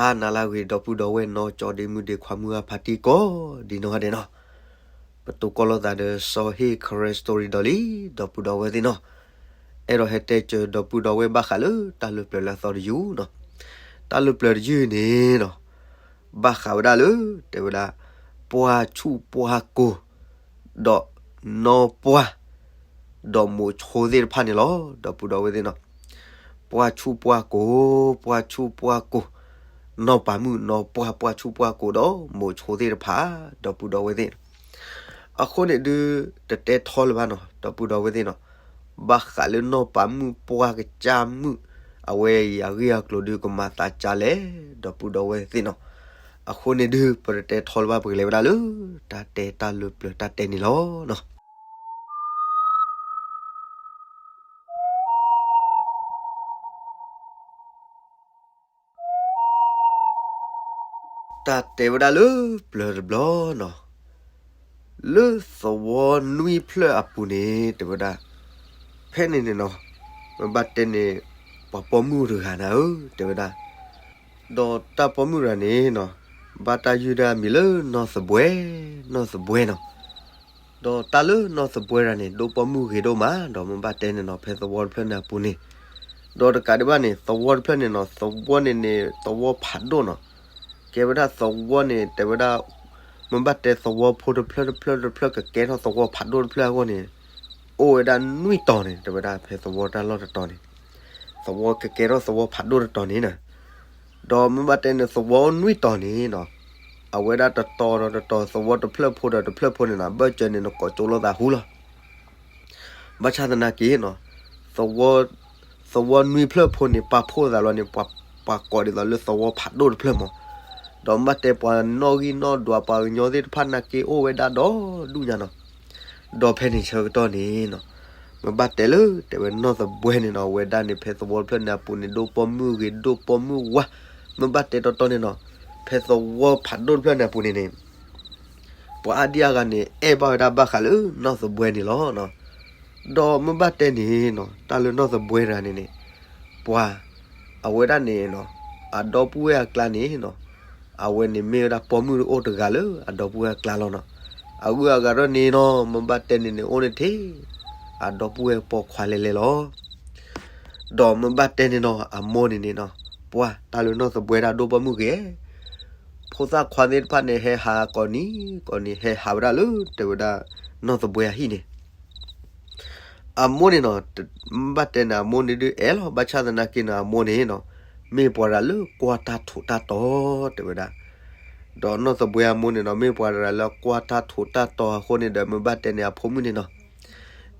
ဟါနၤလၢအဂ့ၤ ဒီပုၢ်ဒီဝဲၢ်နီၢ်ကၠီဒ့မုၣ်ဒ့ခွါမုၢ်အဖါတံၢ်ကိးဒ်နီၢ်ဂၤဒဲးနီၤ, ပတိၢ်ကီၢ်လိာ်သးဒီးစီၤဟ့ၣ် ခရၢၣ် story ဒီးလံ ဒီပုၢ်ဒီဝဲၢ်သ့ၣ်နီၤ, အဲၣ်ဒိးဟဲတဲစၢၤဒီပုၢ်ဒီဝဲၢ်ဘၣ်ဃးလၢတၢ်လၢပျၢၤလၢအသီတယုၢ်နီၤ, တၢ်လၢပျၢၤတယုၢ်န့ၣ်နီၤ, ဘၣ်ဃးဝဲဒၣ်လၢ တဲဝဲဒၣ် ပှၢ်ဆူၣ်ပှၢ်ကိၤ ဒီးနီၢ်ပှၢ် ဒီးမိၤဆိသ့ၣ်တဖၣ်န့ၣ်လီၤ ဒီပုၢ်ဒီဝဲၢ်သ့ၣ်နီၤ, ပှၢ်ဆူၣ်ပှၢ်ကိၤ, ပှၢ်ဆူၣ်ပှၢ်ကိၤ, နီၢ်ပၤမုၣ်နီၢ်ပှၢ် ပှၢ်ဆူၣ်ပှၢ်ကိၤဒီးမိၤဆိသ့ၣ်တဖၣ် ဒီပုၢ်ဒီဝဲၢ်သ့ၣ်, အဃိန့ၣ်ဒုး တတဲထီလၢၤဘၣ်နီၤ ဒီပုၢ်ဒီဝဲၢ်သ့ၣ်နီၤ, ဘၣ်ဃးလၢနီၢ်ပၤမုၣ်ပှၢ်ကစၢ်မုၣ် အဝဲအံၤအဂ့ၢ်အကျိၤဒုးကမၤသးကၢလဲၣ် ဒီပုၢ်ဒီဝဲၢ်သ့ၣ်နီၤ, အဃိန့ၣ်ဒုး ပတတဲထီလၢၤဘၣ် ပကလဲၤဝဲဒၣ်လၢ တၢ်တဲတၢ်လၢပျၢၤတၢ်တဲန့ၣ်လီၤနီၤ. တၢ်တဲဝဲဒၣ်လၢပျၢၤတဘျီနီၤ, လၢသဝီနွံဖျၢၣ်အပူၤန့ၣ် တဲဝဲဒၣ်, ဖဲန့ၣ်န့ၣ်နီၤ, မ့ၢ်ဘၣ်တဲန့ၣ် ပှၤပိာ်မုၣ်တဂၤနၤဧၢ တဲဝဲဒၣ်, ဒီးတၢ်ပိာ်မုၣ်တဂၤန့ၣ်နီၤ, ဘၣ်တၢ်ယုၢ်ဒၣ်မံၤလၢနီၢ်သဘှဲ, နီၢ်သဘှဲနီၤ, ဒီးတၢ်လၢနီၢ်သဘှဲတဂၤန့ၣ် ဒိၣ်ပိာ်မုၣ်ဂ့ၤဒိၣ်မး ဒီးမ့ၢ်ဘၣ်တဲန့ၣ်နီၤ ဖဲသဝီတဖျၢၣ်န့ၣ်အပူၤန့ၣ်, ဒီးတကးဒံးဘၣ်န့ၣ် သဝီတဖျၢၣ်န့ၣ်နီၤ သဝီန့ၣ်န့ၣ် သဝီဖးဒိၣ်နီၤ, ကဲဝဲဒၣ်သဝီန့ၣ် တဲဝဲဒၣ်, မ့ၢ်ဘၣ်တဲသဝီဖိတဖျၢၣ်တဖျၢၣ်တဖျၢၣ် ကကဲထီၣ်သဝီဖးဒိၣ်တဖျၢၣ်အဂီၢ်န့ၣ်, အိၣ်ဝဲဒၣ်နွံတီၤန့ၣ် တဲဝဲဒၣ် ဖဲသဝီတၢ်လီၢ်တတီၤန့ၣ်, သဝီကကဲထီၣ်သဝီဖးဒိၣ်တတီၤန့ၣ်နီၤ, ဒီးမ့ၢ်ဘၣ်တဲန့ၣ် သဝီနွံတီၤန့ၣ်နီၤ, အဝဲဒၣ်တတီၤဒီးတတီၤ သဝီတဖျၢၣ်ဖိဒီးတဖျၢၣ်ဖိန့ၣ်နီၤ ဘၢၣ်စၢၤန့ၣ် နကိးကၠိလိာ်သးဟူလီၤ. ဘၣ်ဆၣ်သနာ်က့နီၤ, သဝီ, သဝီနွံဖျၢၣ်ဖိန့ၣ် ပာ်ဖှိၣ်သးလီၤန့ၣ် ပှၤကိးဒ်သိးလၢသဝီဖးဒိၣ်တဖျၢၣ်မး, ဒီးမ့ၢ်ဘၣ်တဲပှၤနီၣ်ဂံၢ်နီၣ်ဒွး ပှၤကညီသ့ၣ်တဖၣ်နာ်က့အိၣ်ဝဲဒၣ်ဒီဒူၣ်ညါနီၤ, ဒီးဖဲန့ၣ်ဆၢကတီၢ်န့ၣ်နီၤ, မ့ၢ်ဘၣ်တဲလၢ တဲဝဲနီၢ်သဘှဲန့ၣ်နီၤ အဝဲဒၣ်န့ၣ် ဖဲသဝီတဖျၢၣ်န့ၣ်အပူၤန့ၣ် ဒိၣ်ပိာ်မုၣ်ဂ့ၤ ဒိၣ်ပိာ်မုၣ်ဝါ, မ့ၢ်ဘၣ်တဲတီတီန့ၣ်နီၤ, ဖဲသဝီဖးဒိၣ်တဖျၢၣ်န့ၣ်အပူၤန့ၣ်န့ၣ် ပှၤအါဒံအါဂၤန့ၣ် အဲၣ်ဘၣ်ဝဲဒၣ်ဘၣ်ဃးလၢနီၢ်သဘှဲန့ၣ်လီၤ. ဒီးမ့ၢ်ဘၣ်တဲန့ၣ်နီၤ တၢ်လၢနီၢ်သဘှဲတဂၤန့ၣ်န့ၣ်, ပှၤ, အဝဲဒၣ်န့ၣ်နီၤ, အဒီပုၢ်ဝဲၢ်အကျါန့ၣ်နီၤ, အဝဲန့ၣ်မ့ၢ်ဝဲဒၣ်ပိာ်မုၣ်တအိၣ်တဂၤလၢအဒီပုၢ်ဝဲၢ်အကျါလီၤနီၤ. အဂုၤအဂၤထီၣ်န့ၣ်နီၤ မ့ၢ်ဘၣ်တဲန့ၣ်န့ၣ် အိၣ်န့ၣ်ထဲ အဒီပုၢ်ဝဲၢ်ပိာ်ခွါလဲၣ်လဲၣ်လီၤ. ဒီးမ့ၢ်ဘၣ်တဲန့ၣ်နီၤ အမိၢ်န့ၣ်န့ၣ်နီၤ, ပှၤတၢ်လၢနီၢ်သဘှဲဒၣ်ဒိၣ်ပိာ်မုၣ်ဂ့ၤ, ဖိသၣ်ခွါသ့ၣ်တဖၣ်န့ၣ် ဟဲဟးကိးနံၤကိးနံၤ ဟဲဟးဝဲဒၣ်လၢ တဲဝဲဒၣ် နီၢ်သဘှဲအဟံၣ်န့ၣ် အမိၢ်န့ၣ်နီၤ, မ့ၢ်ဘၣ်တဲန့ၣ် အမိၢ်န့ၣ်ဒုးအဲၣ်လီၤ, ဘၣ်ဆၣ်သနာ်က့န့ၣ် အမိၢ်န့ၣ်နီၤ, မ့ၢ်ပှၤတဂၤလၢကွၢ်တၢ်ထူးတၢ်တီၤ တဲဝဲဒၣ်. ဒီးနီၢ်သဘှဲအမိၢ်န့ၣ်နီၤ မ့ၢ်ပှၤတဂၤလၢကွၢ်တၢ်ထူးတၢ်တီၤအဃိန့ၣ်ဒီး မ့ၢ်ဘၣ်တဲန့ၣ် အဖိမုၣ်န့ၣ်နီၤ,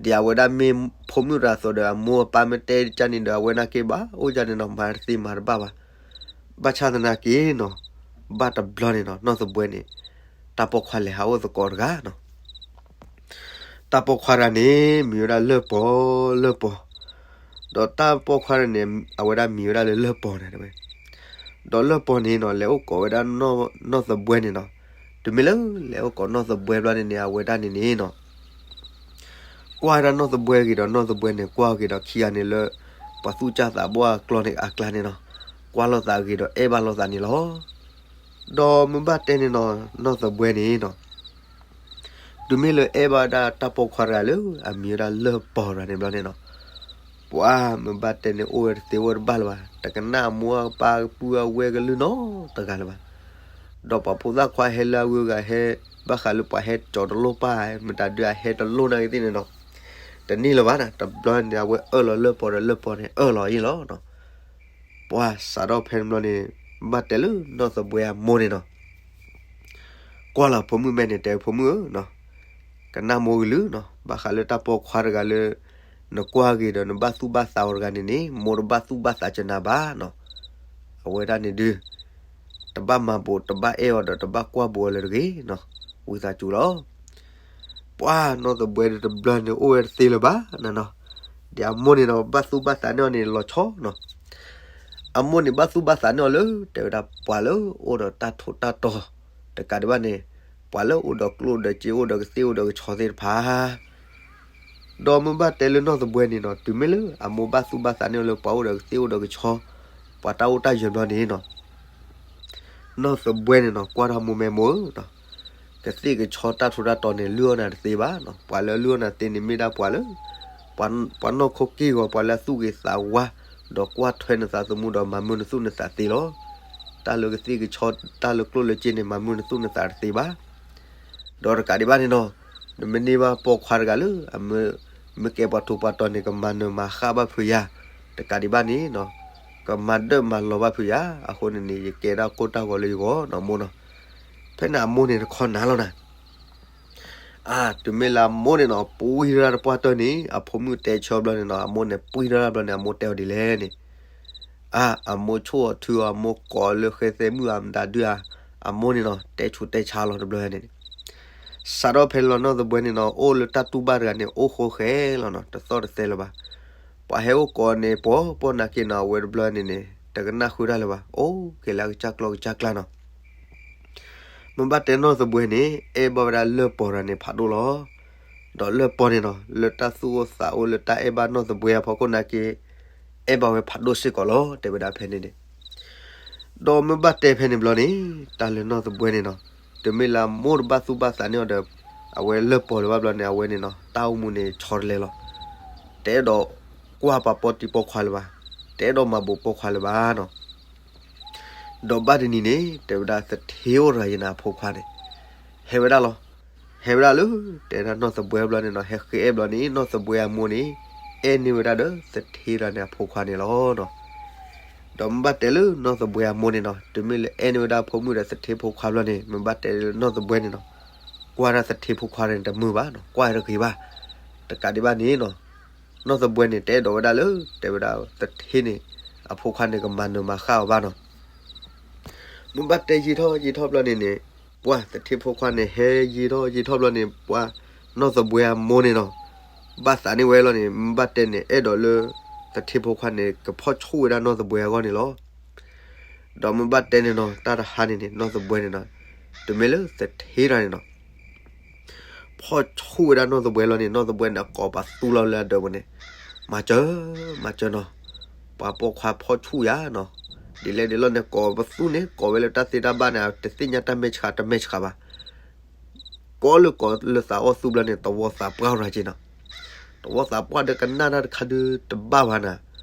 ဒ်အဝဲဒၣ်မ့ၢ်ဖိမုၣ်တဂၤအသိးဒီး အမိၢ်အပၢ်မ့ၢ်တဲကၢ်န့ၣ်ဒီး အဝဲနာ်က့ဘၣ်အိၣ်ကၢ်န့ၣ်နီၤ မၤတသ့မၤတဘၣ်ဘၣ်. ဘၣ်ဆၣ်သနာ်က့နီၤ, ဘၣ်တဘျီန့ၣ်နီၤ နီၢ်သဘှဲန့ၣ် တၢ်ပိာ်ခွါလဲၤဟးအိၣ်သကိးတဂၤနီၤ. တၢ်ပိာ်ခွါတဂၤန့ၣ် မံၤဝဲဒၣ်လၢၢ်ပီၤ လၢၢ်ပီၤ, ဒီးတၢ်ပိာ်ခွါတဂၤန့ၣ် အဝဲဒၣ်မံၤဝဲဒၣ်လၢလၢၢ်ပီၤန့ၣ်ဝဲ, ဒီးလၢၢ်ပီၤန့ၣ်နီၤ လဲၤအိၣ်ကိးဝဲဒၣ်နီၢ်သဘှဲန့ၣ်နီၤ, တုၤမ့ၢ်လၢလဲၤအိၣ်ကိးနီၢ်သဘှဲဘျီန့ၣ်န့ၣ် အဝဲဒၣ်န့ၣ်န့ၣ်နီၤ ကွၢ်ဝဲဒၣ်နီၢ်သဘှဲဂ့ၤဒီး နီၢ်သဘှဲန့ၣ် ကွၢ်ဂ့ၤဒီးခံဂၤန့ၣ်လၢ ပှၤသူၣ်စၢ်သးဘီၣ်အကျါန့ၣ်အကျါန့ၣ်နီၤ, ကွၢ်လိာ်သးဂ့ၤဒီးအဲၣ်ဘၣ်လိာ်သးန့ၣ်လီၤ. ဒီးမ့ၢ်ဘၣ်တဲန့ၣ်နီၤ နီၢ်သဘှဲန့ၣ်နီၤ တုၤမ့ၢ်လၢအဲၣ်ဘၣ်ဝဲဒၣ်တၢ်ပိာ်ခွါတဂၤလၢ အမံၤဝဲဒၣ်လၢၢ်ပီၤတဂၤန့ၣ်ဘျီန့ၣ်နီၤ, ပှၤမ့ၢ်ဘၣ်တဲန့ၣ် အိၣ်ဝဲတသ့အိၣ်တဘၣ်လၢၤဘၣ်, တကနၣ်အမိၢ်အပၢ်အပုၢ်အဝဲၢ်ကလုၢ်နီတဂၤလၢၤဘၣ်. ဒီးပှၤဖိသၣ်ခွါဟဲလၢအဂုၤအဂၤဟဲ ဘၣ်ဃးလၢပှၤဟဲကၠီၤတလိၣ်ပၢ် မတၤဒုးအဟဲတလိၣ်နာ်က့သ့ၣ်န့ၣ်နီၤ, တန့ၢ်လၢၤဘၣ်န့ၣ် တဘျီန့ၣ် အဝဲအၢၣ်လီၤလၢၢ်ပီၤဒီးလၢၢ်ပီၤန့ၣ် အၢၣ်လီၤအံၤလီၤနီၤ. ပှၤစးထီၣ်ဖဲန့ၣ်ဘျီန့ၣ် ဘၣ်တဲလၢနီၢ်သဘှဲအမိၢ်န့ၣ်နီၤ, ကွၢ်လီၤဖိမုၣ်မဲာ်န့ၣ် တဲဖိမုၣ်ဧၢ, ကနၣ်မိၢ်ကလုၢ်နီၤ, ဘၣ်ဃးလၢတၢ်ပိာ်ခွါတဂၤလၢ နကွၢ်ဂ့ၤဒီးနဘၣ်သူၣ်ဘၣ်သးအီၤတဂၤန့ၣ်န့ၣ် မိၢ်တဘၣ်သူၣ်ဘၣ်သးကနၤဘၣ်နီၤ. အဝဲဒၣ်န့ၣ်ဒုး တဘၣ်မၤဘူး တဘၣ်အဲၣ်အီၤဒီး တဘၣ်ကွၢ်ဘူးအီၤလၢၤတဂ့ၤနီၤ, ဝံသးစူၤလီၤ. ပှၤနီၢ်သဘှဲဒီးတဘျီန့ၣ် အိၣ်ဝဲတသ့လၢၤဘၣ်နီၤ, ဒီးအမိၢ်န့ၣ်ဒီး ဘၣ်သူၣ်ဘၣ်သးန့ၢ်အီၤန့ၣ် လီၤဆီနီၤ. အမိၢ်န့ၣ် ဘၣ်သူၣ်ဘၣ်သးန့ၢ်အီၤလၢ တဲဝဲဒၣ်ပှၤလၢအိၣ်ဒီးတၢ်ထူးတၢ်တီၤ တကးဒံးဘၣ်န့ၣ် ပှၤလၢအိၣ်ဒီးကျိၣ်ဒီးစ့ အိၣ်ဒီးကသ့ၣ်အိၣ်ဒီးကဆီသ့ၣ်တဖၣ် ဒီးမ့ၢ်ဘၣ်တဲလၢနီၢ်သဘှဲန့ၣ်နီၤ, တုၤမ့ၢ်လၢအမိၢ်ဘၣ်သူၣ်ဘၣ်သးန့ၢ်အီၤလၢပှၤအိၣ်ဒီးကသ့ၣ်အိၣ်ဒီးကဆီ ပှၤတၢ်အိၣ်တၢ်ယၢၤဘျီန့ၣ်နီၤ, နီၢ်သဘှဲန့ၣ်နီၤ ကွၢ်ထီၣ်မိၢ်မဲမိၢ်ဧၢ, ကသ့ၣ်ကဆီတၢ်ထူးတၢ်တီၤန့ၣ် လုၢ်အီၣ်နၤတသ့ဘၣ်နီၤ. ပှၤလၢအလုၢ်အီၣ်နၤသ့န့ၣ် မ့ၢ်ဒၣ်ပှၤလၢ ပှၤနီၢ်ခိက့ၢ်ဂီၤ ပှၤလၢအသူၣ်ဂ့ၤသးဝါ, ဒီးကွၢ်ထွဲနသးသမူဒီးမၤမုာ်နသူၣ်နသးသ့လီၤ. တၢ်လၢကသ့ၣ်ကဆီ တၢ်လၢကျိၣ်လၢစ့န့ၣ် မၤမုာ်နသူၣ်နသးတသ့ဘၣ်. ဒီးတကးဒံးဘၣ်န့ၣ်နီၤ, နမ့ၢ်န့ၢ်ဘၣ်ပိာ်ခွါတဂၤလၢ အမ့ၢ်ကဲပှၤထူးပှၤတီၤန့ၣ် ကမၤနၢၤမၤဃၣ်ဘၣ်ဖုးယၤ, တကးဒံးဘၣ်န့ၣ်နီၤ, ကမၤဒၢၣ်မၤလီၤဘၣ်ဖုးယၤ, အဃိန့ၣ်န့ၣ် ယကဲဒၣ်ကိၢ်တၢ်ဂီၤလၢယဂီၢ်နီၤ မိၢ်နီၤ. ဖဲန့ၣ်အမိၢ်န့ၣ်တခီနၤလီၤနၤ အါ, တုၤမ့ၢ်လၢအမိၢ်န့ၣ်နီၤ ပှံၢ်ထီၣ်တၢ်တပှၢ်တၢၢ်န့ၣ် အဖိမုၣ်တဲဆၢဘျီန့ၣ်နီၤ အမိၢ်န့ၣ်ပှံၢ်ထီၣ်တၢ်ဘျီန့ၣ် အမိၢ်တဲအီၤဒ်လဲၣ်န့ၣ်, အါ, အမိၢ်ဆိၣ်အီၤထုအီၤ အမိၢ်ကိးလၢဃဲသဲမုၣ်အမတၤဒုဧါ, အမိၢ်န့ၣ်နီၤ တဲဆူးတဲဆါလီၤတဘျီန့ၣ်, စးထီၣ်ဖဲလီၤနီၢ်သဘှဲန့ၣ်နီၤ အိၣ်လၢတၢ်တူၢ်ဘၣ်တဂၤန့ၣ် အိၣ်ဃိဃဲလီၤနီၤ တသီၣ်တသဲလၢၤဘၣ်. ပှၤဟဲအိၣ်ကိးန့ၣ် ပှၤပိာ်နာ်က့နီၤ အဝဲတဘျီန့ၣ်န့ၣ် တကနၣ်ဃုတၢ်လၢၤဘၣ် အိၣ်က့ၤလၢအကစၢ်ကျီၢ်ကစၢ်ကျၢ်နီၤ မ့ၢ်ဘၣ်တဲနီၢ်သဘှဲန့ၣ် အဲၣ်ဘၣ်ဝဲဒၣ်လၢၢ်ပီၤတဂၤန့ၣ်ဖးဒိၣ်လီၤ. ဒီးလၢၢ်ပီၤန့ၣ်နီၤ လၢတၢ်သူၣ်အိၣ်သးအိၣ်လၢတၢ်အဲၣ်ဘၣ်နီၢ်သဘှဲအဖီခိၣ်နာ်က့ အဲၣ်ဘၣ်ဝဲဖးဒိၣ်စ့ၢ်ကီးလီၤ တဲဝဲဒၣ်ဖဲန့ၣ်န့ၣ် ဒီးမ့ၢ်ဘၣ်တဲဖဲန့ၣ်ဘျီန့ၣ် တၢ်လၢနီၢ်သဘှဲန့ၣ်နီၤ တုၤမ့ၢ်လၢအမိၢ်တဘၣ်သူၣ်ဘၣ်သးန့ၢ်အီၤဒီး အဝဲလၢၢ်ပီၤလၢၤဘၣ်ဘျီန့ၣ် အဝဲန့ၣ်နီၤ တၢ်အိၣ်မူန့ၣ်ဆီတလဲလီၤ. တအဲၣ်ဒိးကွၢ်ပှၤပိာ်တံၤပိာ်ခွါလၢၤဘၣ်, တအဲၣ်ဒိးမၤဘူးပိာ်ခွါလၢၤဘၣ်နီၤ ဒီးဘၣ်တနံၤန့ၣ် တဲဝဲဒၣ်သထ့အိၣ်တဂၤယဲၢ်န့ၣ်အဖိခွါန့ၣ် ဟဲဝဲဒၣ်လီၤ. ဟဲဝဲဒၣ်လၢ တဲဒၣ်နီၢ်သဘှဲဘျီန့ၣ်နီၤ ဟဲဃ့အဲၣ်ဘျီန့ၣ် နီၢ်သဘှဲအမိၢ်န့ၣ် အဲၣ်န့ၢ်ဝဲဒၣ်ဒီးသထ့တဂၤန့ၣ်အဖိခွါန့ၣ်လီၤ. ဒီးမ့ၢ်ဘၣ်တဲလၢနီၢ်သဘှဲအမိၢ်န့ၣ်နီၤ တုၤမ့ၢ်လၢအဲၣ်န့ၢ်ဝဲဒၣ်အဖိမုၣ်ဒီးသထ့ဖိခွါဘျီန့ၣ် မ့ၢ်ဘၣ်တဲလၢနီၢ်သဘှဲန့ၣ်နီၤ ကွၢ်ဒၣ်သထ့ဖိခွါန့ၣ်တမုာ်ဘၣ်နီၤ ကွၢ်တဂ့ၤဘၣ်. တကးဒံးဘၣ်န့ၣ်နီၤ နီၢ်သဘှဲန့ၣ် တအဲၣ်ဒိးဝဲဒၣ်လၢ တဲဝဲဒၣ်သထ့န့ၣ် အဖိခွါန့ၣ် ကမၤနၢၤမၤဃၣ်အီၤဘၣ်နီၤ မ့ၢ်ဘၣ်တဲယံာ်ထီၣ်ယံာ်ထီၣ်ဘျီန့ၣ်န့ၣ် ပှၤသထ့ဖိခွါန့ၣ် ဟဲယံာ်ထီၣ်ယံာ်ထီၣ်ဘျီန့ၣ် ပှၤနီၢ်သဘှဲအမိၢ်န့ၣ်နီၤ ဘၣ်သးန့ၢ်ဝဲလီၤန့ၣ် မ့ၢ်ဘၣ်တဲန့ၣ် အဲၣ်ဒိးလၢ သထ့ဖိခွါန့ၣ် ကဖီၣ်ဆူၣ်ဝဲဒၣ်နီၢ်သဘှဲအဂီၢ်န့ၣ်လီၤ. ဒီးမ့ၢ်ဘၣ်တဲန့ၣ်နီၤ တၢ်တဟါန့ၣ်န့ၣ် နီၢ်သဘှဲန့ၣ်နီၤ တုၤမ့ၢ်လၢသထ့တဂၤန့ၣ်နီၤ ဖီၣ်ဆူၣ်ဝဲဒၣ်နီၢ်သဘှဲလီၤန့ၣ် နီၢ်သဘှဲန့ၣ် ကိးပသူလီၤလၢအဒၢးပူၤန့ၣ် မၤစၢၤ မၤစၢၤနီၤ ပှၤပိာ်ခွါဖီၣ်ဆူၣ်ယၤနီၤ ဒ်လဲၣ်ဒ်လဲၣ်န့ၣ် ကိးပသူန့ၣ် ကိးဝဲလၢတၢ်သ့တၢ်ဘၣ်န့ၣ် တသ့ၣ်ညါတၢ်မဲာ်ဆှးတမဲာ်ဆှးဘၣ် ကိးလၢကိးလၢသးအီၣ်သူဘျီန့ၣ် သဝီသးပှၢ်ရၤက့ၤနီၤ သဝီသးပှၢ်ဒီးကနၣ်တၢ်တခါဒုတဘၣ်ဘၣ်နၤ,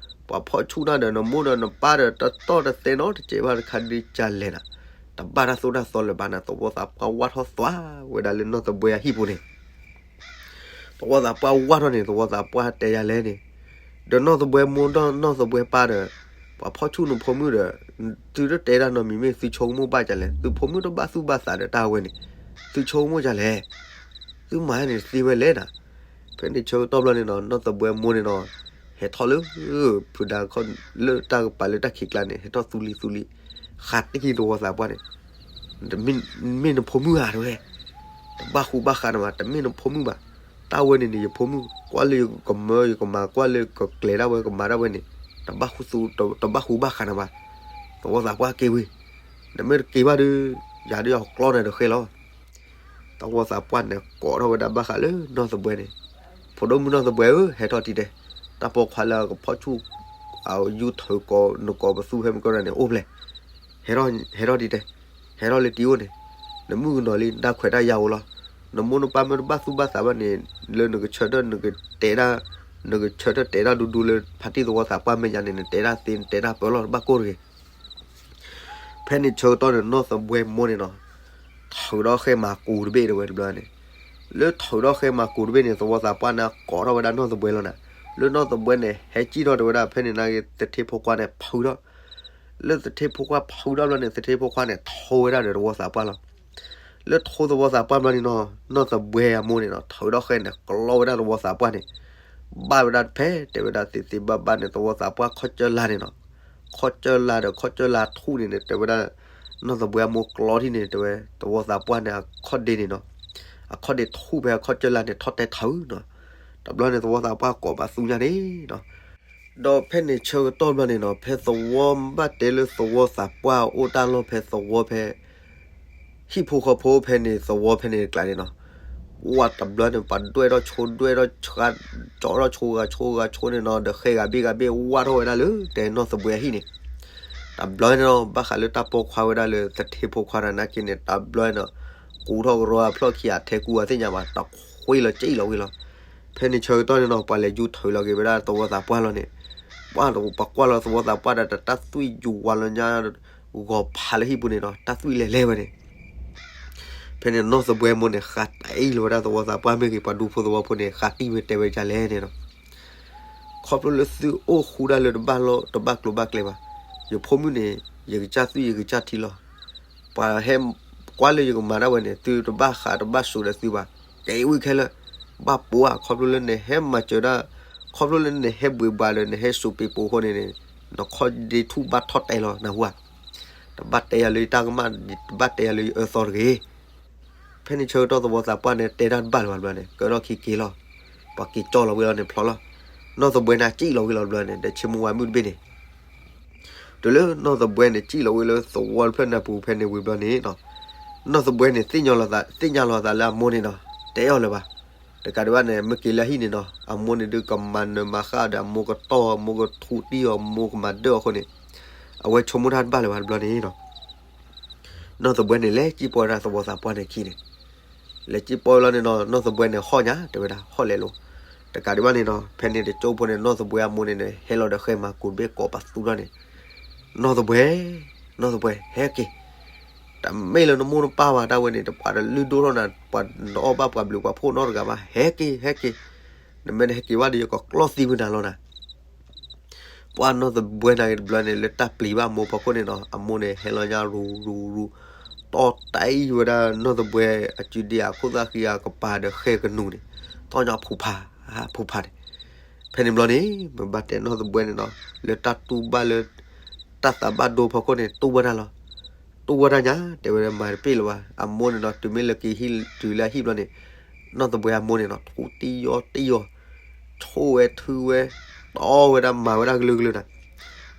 ပှၤဖီၣ်ဆူၣ်နၤဒီးနမိၢ်ဒီးနပၢ်ဒီးတတီၢ်တသဲနီတစဲးဘၣ်တခါဒုကလဲၣ်နၤ, တဘၣ်တၢ်သိၣ်တၢ်သီလၢၤဘၣ်နၤ, သဝီသးပှၢ်ဝၢ်ထီၣ်သွါဝဲဒၣ်လၢနီၢ်သဘှဲအဟံၣ်ပူၤန့ၣ် သဝီသးပှၢ်ဝၢ်ထီၣ်န့ၣ် သဝီသးပှၢ်တဲယၤလဲၣ်န့ၣ်, ဒီးနီၢ်သဘှဲမိၢ်ဒီးနီၢ်သဘှဲပၢ်ဒီး, ပှၤဖီၣ်ဆူၣ်နဖိမုၣ်ဒီး, သုတတဲတၢ်နီတမံၤမ့ၢ်သုဆိကမိၣ်ဘၣ်ဒ်လဲၣ်, သုဖိမုၣ်တဘၣ်သူၣ်ဘၣ်သးဒီးတၢ်ဝဲန့ၣ်, သုဆိကမိၣ်ဒ်လဲၣ်, သုမၤန့ၣ်သ့ဝဲလဲၣ်နၤ. ဖဲန့ၣ်ဆၢကတီၢ်ဘျီန့ၣ်နီၤ နီၢ်သဘှဲမိၢ်န့ၣ်နီၤ, ဟဲထီၣ်လၢ ဖုဒါခီၣ်လၢတၢ်ကပၤလၢတၢ်ခံးကျါန့ၣ် ဟဲထီၣ်သူလံၤသူလံၤ, ဃးတံၢ်သဝီသးပှၢ်န့ၣ်, မ့ၢ်နဖိမုၣ်ဧါတဲဝဲ, တဘၣ်ဃူဘၣ်ဃးနၤဘၣ်, တမ့ၢ်နဖိမုၣ်ဘၣ်, တၢ်ဝဲန့ၣ်န့ၣ် ယဖိမုၣ်, ကွၢ်လၢယကမၢယကမၤ ကွၢ်လၢကကျဲၤဒၣ်ဝဲကမၤဒၣ်ဝဲန့ၣ်, တဘၣ်ဃူဘၣ်ဃးနၤဘၣ်, သဝီသးပှၢ်က့ၤဝံၤ, နမ့ၢ်တက့ၤဘၣ်ဒီး, ယၤဒီးယကျီနၤဒီးဃဲလီၤ. သဝီသးပှၢ်န့ၣ်ကိးထီၣ်ဝဲဒၣ်ဘၣ်ဃးလၢနီၢ်သဘှဲန့ၣ်, ဖိဒိၣ်မုၣ်နီၢ်သဘှဲဧၢ ဟဲထီၣ်တံၤတဲ, တၢ်ပိာ်ခွါလၢအကဖီၣ်ဆူၣ်, အယူၤထုးကိးနကိးပသူဖဲမုၢ်ကီၢ်န့ၣ်အိၣ်ဖျဲၣ်, ဟဲထီၣ်တံၤတဲ, ဟဲထီၣ်လၢတံၤအိၣ်န့ၣ်, နမုၣ်ကနီၤလံ နတၢ်ခွဲးတၢ်ယာ်အိၣ်လီၤ, နမိၢ်နပၢ်မ့ၢ်တဘၣ်သူၣ်ဘၣ်သးဘၣ်န့ၣ်, လၢနကဆၢထၢၣ်နကတဲဒၣ်, နကဆၢထၢၣ်တဲဒၣ်ဒူဒူလၢဖါတံၢ်သဝီသးပှၢ်မဲာ်ညါန့ၣ် နတဲဒၣ်သ့နတဲဒၣ်ပၢလီၤ တဘၣ်ကိၢ်တဂ့ၤ ဖဲန့ၣ်ဆၢကတီၢ်န့ၣ် နီၢ်သဘှဲမိၢ်န့ၣ်နီၤ, ထုးဒီးဃဲမၤကူးတဘ့ၣ်တဲဝဲတဘျီန့ၣ်, လၢထုးဒီးဃဲမၤကူးတဘ့ၣ်န့ၣ် သဝီသးပှၢ်န့ၣ်ကိးထီၣ်ဝဲဒၣ်နီၢ်သဘှဲလီၤနၤ, လၢနီၢ်သဘှဲန့ၣ် ဟဲစံၣ်ထီၣ်တဲဝဲဒၣ်ဖဲန့ၣ်နာ်က့ သထ့ဖိခွါန့ၣ်ဖုးထီၣ်, လၢသထ့ဖိခွါဖုးထီၣ်ဘျီန့ၣ် သထ့ဖိခွါန့ၣ်ထိဝဲဒၣ်ဒီးသဝီသးပှၢ်လီၤ. လၢထိသဝီသးပှၢ်ဘျီန့ၣ်နီၤ, နီၢ်သဘှဲအမိၢ်န့ၣ်နီၤ ထုးဒီးဃဲန့ၣ် ကျီဝဲဒၣ်သဝီသးပှၢ်န့ၣ်, ဘၣ်ဝဲဒၣ်ဖဲတဲဝဲဒၣ်သ့သ့ဘၣ်ဘၣ်န့ၣ် သဝီသးပှၢ်ခီၣ်ကၢၢ်လါန့ၣ်နီၤ, ခီၣ်ကၢၢ်လါဒီးခီၣ်ကၢၢ်လါထူၣ်န့ၣ်န့ၣ် တဲဝဲဒၣ်, နီၢ်သဘှဲအမိၢ်ကျီထံၣ်န့ၣ် တဲဝဲ သဝီသးပှၢ်န့ၣ်အခီၣ်ဒ့န့ၣ်နီၤ, အခီၣ်ဒ့ထူၣ်ဖဲအခီၣ်ကၢၢ်လါန့ၣ် ထီၣ်တဲထီနီၤ, တဘျီန့ၣ် သဝီသးပှၢ်ကိးပသူညါန့ၣ်နီၤ, ဒီးဖဲန့ၣ်ဆၢကတီၢ်ဘျီန့ၣ်နီၤ ဖဲသဝီဘၣ်တဲလၢသဝီသးပှၢ်အိၣ်တၢ်လီၢ်ဖဲသဝီဖဲ ဟံၣ်ဖိဃီဖိဖဲန့ၣ် သဝီဖဲန့ၣ်တကျါန့ၣ်နီၤ, ဝၢ်တဘျီန့ၣ် ပှၤဒွဲၣ်ထီၣ်ဆိဒွဲၣ်ထီၣ်ဆှါ, ကၠီထီၣ်ဆိဂၤဆိဂၤဆိန့ၣ်နီၤ ဒီးဃဲဂၤဘ့ၣ်ဂၤဘ့ၣ်ဝၢ်ထီၣ်ဝဲဒၣ်လၢတဲနီၢ်သဘှဲအဟံၣ်န့ၣ်, တဘျီန့ၣ်နီၤ ဘၣ်ဃးလၢတၢ်ပိာ်ခွါဝဲဒၣ်လၢသထ့ဖိခွါတဂၤနာ်က့န့ၣ် တဘျီန့ၣ်နီၤ ကူထီၣ်ကရီအဖျီၣ်ခံဂၤ ထဲကူအီၤသ့ၣ်ညါဘၣ် တခွ့လီၤကံၣ်လီၤဝံၤလီၤ. ဖဲန့ၣ်ဆၢကတီၢ်န့ၣ်နီၤ ပှၤလဲၤယူၤထုးလီၤက့ၤဝဲဒၣ်သဝီသးပှၢ်လီၤန့ၣ်, ပှၤတပှၤကွၢ်လီၤသဝီသးပှၢ်ဒီး တၢ်သွံၣ်ယူၤဝါလီၤညါ ဂီၤဖးလၢဟံၣ်ပူၤန့ၣ်နီၤ တၢ်သွံၣ်လဲၤလဲၤဝဲန့ၣ် ဖဲန့ၣ်နီၢ်သဘှဲမိၢ်န့ၣ် ဃးတံၢ်လီၤဝဲဒၣ်သဝီသးပှၢ်မ့ၢ်ဂ့ၤ ပှၤဒူဖိသဝီဖိန့ၣ် ဃးတံၢ်ဝဲတဲဝဲဒ်လဲၣ်န့ၣ်နီၤ, ခီဖျိလၢသုအိၣ်ဃူဒၣ်လၢတဘၣ်လီၢ်တဘၣ်ကျိၤဘၣ်ကျဲဘၣ်, ယဖိမုၣ်န့ၣ် ယကစၢ်သွံၣ်ယကစၢ်ထံလီၤ. ပှၤဟဲကွၢ်လၢယကမၤဒၣ်ဝဲန့ၣ် သုတဘၣ်ဃးတဘၣ်စိာ်ဒီးသုဘၣ်, ကဲဝံၤခဲလၢာ်, ဘၣ်ပိာ်ဧါ ခီဖျိလၢနဟဲမၤစၢၤဒၣ်, ခီဖျိလၢနဟဲဘှံးဘှးဒီးနဟဲစိာ်ပ့ၤပိာ်အဃိန့ၣ်န့ၣ်, နခီၣ်ဒ့ထူၣ်ဘၣ်ထီၣ်တဲလီၤနၢ်ဟူဧါ, တဘၣ်တဲယၤလၢယတၢ်ကမၣ်, တဘၣ်တဲယၤလၢယအၢသီတဂ့ၤ ဖဲန့ၣ်ဆၢကတီၢ်သဝီသးပှၢ်န့ၣ် တဲတၢ်တဘၣ်လၢၤဘၣ်တဘျီန့ၣ် ကၢထီၣ်ခံက့ၤလီၤ, ပှၤက့ၤကၠီလီၤဝံၤလီၤန့ၣ်ဖျီလီၤ, နီၢ်သဘှဲန့ၣ်ကံၣ်လီၤဝံၤလီၤတဘျီန့ၣ် ဒီးဆ့မိၢ်ဝါမုၣ်တဘ့ၣ်န့ၣ် တုၤလၢနီၢ်သဘှဲန့ၣ် ကံၣ်လီၤဝံၤလၢသဝီတဖျၢၣ်နၢ်ပူၤဖဲန့ၣ်ဝံၤဘျီန့ၣ်နီၤ, နီၢ်သဘှဲန့ၣ် သ့ၣ်ညါလီၤသးလၢအမိၢ်န့ၣ်နီၤ, တဲအီၤလၢၤဘၣ်. တကးဒံးဘၣ်န့ၣ် မ့ၢ်က့ၤလၢဟံၣ်န့ၣ်နီၤ အမိၢ်န့ၣ်ဒုးကမၤနၢၤမၤဃၣ်ဒီး အမိၢ်ကတီၢ်အီၤ အမိၢ်ကထူးတံၢ်အီၤ အမိၢ်ကမၤဒၢၣ်အီၤအဃိန့ၣ်, အဝဲဆိကမိၣ်တၢ်တဘၣ်လၢၤဘၣ်တဘျီန့ၣ်နီၤ နီၢ်သဘှဲန့ၣ် လဲၤကံၣ်ပီၢ်ဝဲဒၣ်သဝီသးပှၢ်န့ၣ်ခံန့ၣ်, လဲၤကံၣ်ပီၢ်ဝဲလီၤန့ၣ်နီၤ နီၢ်သဘှဲန့ၣ် ဟီၣ်ညါ တဲဝဲဒၣ် ဟီၣ်လဲၤလိၤ, တကးဒံးဘၣ်န့ၣ်နီၤ ဖဲန့ၣ်တကၠိဖိန့ၣ် နီၢ်သဘှဲအမိၢ်န့ၣ်န့ၣ် ဟဲလီၤဒီးဃဲမၤကူးတဘ့ၣ်ကိးပသူထီၣ်န့ၣ်, နီၢ်သဘှဲ, နီၢ်သဘှဲ ဟဲက့ၤ, တမ့ၢ်လၢနမိၢ်နပၢ်ဘၣ် တၢ်ဝဲန့ၣ် တပှၤတလုၢ်ဒိၣ်ထီၣ်နၤ ပှၤတအီၣ်ဘၣ်ပှၤဘျုးပှၤဖှိၣ်နီတဂၤဘၣ် ဟဲက့ၤ ဟဲက့ၤ, နမ့ၢ်တဟဲက့ၤဘၣ်ဒီး ယကကျီၢ်သံကွံာ်နၤလီၤနၤ ပှၢ်နီၢ်သဘှဲနာ်က့တဘျီန့ၣ် လၢတၢ်ပျံၤဘၣ်အမိၢ်ဖီခိၣ်န့ၣ်နီၤ အမိၢ်န့ၣ် ဟဲလီၤညါရူၤရူၤရူၤ, တီၢ်တၢ်အံၤဝဲဒၣ်နီၢ်သဘှဲအစုဒ့အခိၣ်သၣ်ဃံအကပၤဒီးဃဲကနူၤန့ၣ်, တီၢ်ညါဖူးဖး, ဖူးဖးန့ၣ်, ဖဲန့ၣ်ဘျီန့ၣ် မ့ၢ်ဘၣ်တဲနီၢ်သဘှဲန့ၣ်နီၤ လၢတၢ်တူၢ်ဘၣ်လၢ တၢ်သးဘၣ်ဒိဖီခိၣ်န့ၣ် တူၢ်ဝဲဒၣ်လီၤ. တူၢ်ဝဲဒၣ်ညါ တဲဝဲဒၣ်မၤတပ့ၢ်လၢၤဘၣ် အမိၢ်န့ၣ်နီၤ တုၤမ့ၢ်လၢက့ၤဟံၣ်တုၤလၢအဟံၣ်ဘျီန့ၣ်, နီၢ်သဘှဲအမိၢ်န့ၣ်နီၤ ထူးတံၢ်ယီၢ်တံၢ်ယီၢ်, ဆိၣ်ဝဲထုဝဲ, တီဝဲဒၣ်မၤဝဲဒၣ်ကလုာ်ကလုာ်နၤ,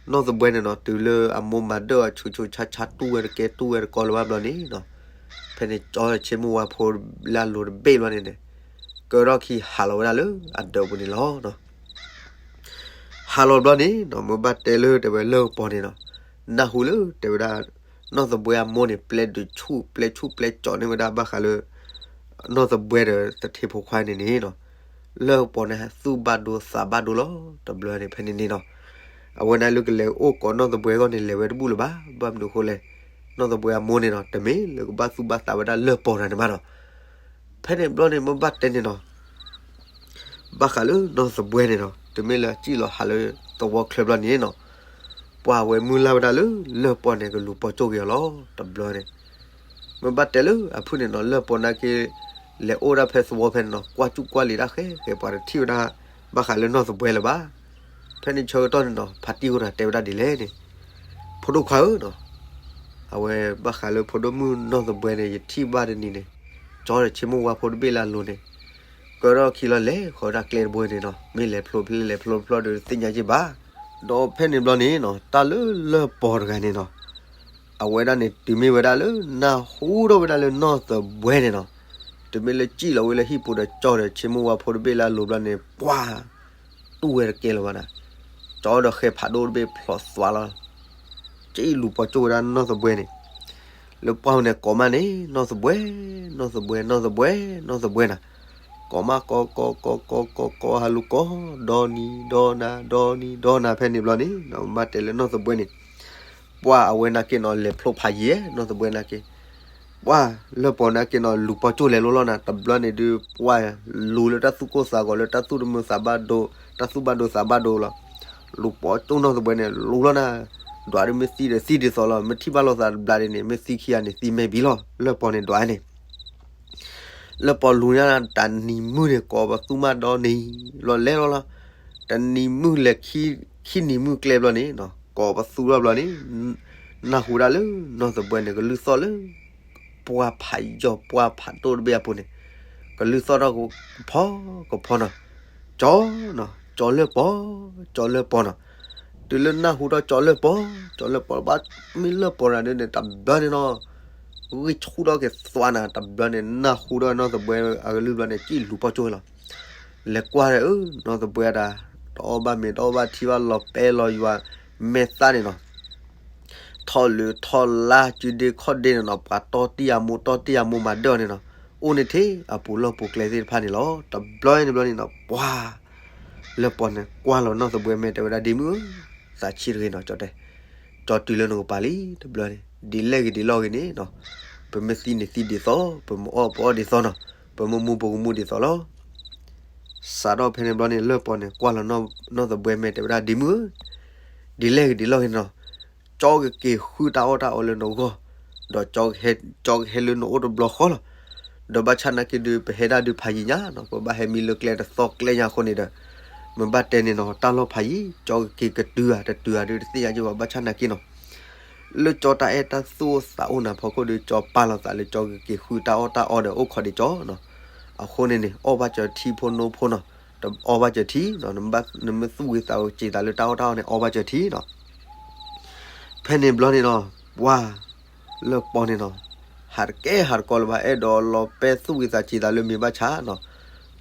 နီၢ်သဘှဲန့ၣ်နီၤ တုၤလၢအမိၢ်မၤဒၢၣ်အီၤဆူးဆူးဆါဆါတူၢ်ဝဲတကဲတူၢ်ဝဲတကီလၢၤဘၣ်ဘျီန့ၣ်နီၤ, ဖဲန့ၣ်ကၠီဆ့မိၢ်ဝါဖိလၢအလိၤတဘ့ၣ်ဘျီန့ၣ်န့ၣ်, ကၢထီၣ်ခံဟးလီၤဝဲဒၣ်လၢအဒၢးပူၤန့ၣ်လီၤ. ဟးလီၤဘျီန့ၣ်နီၤ မ့ၢ်ဘၣ်တဲလၢတဲဝဲလၢၢ်ကပီၤန့ၣ်နီၤ, နၢ်ဟူလၢတဲဝဲဒၣ် နီၢ်သဘှဲအမိၢ်န့ၣ် ပျဲဒုးဆူၣ်ပျဲဆူၣ်ပျဲကၠီန့ၢ်ဝဲဒၣ်ဘၣ်ဃးလၢ နီၢ်သဘှဲဒီးသထ့ဖိခွါန့ၣ်န့ၣ်နီၤ, လၢၢ်ကပီၤန့ၣ် သူၣ်ဘၣ်ဒိသးဘၣ်ဒိလီၤ တဘျီန့ၣ်ဖဲန့ၣ်န့ၣ်နီၤ, အဝဲဒၣ်လၢကလဲၤအိၣ်ကိးနီၢ်သဘှဲအဂီၢ်န့ၣ် လဲၤဝဲတဘူၣ်လၢၤဘၣ် ဘၣ်မနုၤအဃိလဲၣ်, နီၢ်သဘှဲအမိၢ်န့ၣ်နီၤ တမ့ၢ်လၢကဘၣ်သူၣ်ဘၣ်သးဝဲဒၣ်လၢၢ်ကပီၤတဂၤန့ၣ်ဘၣ်နီၤ, ဖဲန့ၣ်ဘျီန့ၣ် မ့ၢ်ဘၣ်တဲန့ၣ်နီၤ ဘၣ်ဃးလၢနီၢ်သဘှဲန့ၣ်နီၤ တုၤမ့ၢ်လၢအစံၣ်လီၤဟးလၢသဝီချၢဘျီန့ၣ်နီၤ, ပှၢ်ဝဲမုၢ်လၢ်ဝဲဒၣ်လၢလၢၢ်ကပီၤန့ၣ် ကလူၤပိာ်ကၠိၣ်က့ၤအီၤလီၤ တဘျီန့ၣ်, မ့ၢ်ဘၣ်တဲလၢအဖုၣ်န့ၣ်နီၤ လၢၢ်ကပီၤနာ်က့ လဲၤအိၣ်ဒၣ်ဖဲသဝီဖဲန့ၣ်နီၤ ကွၢ်စူၣ်ကွၢ်လံာ်တၢ်ဃဲဃဲ ပှၤတထံၣ်ဝဲဒၣ် ဘၣ်ဃးလၢနီၢ်သဘှဲလၢၤဘၣ်. ဖဲန့ၣ်ဆၢကတီၢ်န့ၣ်နီၤ ဖါတံၢ်အိၣ်ဒီးတဲဝဲဒၣ်ဒ်လဲၣ်န့ၣ်, ဖိဒိၣ်ခွါဧၢနီၤ အဝဲဘၣ်ဃးလၢဖိဒိၣ်မုၣ်နီၢ်သဘှဲန့ၣ် ယထံၣ်ဘၣ်တနံၤန့ၣ်, ကၠီဒီးဆ့မိၢ်ဝါဖိတဘ့ၣ်လၢအလိၤန့ၣ်, ကၢထီၣ်ခံလီၤလဲၤဃီတၢ်ကျဲတဘိန့ၣ်နီၤ မ့ၢ်လဲၤဖျိဖျဲလဲၤဖျိဖျီဒီးသ့ၣ်ညါက့ၤဘၣ်. ဒီးဖဲန့ၣ်ဘျီန့ၣ်နီၤ တၢ်လၢလၢၢ်ကပီၤတဂၤန့ၣ်နီၤ အဝဲဒၣ်န့ၣ် တုၤမ့ၢ်ဝဲဒၣ်လၢနၢ်ဟူထီၣ်ဝဲဒၣ်လၢနီၢ်သဘှဲန့ၣ်နီၤ, တုၤမ့ၢ်လၢစံၣ်လီၤဝဲလၢဟံၣ်ပူၤဒီးကၠီဒီးဆ့မိၢ်ဝါဖိတဘ့ၣ်လၢအလိၤဘျီန့ၣ် ပှၢ် တူၢ်ဝဲတကဲလၢၤဘၣ်နၤ, ကၠီဒီးဃဲဖးဒိၣ်တဘ့ၣ်ဖျိးသွါလီၤ, ကံၣ်လူၤပိာ်ကၠိၣ်ဝဲဒၣ်နီၢ်သဘှဲန့ၣ်, လၢပှၢ်န့ၣ်ကိးမးန့ၣ် နီၢ်သဘှဲ, နီၢ်သဘှဲ နီၢ်သဘှဲ နီၢ်သဘှဲနၤ, ကိးမးကိးကိးကိးကိးကိးကိးဟးလူၤကိး, ဒီနံၤဒီနၤ ဒီနံၤဒီနၤ ဖဲန့ၣ်ဘျီန့ၣ် မ့ၢ်ဘၣ်တဲလၢနီၢ်သဘှဲန့ၣ် ပှၢ်အဝဲနာ်က့နီၤ လဲၤဖျိဖးယံၤ နီၢ်သဘှဲနာ်က့, ပှၢ်လၢၢ်ကပီၤနာ်က့နီၤ လူၤပိာ်ကၠိၣ်လဲၤလိၤလီၤနၤ, တဘျီန့ၣ်ဒုး ပှၢ်လူၤလၢတၢ်သူၣ်ကိၢ်သးဂီၤ လၢတၢ်သူၣ်တမုာ်သးဘၣ်ဒိ, တၢ်သူၣ်ဘၣ်ဒိသးဘၣ်ဒိလီၤ, လူၤပိာ်ကၠိၣ်နီၢ်သဘှဲန့ၣ် လူၤလီၤနၤ, ဒွးဒုးမ့ၢ်သံဒီးသံဒ်သိးလီၤ, မ့ၢ်ထံၣ်ဘၣ်လိာ်သးတဘျီဒ်န့ၣ် မ့ၢ်သံခံဂၤန့ၣ် သံမဲာ်ဘံလီၤ, လၢၢ်ကပီၤန့ၣ်ဒွးန့ၣ် လၢၢ်ကပီၤလူၤညါတၢ်နံၤမုၢ်န့ၣ် ကိးပသူမးဒီနံၤ, လီၤလဲၤလီၤလီၤ, တနံၤမုၢ်လဲၤ ခံနံၤမုၢ်ကျဲဘျီန့ၣ် ကိးပသူထီၣ်ဘျီန့ၣ်, နၢ်ဟူဒၣ်လၢနီၢ်သဘှဲန့ၣ် ကလုၢ်သီၣ်လၢ ပှၢ်ဖးယီၤ ပှၢ်ဖးဒိၣ်တဘ့ၣ်အပူၤန့ၣ်, ကလုၢ်သီၣ်ထီၣ်ကဖီကဖီနီၤ, ကၠီ, ကၠီလၢၢ်ကပီၤ, ကၠီလၢၢ်ကပီၤနီၤ, တုၤလၢနၢ်ဟူထီၣ်ကၠီလၢၢ်ကပီၤ, ကၠီလၢၢ်ကပီၤဘၣ်, မ့ၢ်လၢၢ်ကပီၤတဂၤန့ၣ် တဘျီန့ၣ်နီၤ ဂံၢ်ဆူၣ်ထီၣ်က့ၤသွါနၤ, တဘျီန့ၣ် နၢ်ဟူထီၣ်နီၢ်သဘှဲအကလုၢ်ဘျီန့ၣ် ကံၣ်လူၤပိာ်ကၠိၣ်လီၤ, လဲၤကွၢ်ဒီး နီၢ်သဘှဲတၢ် တအီၣ်ဘၣ်မ့ၤ တအီၣ်ဘၣ်ထံဘၣ် လီၤပဲလီၤယွၤမဲာ်သၣ်န့ၣ်နီၤ, ထီၣ်လၢထီၣ်လါ စုဒ့ခီၣ်ဒ့န့ၣ်နီၤ ပှၤတီတံၢ်အမိၢ် တီတံၢ်အမိၢ်မၤဒၢၣ်အီၤန့ၣ်နီၤ, အိၣ်န့ၣ်ထဲအပူၤလီၢ်ပူၤကျဲသ့ၣ်တဖၣ်န့ၣ်လီၤ. တဘျီန့ၣ်ဘျီန့ၣ်နီၤ ပှၤ လၢပီၤန့ၣ် ကွၢ်လီၤနီၢ်သဘှဲမဲာ် တဲဝဲဒၣ် ဒ့မုၣ်ဧၢ, သးဆံးတဂ့ၤနီၤ ကၠီတဲ, ကၠီတုၤလၢနကပၤလံ တဘျီန့ၣ် ဒ်လဲၣ်ဂ့ၤဒ်လဲၣ်ဂ့ၤန့ၣ်နီၤ, ပမ့ၢ်သံန့ၣ်သံဒ်သိး, ပမ့ၢ်အီၣ်ပအီၣ်ဒ်သိးနီၤ, ပမ့ၢ်မူပကမူဒ်သိးလီၤ. စးထီၣ်ဖဲန့ၣ်ဘျီန့ၣ် လၢပီၤန့ၣ် ကွၢ်လီၤနီၢ်သဘှဲမဲာ် တဲဝဲဒၣ် ဒ့မုၣ်ဧၢ, ဒ်လဲၣ်ဂ့ၤဒ်လဲၣ်ဂ့ၤန့ၣ်နီၤ, ကၠီကက့ၤဃုတၢ်အီၣ်တၢ်အီလၢနဂီၢ်, ဒီးကၠီကဟဲလၢနအိၣ်တဘျီဃီလီၤ. ဒီးဘၣ်ဆၣ်နာ်က့ဒုး ပဟဲဒၣ်ဒုးဖးယံာ်ညါနီၤ, ပဘၣ်ဟဲမံလၢကျဲတသီကျဲညါအဃိန့ၣ်ဒီး, မ့ၢ်ဘၣ်တဲန့ၣ်နီၤ တၢ်လီၢ်ဖးယံာ် ကၠီကက့ၤကတုၤဧါတတုၤဧါဒုး တသ့ၣ်ညါကဘၣ်. ဘၣ်ဆၣ်နာ်က့နီၤ လၢကၠီတၢ်အဲၣ်တၢ်သူၣ်အိၣ်သးအိၣ်နၤဖီခိၣ်ဒီး ကၠီပာ်လီၤသးလၢကၠီကက့ၤဃုတၢ်အီၣ်တၢ်အီဒီးအိၣ်ခိးဒံးကၠီနီၤ. အဃိန့ၣ်န့ၣ် အီၣ်ဘၣ်စၢၤထံဖိနိဖိနီၤ, တအီၣ်ဘၣ်စၢၤထံနီၤ, နမ့ၢ်သူၣ်ဂ့ၤသးဝဲစံးသးလၢတၢ်အီၣ်တၢ်အီန့ၣ် အီၣ်ဘၣ်စၢၤထံနီၤ. ဖဲန့ၣ်ဘျီန့ၣ်နီၤ ပှၤ လၢပီၤန့ၣ်နီၤ ဟးတကဲဟးတကီလၢၤဘၣ်, အဲၣ်ဒိးလီၤပဲသူၣ်ဂ့ၤသးစံးသးလၢမ့ၢ်ဘၣ်ဆၣ်နီၤ,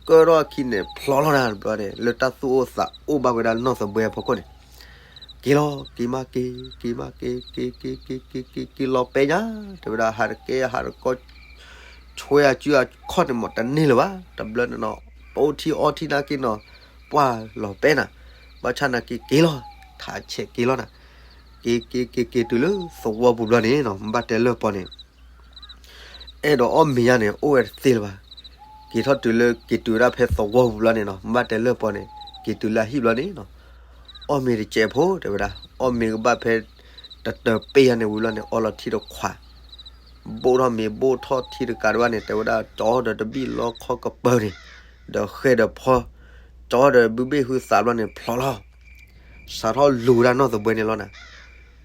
ကၢထီၣ်အခံန့ၣ် ဖျိးလီၤနၤတဘျီန့ၣ် လၢတၢ်သူၣ်အိၣ်သးအိၣ်ဘၣ်ဝဲဒၣ်နီၢ်သဘှဲအဖီခိၣ်န့ၣ်, က့ၤလီၤ က့ၤမးက့ၤ က့ၤမးက့ၤ က့ၤ က့ၤ က့ၤ က့ၤ က့ၤ က့ၤလီၤပဲညါ, တဲဝဲဒၣ် ဟးတကဲဟးတကီ ဆွဲအစုအခီၣ်န့ၣ်မ့ၢ်တန့ၢ်လၢၤဘၣ်, တဘျီန့ၣ်နီၤ ပအိၣ်ထံအီထံနာ်က့နီၤ, ပှၤလီၤပဲနၤ, ဘၣ်ဆၣ်နာ်က့က့ၤလီၤ, ထးဆဲးက့ၤလီၤနၤ, က့ၤ က့ၤ က့ၤ က့ၤတုၤလၢသဝီပူၤဘျီန့ၣ်နီၤ မ့ၢ်ဘၣ်တဲလၢပီၤန့ၣ် အဲၣ်ဒိးအီၣ်မ့ၤညါန့ၣ် အိၣ်ဝဲတသ့လၢၤဘၣ်. က့ၤထီၣ်တုၤလၢ က့ၤတုၤဝဲဒၣ်ဖဲသဝီပူၤဘျီန့ၣ်နီၤ မ့ၢ်ဘၣ်တဲလၢပီၤန့ၣ် က့ၤတုၤလၢအဟံၣ်ဘျီန့ၣ်နီၤ, အီၣ်မ့ၤတစဲးဖိ တဲဝဲဒၣ်, အီၣ်မ့ၤကဘၣ်ဖဲ တတၢၤပ့ၢ်ယါန့ၣ်ဝံၤဘျီန့ၣ် အီလီၤထံတခွး, ဘိၣ်ထီၣ်မ့ၤဘိၣ်ထီၣ်ထံတကးဒံးဘၣ်န့ၣ် တဲဝဲဒၣ် ကၠီဒီးတဘံၣ်လီခီကပၢၤန့ၣ်, ဒီးဃဲဒီးဖီ, ကၠီဒီးဘုဘ့ၣ်ဟုသးဘျီန့ၣ် ဖျိးလီၤ စးထီၣ်လူၤဝဲဒၣ်နီၢ်သဘှဲန့ၣ်လီၤနၤ,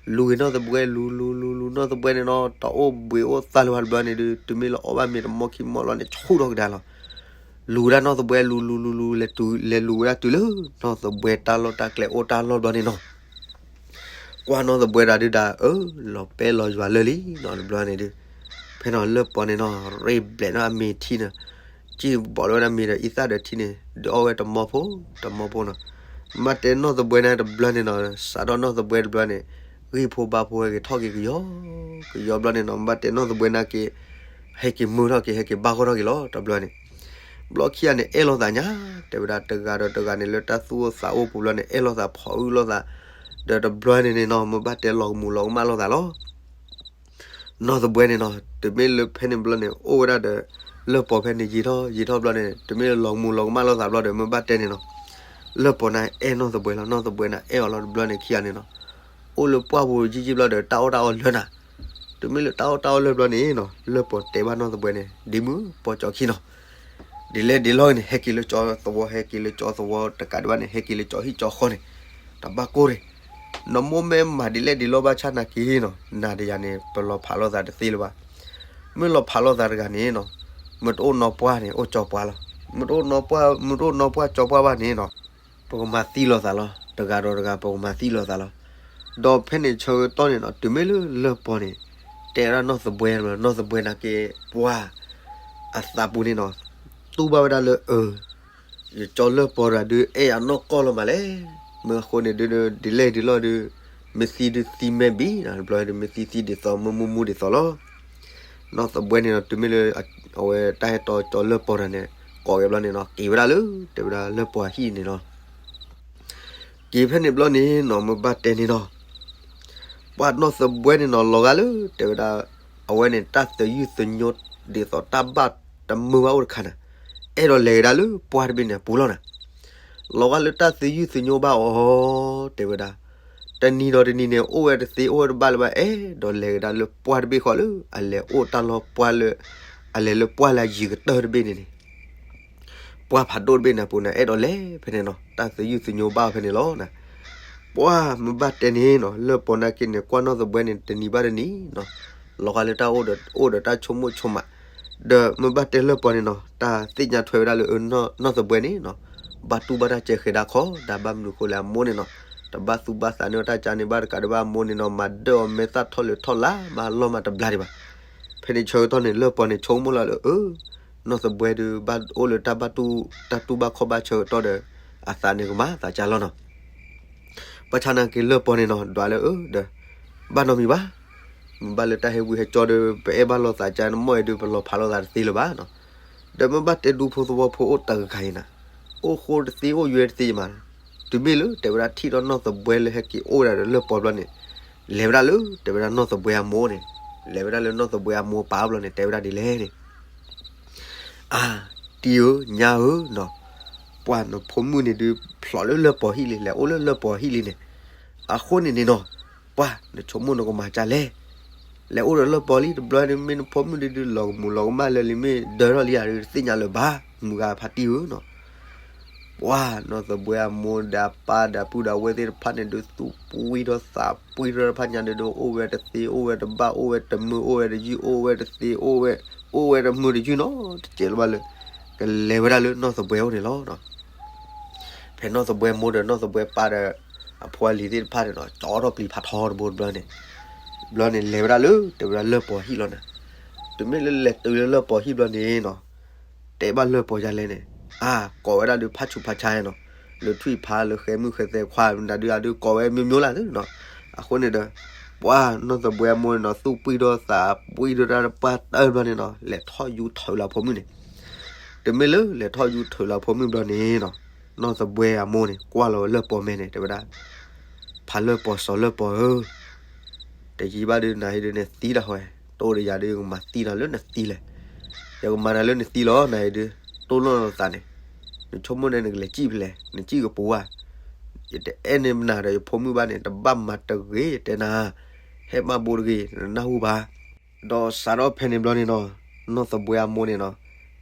လူၤဂ့ၤနီၢ်သဘှဲ လူၤလူၤလူၤလူၤနီၢ်သဘှဲန့ၣ်နီၤ တအိၣ်ဘှံးအိၣ်သါလၢၤဘၣ်တဘျီန့ၣ်ဒုး တုၤမ့ၢ်လၢအီၣ်ဘၣ်မ့ၤတမီခံမီလီၤန့ၣ် ဆူၣ်ထီၣ်ကဒါလီၤ. လူၤဝဲဒၣ်နီၢ်သဘှဲ လူၤလူၤလူၤလူၤ လဲၤလူၤဝဲဒၣ်တုၤလၢ နီၢ်သဘှဲတၢ်လီၢ်တၢ်ကျဲအိၣ်တၢ်လီၢ်ဘျီန့ၣ်နီၤ ကွၢ်နီၢ်သဘှဲဒၣ်ဒုးဒၣ် အၢ လီၤပဲလီၤယွၤလၢာ်လံနီၤ တဘျီန့ၣ်ဒုး ဖဲနီၤလၢပီၤန့ၣ်နီၤ ရ့ဘျဲးနီၤအမ့ၤထံန့ၣ် ကံၣ်ဘီးလီၤဝဲဒၣ်မ့ၤဒီးအံသၣ်ဒီးထံန့ၣ် ဒုးအီၣ်ဝဲတမီဖိ တမီဖိနီၤ မ့ၢ်ဘၣ်တဲနီၢ်သဘှဲန့ၣ်တဘျီန့ၣ်နီၤ စးထီၣ်နီၢ်သဘှဲတဘျီန့ၣ် ဂံၢ်ဖိဘါဖိဟဲက့ၤထီၣ်က့ၤကယီကယီဘျီန့ၣ်နီၤ မ့ၢ်ဘၣ်တဲနီၢ်သဘှဲနာ်က့ ဟဲက့ၤမုာ်ထီၣ်က့ၤ ဟဲက့ၤဘၣ်ဂီၢ်ထီၣ်က့ၤလီၤ တဘျီန့ၣ် ဘျီခံဂၤန့ၣ် အဲၣ်လိာ်သးညါ တဲဝဲဒၣ်တဂၤဒီးတဂၤန့ၣ် လၢတၢ်သူၣ်အိၣ်သးအိၣ်ပူၤဘျီန့ၣ် အဲၣ်လိာ်သးဖီၣ်အုၣ်လိာ်သး ဒီးတဘျီန့ၣ်န့ၣ်နီၤ မ့ၢ်ဘၣ်တဲလီၤကမူးလီၤကမၣ်လိာ်သးလီၤ နီၢ်သဘှဲန့ၣ်နီၤ တမ့ၢ်လၢဖဲန့ၣ်ဘျီန့ၣ် အိၣ်ဝဲဒၣ်ဒီး လၢပီၤဖဲန့ၣ်ယံာ်ထီၣ်ယံာ်ထီၣ်ဘျီန့ၣ် တမ့ၢ်လၢလီၤကမူးလီၤကမၣ်လိာ်သးဘျီဒီး မ့ၢ်ဘၣ်တဲန့ၣ်နီၤ လၢပီၤန့ၣ်အဲၣ်နီၢ်သဘှဲလီၤ နီၢ်သဘှဲန့ၣ်အဲၣ်အီၤလီၤ တဘျီန့ၣ်ခံဂၤန့ၣ်နီၤ အိၣ်လၢပှၢ်ပူၤယံာ်ယံာ်ဘျီဒီး တၢ်အီၣ်တၢ်အီလၢနၤ တမ့ၢ်လၢတၢ်အီၣ်တၢ်အီလၢဘျီန့ၣ်နီၤ လၢပီၤတဲဘၣ်နီၢ်သဘှဲန့ၣ် ဒ့မုၣ် ပိာ်ကၠီခံနီၤ ဒ်လဲၣ်ဒ်လဲၣ်ဂ့ၤန့ၣ် ဟဲက့ၤလၢကၠီသဝီ ဟဲက့ၤလၢကၠီသဝီတကးဒံးဘၣ်န့ၣ် ဟဲက့ၤလၢကၠီဟံၣ်ကၠီဃီန့ၣ် တဘၣ်ကိၢ်န့ၣ် နမိၢ်မ့ၢ်မၤဒ်လဲၣ်ဒ်လဲၣ်ဘၣ်ဆၣ်နာ်က့နီၤ နၤဒီးယၤန့ၣ် ပလီၤဖးလိာ်သးတသ့လၢၤဘၣ် မ့ၢ်လီၤဖးလိာ်သးတဂၤန့ၣ်နီၤ မ့ၢ်တအိၣ်နီၢ်ပှၢ်န့ၣ် အိၣ်ကၠီပှၢ်လီၤ မ့ၢ်တအိၣ်နီၢ်ပှၢ် မ့ၢ်တအိၣ်နီၢ်ပှၢ်ကၠီပှၢ်ဘၣ်န့ၣ်နီၤ ပကမၤသံလိာ်သးလီၤ တဂၤဒီးတဂၤ ပကမၤသံလိာ်သးလီၤ ဒီးဖဲန့ၣ်ဆၢကတီၢ်န့ၣ်နီၤ တုၤမ့ၢ်လၢလၢပီၤန့ၣ် တဲဝဲဒၣ်နီၢ်သဘှဲ နီၢ်သဘှဲနာ်က့ ပှၤ အသးပူၤန့ၣ်နီၤ တူၢ်ဘၣ်ဝဲဒၣ်လၢအၢ ယကၠီလၢပီၤတဂၤဒုး အဲၣ်ယၤနီၢ်ကီၢ်လီၤမးလဲၣ် မ့ၢ်အဃိန့ၣ်ဒုး ဒ်လဲၣ်ဒ်လဲၣ်ဒုး မ့ၢ်သံဒုးသံမဲာ်ဘံၣ်နီၤ တဘျီဒုး မ့ၢ်သံသံဒ်သိး မ့ၢ်မူမူဒ်သိးလီၤ နီၢ်သဘှဲန့ၣ်နီၤ တုၤမ့ၢ်လၢ အဝဲတၢ်ဟဲတီကၠီလၢပီၤတဂၤန့ၣ် ကိးက့ၤဘျီန့ၣ်နီၤ က့ၤဝဲဒၣ်လၢ တဲဝဲဒၣ်လၢပီၤဟံၣ်န့ၣ်လီၤ က့ၤဖဲန့ၣ်ဘျီန့ၣ်နီၤ မ့ၢ်ဘၣ်တဲန့ၣ်နီၤ ပှၤနီၢ်သဘှဲန့ၣ်နီၤ လီၤဂာ်လၢ တဲဝဲဒၣ် အဝဲန့ၣ် တၢ်သယုၢ်သညိ ဒ်သိးတၢ်ဘၣ်တမုာ်ဘၣ်အိၣ်တခါန့ၣ် အဲၣ်ဒိးလဲၤကဒါလၢပှၢ်တဘ့ၣ်န့ၣ်အပူၤလီၤနၤ လီၤဂာ်လၢတၢ်သယုၢ်သညိဘၣ်အီၤ တဲဝဲဒၣ် တနံၤဒီးတနံၤန့ၣ် အိၣ်ဝဲတသ့ အိၣ်ဝဲတဘၣ်လၢၤဘၣ် အဲၣ်ဒိးလဲၤကဒါလၢပှၢ်တဘ့ၣ်ဃီလၢ အလဲၤအိၣ်တၢ်လီၢ်ပှၢ်လၢ အလဲၤလၢပှၢ်လၢအယံၤကတၢၢ်တဘ့ၣ်န့ၣ်န့ၣ် ပှၢ်ဖးဒိၣ်တဘ့ၣ်န့ၣ်အပူၤန့ၣ် အဲၣ်ဒိးလဲၤဖဲန့ၣ်နီၤ တၢ်သယုၢ်သညိဘၣ်ဖဲန့ၣ်လီၤနၤ ပှၢ်မ့ၢ်ဘၣ်တဲန့ၣ်နီၤ လၢပီၤနာ်က့န့ၣ် ကွၢ်နီၢ်သဘှဲန့ၣ် တနံၤဘၣ်တနံၤနီၤ လီၤဂာ်လၢတၢ်အိၣ်ဒီး အိၣ်ဒီးတၢ်ဆိကမိၣ်ဆိကမး ဒီးမ့ၢ်ဘၣ်တဲလၢပီၤန့ၣ်နီၤ တၢ်သ့ၣ်ညါထွဲဝဲဒၣ်လၢ နီၢ်သဘှဲန့ၣ်နီၤ ဘၣ်တူၢ်ဘၣ်တၢ်စဲဃဲၤဒၣ်ခီ ဒၣ်ဘၣ်မနုၤဃိလဲၣ်အမိၢ်န့ၣ်နီၤ တဘၣ်သူၣ်ဘၣ်သးန့ၢ်တၢ်ကါန့ၣ်ဘၣ်တကးဒံးဘၣ်အမိၢ်န့ၣ်နီၤ မၤဒၢၣ်အီၤမဲာ်သၣ်ထီၣ်လၢာ်ထီၣ်လါ မၤလီၢ်မၤတဘျါဒံးဘၣ် ဖဲန့ၣ်ဆၢကတီၢ်န့ၣ် လၢပီၤန့ၣ် ဆိကမိၣ်လီၤလၢအၢ နီၢ်သဘှဲဒုး ဘၣ်အိၣ်လၢတၢ်ဘၣ်တူၢ် တၢ်တူၢ်ဘၣ်ခီၣ်ဘၣ်ဆၢကတီၢ်ဒီး အသးန့ၣ်ကမၤသးကၢ်လီၤနီၤ ဘၣ်ဆၣ်နာ်က့လၢပီၤန့ၣ်နီၤ ဒွးလၢအၢ ဒီး ဘၣ်နီတမံၤဘၣ် မ့ၢ်ဘၣ်လၢတၢ်ဟဲဝံဟဲကၠီဒီး ပအဲၣ်ဘၣ်လိာ်သးကန့ၣ်မ့ၢ်အံၤဒီး ပလီၤဖးလိာ်သးတသ့လၢၤဘၣ်နီၤ. ဒီးမ့ၢ်ဘၣ်တဲဒူဖိသဝီဖိအိၣ်တဂၤအံၤနၤ, အိၣ်ဃိတသ့အိၣ်ယွဲတသ့မး, တုၤမ့ၢ်လၢတဲဝဲဒၣ်ထံၣ်ဒီးနီၢ်သဘွဲလၢဟဲက့ၤအိၣ်ဝဲဒၣ်ဒီးလၢပီၤဘျီန့ၣ်, လဲၤဝဲဒၣ်လၢတဲဝဲဒၣ်နီၢ်သဘွဲအမိၢ်န့ၣ်, လဲၤဝဲဒၣ်လၢနီၢ်သဘွဲအမိၢ်ပၢ်ဘျီန့ၣ် တဲဝဲဒၣ်ဒ်လဲၣ်န့ၣ် အါ, တံၤဧၢ ညါဧၢနီၤ, ပှၢ်နဖိမုၣ်န့ၣ်ဒုး ဖျိးလၢလၢပီၤဟံၣ်လံ လဲၤအိၣ်လၢလၢပီၤဟံၣ်လံန့ၣ်, အဃိန့ၣ်န့ၣ်နီၤ, ပှၢ်နဆိကမိၣ်နကမၤဒ်လဲၣ်, လဲၤအိၣ်ဒီးလၢပီၤလံတဘျီန့ၣ် မ့ၢ်နဖိမုၣ်ဒုးဒုးလီၤကမူးလီၤကမၣ်လၢလံမ့ၢ်ဒၢထီၣ်လံဧါ တသ့ၣ်ညါလၢၤဘၣ်, မုၢ်ဂၤဖါတံၢ်ဧၢနီၤ ပှၢ်နီၢ်သဘွဲအမိၢ်ဒီးအပၢ်ဒီးပုၢ်ဒီးဝဲၢ်သ့ၣ်တဖၣ်န့ၣ်ဒုး သူၣ်ပှံၢ်ထီၣ်သးပှံၢ်ထီၣ်တဖၣ်ညါဒုး အိၣ်ဝဲတသ့ အိၣ်ဝဲတဘၣ် အိၣ်ဝဲတမုာ် အိၣ်ဝဲတယုၢ် အိၣ်ဝဲတသ့ အိၣ်ဝဲ အိၣ်ဝဲတမုာ်တယုၢ်နီၤ တစဲးလၢၤဘၣ်လၢ ကလဲၤဝဲဒၣ်လၢနီၢ်သဘွဲအိၣ်န့ၣ်လီၤ. ဖဲနီၢ်သဘွဲမိၢ်ဒီးနီၢ်သဘွဲပၢ်ဒီး အဖိအလံၤသ့ၣ်တဖၣ်န့ၣ်နီၤ ကၠီထီၣ်ပျံၤဖးထီတဘိတဘျီန့ၣ်, ဘျီန့ၣ်လဲၤဝဲဒၣ်လၢ တဲဝဲဒၣ်လၢပီၤဟံၣ်လီၤနၤ, တုၤမ့ၢ်လၢလဲၤတုၤလၢလၢပီၤဟံၣ်ဘျီန့ၣ်နီၤ တဲဘၣ်လၢပီၤယါလဲၣ်န့ၣ်, အါ ကိးဝဲဒၣ်ဒုးဖးဆူးဖးဆါနီၤ, လၢထွံၣ်ဖးလၢဃဲမုၣ်ဃဲသဲခွါမတၤဒုးအဒုးကိးဝဲ မျိုးမျိုး လၢ်သုနီၤ, အဃိန့ၣ်ဒီး ပှၢ်နီၢ်သဘွဲအမိၢ်န့ၣ်နီၤ သူၣ်ပှံၢ်ထီၣ်သးပှံၢ်ထီၣ်တၢ်တပှၢ်တၢၢ်ဘျီန့ၣ်နီၤ လဲၤထီၣ်ယူၤထုးလၢအဖိမုၣ်န့ၣ်, တုၤမ့ၢ်လၢလဲၤထီၣ်ယူၤထုးလၢအဖိမုၣ်ဘျီန့ၣ်နီၤ, နီၢ်သဘွဲအမိၢ်န့ၣ် ကွၢ်လီၤဝဲလၢပီၤမဲာ်န့ၣ် တဲဝဲဒၣ် ဖးလၢပီၤစီၤလၢပီၤဧၢ တယံာ်ဘၣ်ဒုးနၤအံၤဒုးနသံတၢ်ဃီ, တိၢ်ဒီးယၤဒုး ယကမၤသံနၤလၢနသံလဲၣ်, ယကမၤနၤလၢနသံလီၤ နၤအံၤဒုး, တိၢ်လိာ်နသးန့ၣ်, နဆိကမိၣ်န့ၣ်နကလဲၤစံၣ်ဖဲလဲၣ် နစံၣ်ကပူၤဧါ, ယတအဲၣ်န့ၢ်နၤဒီးယဖိမုၣ်ဘၣ်န့ၣ် တဘၣ်မၤတဂ့ၤ ယတဲနၤ, ဟဲမၤဘိတဂ့ၤ နနၢ်ဟူဘၣ် ဒီးစးထီၣ်ဖဲန့ၣ်ဘျီန့ၣ်နီၤ, နီၢ်သဘွဲအမိၢ်န့ၣ်နီၤ,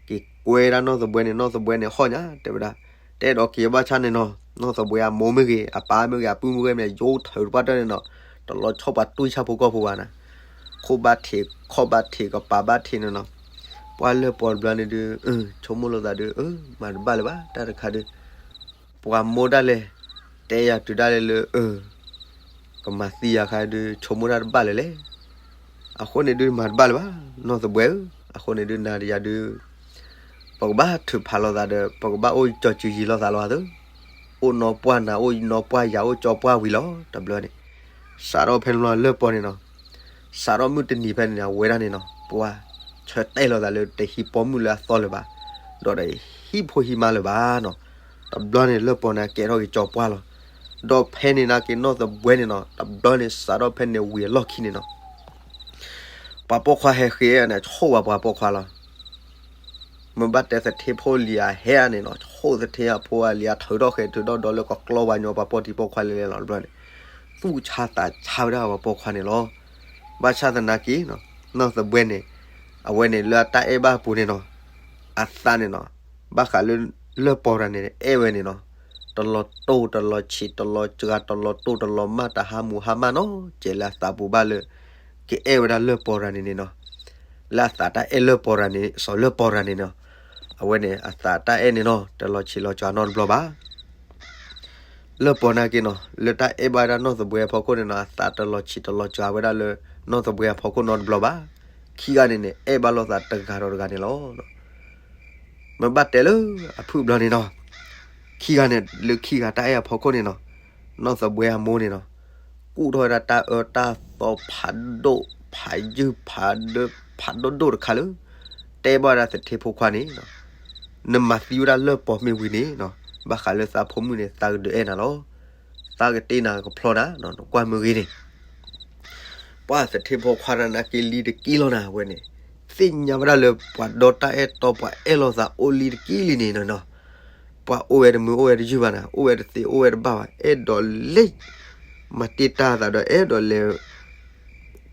က့ၤကွဲဒၣ်နီၢ်သဘွဲန့ၣ် နီၢ်သဘွဲန့ၣ်ဟီၣ်ညါ တဲဝဲဒၣ်, တအဲၣ်ဒိးက့ၤဘၣ်ဆၣ်န့ၣ်နီၤ, နီၢ်သဘွဲအမိၢ်မ့ၢ်ဂ့ၤ အပၢ်မ့ၢ်ဂ့ၤ အပုၢ်မ့ၢ်ဂ့ၤမ့ၢ် ယိထၢတပှၢ်တၢၢ်န့ၣ်နီၤ, တလီၤဆီပှၤတွံၢ်ဆၣ်ဖိကီၢ်ဖိဘၣ်နၤ, ခိၣ်ဘၣ်ထံး ခီၣ်ဘၣ်ထံး ကပၤဘၣ်ထံးန့ၣ်နီၤ, ပှၢ်လၢပီၤတဘျီန့ၣ်ဒုး, ဆိကမိၣ်လိာ်သးဒုး, မၤတဘၣ်လၢၤဘၣ် တၢ်တခါဒုး ပှၤမိၢ်ဒၣ်လဲာ် တဲယၤတုၤဒၣ်လဲာ်လၢ ကမၤသံယၤခါဒုး ဆိကမိၣ်တၢ်တဘၣ်လၢၤလဲၣ်. အဃိန့ၣ်ဒုးမၤတဘၣ်လၢၤဘၣ် နီၢ်သဘွဲဧၢ, အဃိန့ၣ်ဒုးနၤဒီးယၤဒုး ပကဘၣ်ထုးဖးလိာ်သးဒီး ပကဘၣ်အိၣ်ကၠီၤစုၤယံၤလိာ်သးလီၤသၢ, အိၣ်နီၢ်ပှၢ်နၤ အိၣ်နီၢ်ပှၢ်ယၤ အိၣ်ကၠီပှၢ်ဝံၤလီၤ တဘျီန့ၣ်, စးထီၣ်ဖဲန့ၣ်လီၤလၢပီၤန့ၣ်နီၤ, စးထီၣ်မုၢ်တနံၤဖဲန့ၣ်န့ၣ် အဝဲဒၣ်န့ၣ်နီၤ ပှၤဆၢတဲာ်လိာ်သးလၢတဟံးပိာ်မုၣ်လၢအသီလၢၤဘၣ်, ဒီးတဟံးဖိဟံးမါလၢၤဘၣ်နီၤ, တဘျီန့ၣ်လၢပီၤန့ၣ်ကဲထီၣ်က့ၤကၠီပှၢ်လီၤ. ဒီးဖဲန့ၣ်နာ်က့ၤနီၢ်သဘွဲန့ၣ်နီၤ တဘျီန့ၣ်စးထီၣ်ဖဲန့ၣ်ဝံၤအလီၢ်ခံန့ၣ်နီၤ ပှၤပိာ်ခွါဟဲဃ့န့ၣ် ဆိၣ်ဝဲပှၤပိာ်ခွါလီၤ. မ့ၢ်ဘၣ်တဲသထ့ဖိလံၤအဟဲန့ၣ်နီၤ ဆိၣ်သထ့အဖိအလံၤအထုးထီၣ်ဃဲၤထုးထီၣ်ဒီးလၢကကျီပှၤညီပှၤပိာ်ထံပိာ်ခွါလဲၤလဲၤလီၤတဘျီန့ၣ်, သူၣ်ဆါသးဆါဝဲဒၣ်ပှၤပိာ်ခွါန့ၣ်လီၤ. ဘၣ်ဆၣ်သနာ်က့ နီၢ်သဘွဲန့ၣ် အဝဲန့ၣ်လၢအတၢ်အဲၣ်ဘၣ်အပူၤန့ၣ်နီၤ အသးန့ၣ်နီၤ ဘၣ်ဃးလၢလၢၢ်ပီၤတဂၤန့ၣ် အဲၣ်ဝဲန့ၣ်နီၤ တလီၤတိၢ်တလီၤဆံးတလီၤစှၤတလီၤတိၢ်တလီၤမၢ်တဟါမူဟါမၢ်နီၤ ကဲလၢအသးပူၤဘၣ်လၢ ကအဲၣ်ဝဲဒၣ်လၢၢ်ပီၤတဂၤန့ၣ်န့ၣ်နီၤ လၢအသးတၢ်အဲၣ်လၢၢ်ပီၤတဂၤန့ၣ် စီၤလၢၢ်ပီၤတဂၤန့ၣ်နီၤ အဝဲန့ၣ်အသးတၢ်အဲၣ်န့ၣ်နီၤ တလီၤဆံးလီၤစှၤနီတဘျီဘၣ်. လၢၢ်ပီၤနာ်က့နီၤ လၢတၢ်အဲၣ်ဘၣ်ဝဲဒၣ်နီၢ်သဘွဲအဖီခိၣ်န့ၣ်နီၤ အသးတလီၤဆံးတလီၤစှၤဝဲဒၣ်လၢ နီၢ်သဘွဲအဖီခိၣ်နီတဘျီဘၣ်. ခံဂၤန့ၣ်န့ၣ် အဲၣ်ဘၣ်လိာ်သးတဂၤဒီးတဂၤန့ၣ်လီၤ. မ့ၢ်ဘၣ်တဲလၢအဖုၣ်ဘျီန့ၣ်နီၤ ခံဂၤန့ၣ် လၢခံဂၤတၢ်အဲၣ်အဖီခိၣ်န့ၣ်နီၤ နီၢ်သဘွဲအမိၢ်န့ၣ်နီၤ ကူၣ်ထီၣ်ဝဲဒၣ်တၢ်အၢတၢ်သီဖးဒိၣ် ဖးယုၢ် ဖးဒိၣ် ဖးဒိၣ်ဒိၣ်တခါလၢ တဲဘၣ်ဝဲဒၣ်သထ့ဖိခွါန့ၣ်နီၤ နမၤသံဝဲဒၣ်လၢၢ်ပီၤမ့ၢ်ဝံၤန့ၣ်နီၤ ဘၣ်ဃးလၢသးဖိမုၣ်န့ၣ် သးကဒုးအဲၣ်နၤလီၤ. သးကတ့နၤကဖျီနၤနီၤ နကွၢ်မ့ၢ်ဂ့ၤန့ၣ် ပှၤသထ့ဖိခွါတဂၤန့ၣ် က့ၤလံတက့ၢ်လီၤနၤ အဝဲန့ၣ် သ့ၣ်ညါဝဲဒၣ်လၢပှၤဒီတၢ်အဲၣ်တီ ပှၤအဲၣ်လိာ်သးအိၣ်လံတက့ၢ်လံန့ၣ်နီၤ ပှၤအိၣ်ဝဲတမုာ်အိၣ်ဝဲတယုၢ်ဘၣ်နၤ အိၣ်ဝဲတသ့အိၣ်ဝဲတဘၣ်ဘၣ် အဲၣ်ဒိးလဲၤ မၤတ့ၢ်တၢ်သးဒီးအဲၣ်ဒိးလဲၤ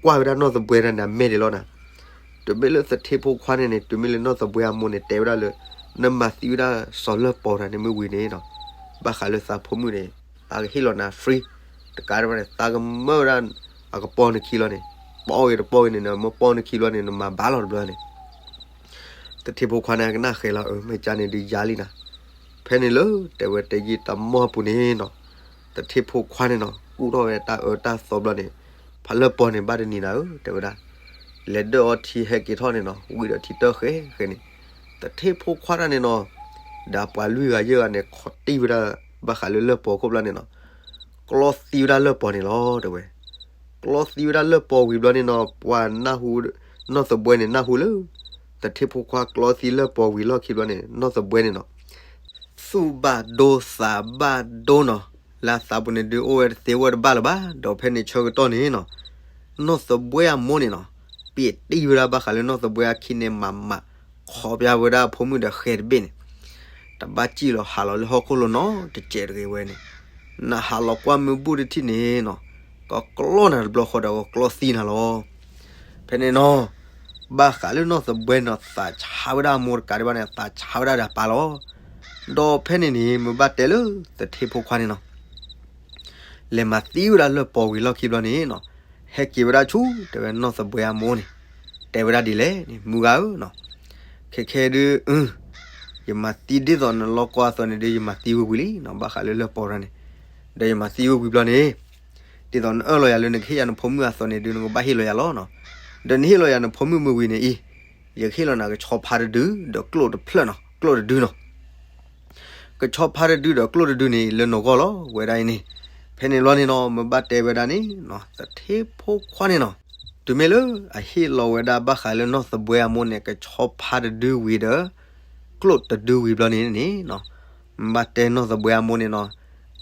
ကွၢ်ဝဲဒၣ်နီၢ်သဘွဲတဂၤန့ၣ် အမဲာ်ဒံးလီၤနၤ. တုၤမ့ၢ်လၢသထ့ဖိခွါန့ၣ်န့ၣ် တုၤမ့ၢ်လၢနီၢ်သဘွဲအမိၢ်န့ၣ် တဲဝဲဒၣ်လၢ နမၤသံဝဲဒၣ်စီၤလၢၢ်ပီၤတဂၤန့ၣ်မ့ၢ်ဝံၤန့ၣ်နီၤ ဘၣ်ဃးလၢသးဖိမုၣ်န့ၣ် သးကဟ့ၣ်လီၤနၤ free တကးဒံးဘၣ်န့ၣ် သးကမၢဝဲဒၣ် အကပီၤနခံလီၤန့ၣ် ပီၣ်ဂ့ၤတပီၣ်ဂ့ၤန့ၣ် နမၢပီၣ်နခံလီၤန့ၣ် နမၤဘၣ်လီၤတဘျီန့ၣ် သထ့ဖိခွါန့ၣ် ကနၣ်ဃဲၤလီၤ အၢ မ့ၢ်ကါန့ၣ်ဒုးယါလံနၤ. ဖဲန့ၣ်လၢ တဲဝဲတယံာ်တမီၢ်အပူၤန့ၣ်နီၤ သထ့ဖိခွါန့ၣ်နီၤ ကူၣ်ထီၣ်ဝဲတၢ်အၢတၢ်သီဘျီန့ၣ် ဖးလၢၢ်ပီၤန့ၣ် ဘၣ်တနံၤနၤဧၢ တဲဝဲဒၣ် လဲၤဒၢၣ်အီထံဟဲက့ၤထီၣ်န့ၣ်နီၤ ဝံၤဒီးထံတၢၢ်ဃဲဃဲန့ၣ် သထ့ဖိခွါတဂၤန့ၣ်နီၤ ဒီးပှၤလွံၢ်ဂၤယဲၢ်ဂၤန့ၣ် ခိးတံၢ်ဝဲဒၣ် ဘၣ်ဃးလၢလၢၢ်ပီၤခိၣ်ဘျီန့ၣ်နီၤ ကျီသံဝဲဒၣ်လၢၢ်ပီၤန့ၣ်လီၤ တဲဝဲ. ကျီသံဝဲဒၣ်လၢပီၢ်ဝံၤဘျီန့ၣ်နီၤ ပှၤနၢ်ဟူ, နီၢ်သဘှဲန့ၣ်နၢ်ဟူလၢ သထ့ဖိခွါကျီသံလၢပီၢ်ဝံၤလီၢ်ခံဘျီန့ၣ် နီၢ်သဘှဲန့ၣ်နီၤ သူၣ်ဘၣ်ဒိသးဘၣ်ဒိနီၤ, လၢအသးပူၤန့ၣ်ဒုးအိၣ်ဝဲတသ့အိၣ်ဝဲတဘၣ်လၢၤဘၣ်, ဒီးဖဲန့ၣ်ဆၢကတီၢ်န့ၣ်နီၤ နီၢ်သဘှဲအမိၢ်န့ၣ်နီၤ ပ့ၢ်တံၢ်ဝဲဒၣ်ဘၣ်ဃးလၢနီၢ်သဘှဲအခံန့ၣ်မးမး, ခီပၠါဝဲဒၣ်အဖိမုၣ်ဒီးဃဲတဘ့ၣ်န့ၣ်, တဘၣ်စံၣ်လီၤဟးလီၤလၢဟီၣ်ခိၣ်လိၤနီတစဲးတဂ့ၤဝဲန့ၣ်, နဟးလီၤကွၢ်မုၢ်ဘူၣ်တထံၣ်န့ၣ်နီၤ, ကကျီနၤတဘျီဃီဒီးကကျီသံနၤလီၤ. ဖဲန့ၣ်နီၤ ဘၣ်ဃးလၢနီၢ်သဘှဲနီၤ သးဆါဝဲဒၣ်အမိၢ်တကးဒံးဘၣ်န့ၣ် သးဆါဝဲဒၣ်ဒီးအပၢ်လီၤ. ဒီးဖဲန့ၣ်န့ၣ် မ့ၢ်ဘၣ်တဲလၢသထ့ဖိခွါန့ၣ်နီၤ လဲၤမၤသံဝဲဒၣ်လၢပီၢ်ဝံၤလီၢ်ခံဘျီန့ၣ်နီၤ, ဟဲက့ၤဝဲဒၣ်ဆူ တဲဝဲနီၢ်သဘှဲအမိၢ်န့ၣ်, တဲဝဲဒၣ်ဒ်လဲၣ်န့ၣ် မုၢ်ဂၤဧၢနီၤ, ခဲခဲဒုး ယမၤသံဒ်သိးနလီၤကွၢ်အသိးန့ၣ်ဒီး ယမၤသံဝံၤဝံၤလံနီၤ, ဘၣ်ဃးလၢလၢပီၢ်ရၤန့ၣ်, ဒီးယမၤသံဝံၤဝံၤဘျီန့ၣ်, ဒ်သိးနအၢၣ်လီၤယၤလၢနကဟ့ၣ်ယၤနဖိမုၣ်အသိးန့ၣ်ဒုး နကဘၣ်ဟ့ၣ်လီၤယၤလီၤနီၤ, ဒီးနဟ့ၣ်လီၤယၤနဖိမုၣ်မ့ၢ်ဝံၤန့ၣ်အံၤ, ယကဟ့ၣ်လီၤနၤကဆီဖါတဒု ဒီးကျိၣ်တဖျၢၣ်နီၤ, ကျိၣ်တဒုနီၤ ကဆီဖါတဒုဒီးကျိၣ်တဒုန့ၣ် လၢနဂီၢ်လီၤဝဲဒၣ်အံၤန့ၣ်, ဖဲန့ၣ်ဘျီန့ၣ်နီၤ မ့ၢ်ဘၣ်တဲဝဲဒၣ်န့ၣ်နီၤ သထ့ဖိခွါန့ၣ်နီၤ, တုၤမ့ၢ်လၢအဟ့ၣ်လီၤဝဲဒၣ်ဘၣ်ဃးလၢနီၢ်သဘှဲအမိၢ်န့ၣ် ကဆီဖါတဒုဝံၤဒီး ကျိၣ်တဒုဝံၤဘျီန့ၣ်န့ၣ်နီၤ, မ့ၢ်ဘၣ်တဲနီၢ်သဘှဲအမိၢ်န့ၣ်နီၤ,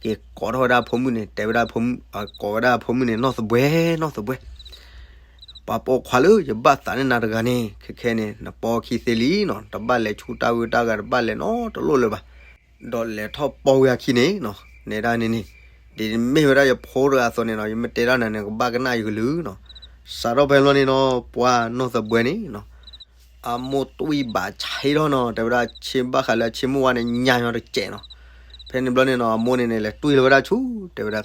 က့ၤကိးထီၣ်ဝဲဒၣ်အဖိမုၣ်န့ၣ် တဲဝဲဒၣ်အဖိမုၣ်, ကိးဝဲဒၣ်အဖိမုၣ်န့ၣ် နီၢ်သဘှဲ, နီၢ်သဘှဲ ပှၤပိာ်ခွါလၢယဘၣ်သးန့ၢ်နၤတဂၤန့ၣ် ခဲခဲန့ၣ် နပိာ်ခံသ့လံနီၤ, တဘၣ်လဲၤဆူတၢ်ဂ့ၢ်တၢ်ဂၤ တဘၣ်လဲၤနီတလိၣ်လၢၤဘၣ်, ဒီးလဲၤထီၣ်ပိာ်ဝဲအခံန့ၣ်နီၤ, နဲဒၣ်န့ၣ်န့ၣ်, ဒ်မ့ၢ်ဝဲဒၣ်ယဖိတဂၤအသိးန့ၣ်နီၤ ယမ့ၢ်တဲဒၣ်နၤန့ၣ် ကဘၣ်ကနၣ်ယကလုၢ်နီၤ, စးထီၣ်ဖဲန့ၣ်ဘျီန့ၣ်နီၤ ပှၤနီၢ်သဘှဲန့ၣ်နီၤ အမိၢ်တွံၢ်ဘၣ်ဆံးထီၣ်နီၤ, တဲဝဲဒၣ်ဆ့ဘၣ်ဃးလၢအဆ့မိၢ်ဝါန့ၣ် ညါညီတစဲးနီၤ, ဖဲန့ၣ်ဘျီန့ၣ်နီၤ အမိၢ်န့ၣ်န့ၣ် လဲၤတွံၢ်လီၤဝဲဒၣ်ဆူ တဲဝဲဒၣ်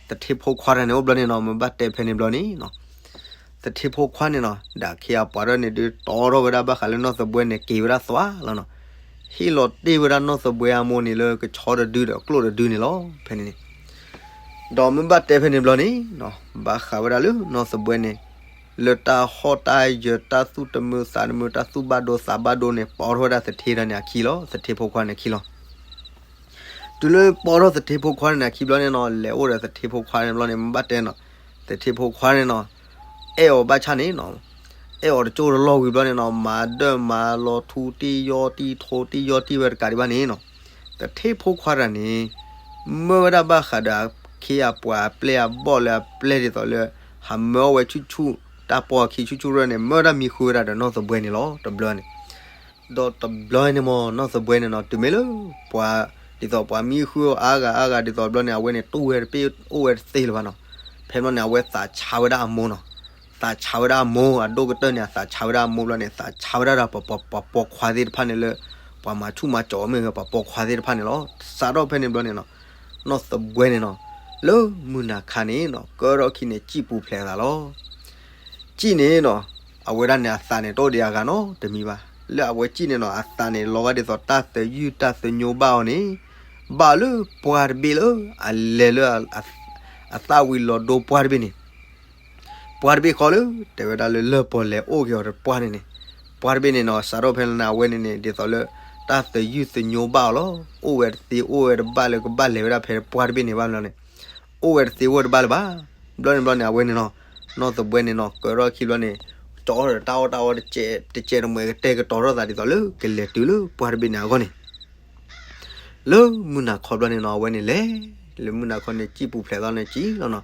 သထ့ဖိခွါတဂၤန့ၣ်အိၣ်ဘျီန့ၣ်နီၤ, မ့ၢ်ဘၣ်တဲဖဲန့ၣ်ဘျီန့ၣ်နီၤ, သထ့ဖိခွါန့ၣ်နီၤ ဒီးအခ့အပှၤဒၣ်န့ၣ်ဒုး တီထီၣ်ဝဲဒၣ်ဘၣ်ဃးလၢနီၢ်သဘှဲန့ၣ် က့ၤဝဲဒၣ်သွါလီၤနီၤ, ဟ့ၣ်လီၤတ့ၢ်ဝဲဒၣ်နီၢ်သဘှဲအမိၢ်န့ၣ်လၢကဆီတဒုဒီးကျိၣ်တဒုန့ၣ်လီၤ ဖဲန့ၣ်န့ၣ် ဒီးမ့ၢ်ဘၣ်တဲဖဲန့ၣ်ဘျီန့ၣ်နီၤ ဘၣ်ဃးဝဲဒၣ်လၢနီၢ်သဘှဲန့ၣ် လၢတၢ်ဟီၣ်တၢ်ယၢၤ တၢ်သူၣ်တမုာ်သးတမုာ် တၢ်သူၣ်ဘၣ်ဒိသးဘၣ်ဒိန့ၣ် ပိာ်ထီၣ်ဝဲဒၣ်သထ့တဂၤန့ၣ်အခံလီၤ, သထ့ဖိခွါန့ၣ်အခံလီၤ. တုၤလၢပိာ်ထီၣ်သထ့ဖိခွါန့ၣ်အခံဘျီန့ၣ်နီၤ လဲၤအိၣ်ဒီးသထ့ဖိခွါန့ၣ်ဘျီန့ၣ် မ့ၢ်ဘၣ်တဲနီၤ, သထ့ဖိခွါန့ၣ်နီၤ အဲၣ်အီၤဘၣ်ဆၣ်န့ၣ်နီၤ အဲၣ်အီၤတကၠိၢ်တလီၢ်ဝံၤဘျီန့ၣ်နီၤ မၤဒၢၣ်မၤလီၤထူတံၢ်ယီၢ်တံၢ်ထိတံၢ်ယီၢ်တံၢ်ဝဲတကးဒံးဘၣ်န့ၣ်နီၤ သထ့ဖိခွါတဂၤန့ၣ် မၢဝဲဒၣ်ဘၣ်ဃးဒီးအခ့အပှၤအပျဲၢ်အဘီၣ်လၢအပျဲၢ်ဒ်သိးလၢ ဟးမၢအီၣ်ဝဲဆူၣ်ဆူၣ် တၢ်ပိာ်အခံဆူၣ်ဆူၣ်ရၢၢ်န့ၣ် မၢဝဲဒၣ်မံဃုာ်ဝဲဒၣ်ဒီးနီၢ်သဘှဲန့ၣ်လီၤ တဘျီန့ၣ်. ဒီးတဘျီန့ၣ်မ့ၢ်နီၢ်သဘှဲန့ၣ်နီၤ တုၤမ့ၢ်လၢ ပှၤ ဒ်သိးပှၤမံဃုာ်အီၤအါဂၤအါဂၤဒ်သိးတဘျီန့ၣ် အဝဲန့ၣ်တူၢ်ဝဲတပ့ၢ်အိၣ်ဝဲတသ့လၢၤဘၣ်နီၤ. ဖဲန့ၣ်ဘျီန့ၣ် အဝဲသးဆါဝဲဒၣ်အမိၢ်နီၤ. သးဆါဝဲဒၣ်အမိၢ် အဒိၣ်ကတၢၢ်န့ၣ် အသးဆါဝဲဒၣ်အမိၢ်ဘျီန့ၣ် သးဆါဝဲဒၣ်ဒီးပှၤပိာ်ခွါသ့ၣ်တဖၣ်န့ၣ်လၢ ပှၤမၤဆူၣ်မၤစီၤမ့ၢ်ဂ့ၤ ပှၤပိာ်ခွါသ့ၣ်တဖၣ်န့ၣ်လီၤ. စးထီၣ်ဖဲန့ၣ်ဘျီန့ၣ်နီၤ နီၢ်သဘှဲန့ၣ်နီၤ လၢမုၢ်နၤခါန့ၣ်နီၤ ကၢထီၣ်ခံန့ၣ် စံၣ်ပူၤဖျဲးအသးလီၤ. စံၣ်န့ၣ်နီၤ အဝဲဒၣ်န့ၣ် အသးန့ၣ်တအိၣ်ဒီးအဂၤနီတမံၤဘၣ်. လၢအဝဲစံၣ်န့ၣ်နီၤ အသးန့ၣ် လီၤဂာ်ဒ်သိးတၢ်သယုၢ်တၢ်သညိဘၣ်အီၤန့ၣ် ဘၣ်လၢပှၢ်တဘ့ၣ်လၢ အလဲၤလၢ အသးဝံၤလီၤဒိပှၢ်တဘ့ၣ်န့ၣ် ပှၢ်တဘ့ၣ်ဃီလၢ တဲဝဲဒၣ်လၢလၢၢ်ပီၢ်လဲၤအိၣ်က့ၤအီၤတပှၢ်န့ၣ်န့ၣ် ပှၢ်တဘ့ၣ်န့ၣ်နီၤ စးထီၣ်ဖဲန့ၣ်အဝဲန့ၣ်န့ၣ် ဒ်သိးလၢ တၢ်သယုၢ်သညိဘၣ်အီၤလီၤ. အိၣ်ဝဲတသ့အိၣ်ဝဲတဘၣ်လၢကဘၣ်လဲၤဝဲဒၣ်ဖဲပှၢ်တဘ့ၣ်န့ၣ်ဘၣ်ဘျီန့ၣ် အိၣ်ဝဲတသ့အိၣ်ဝဲတဘၣ်လၢၤဘၣ်. ဘျီန့ၣ်ဘျီန့ၣ် အဝဲန့ၣ်နီၤ နီၢ်သဘှဲန့ၣ်နီၤ ကၢထီၣ်ခံဘျီန့ၣ် ကၠီထီၣ်ဒီးတၢ်အီၣ်တၢ်အီ တကဲတမှဲကတဲာ်ကတီၤထီၣ်သးဒ်သိးလၢကလဲၤတုၤလၢပှၢ်တဘ့ၣ်န့ၣ်အဂီၢ်န့ၣ် လၢမုၢ်နၤခီဘျီန့ၣ်နီၤ အဝဲန့ၣ်လဲၤ လၢမုၢ်နၤခီန့ၣ် စံၣ်ပူၤဖျဲးသီန့ၣ်စံၣ်လီၤနီၤ.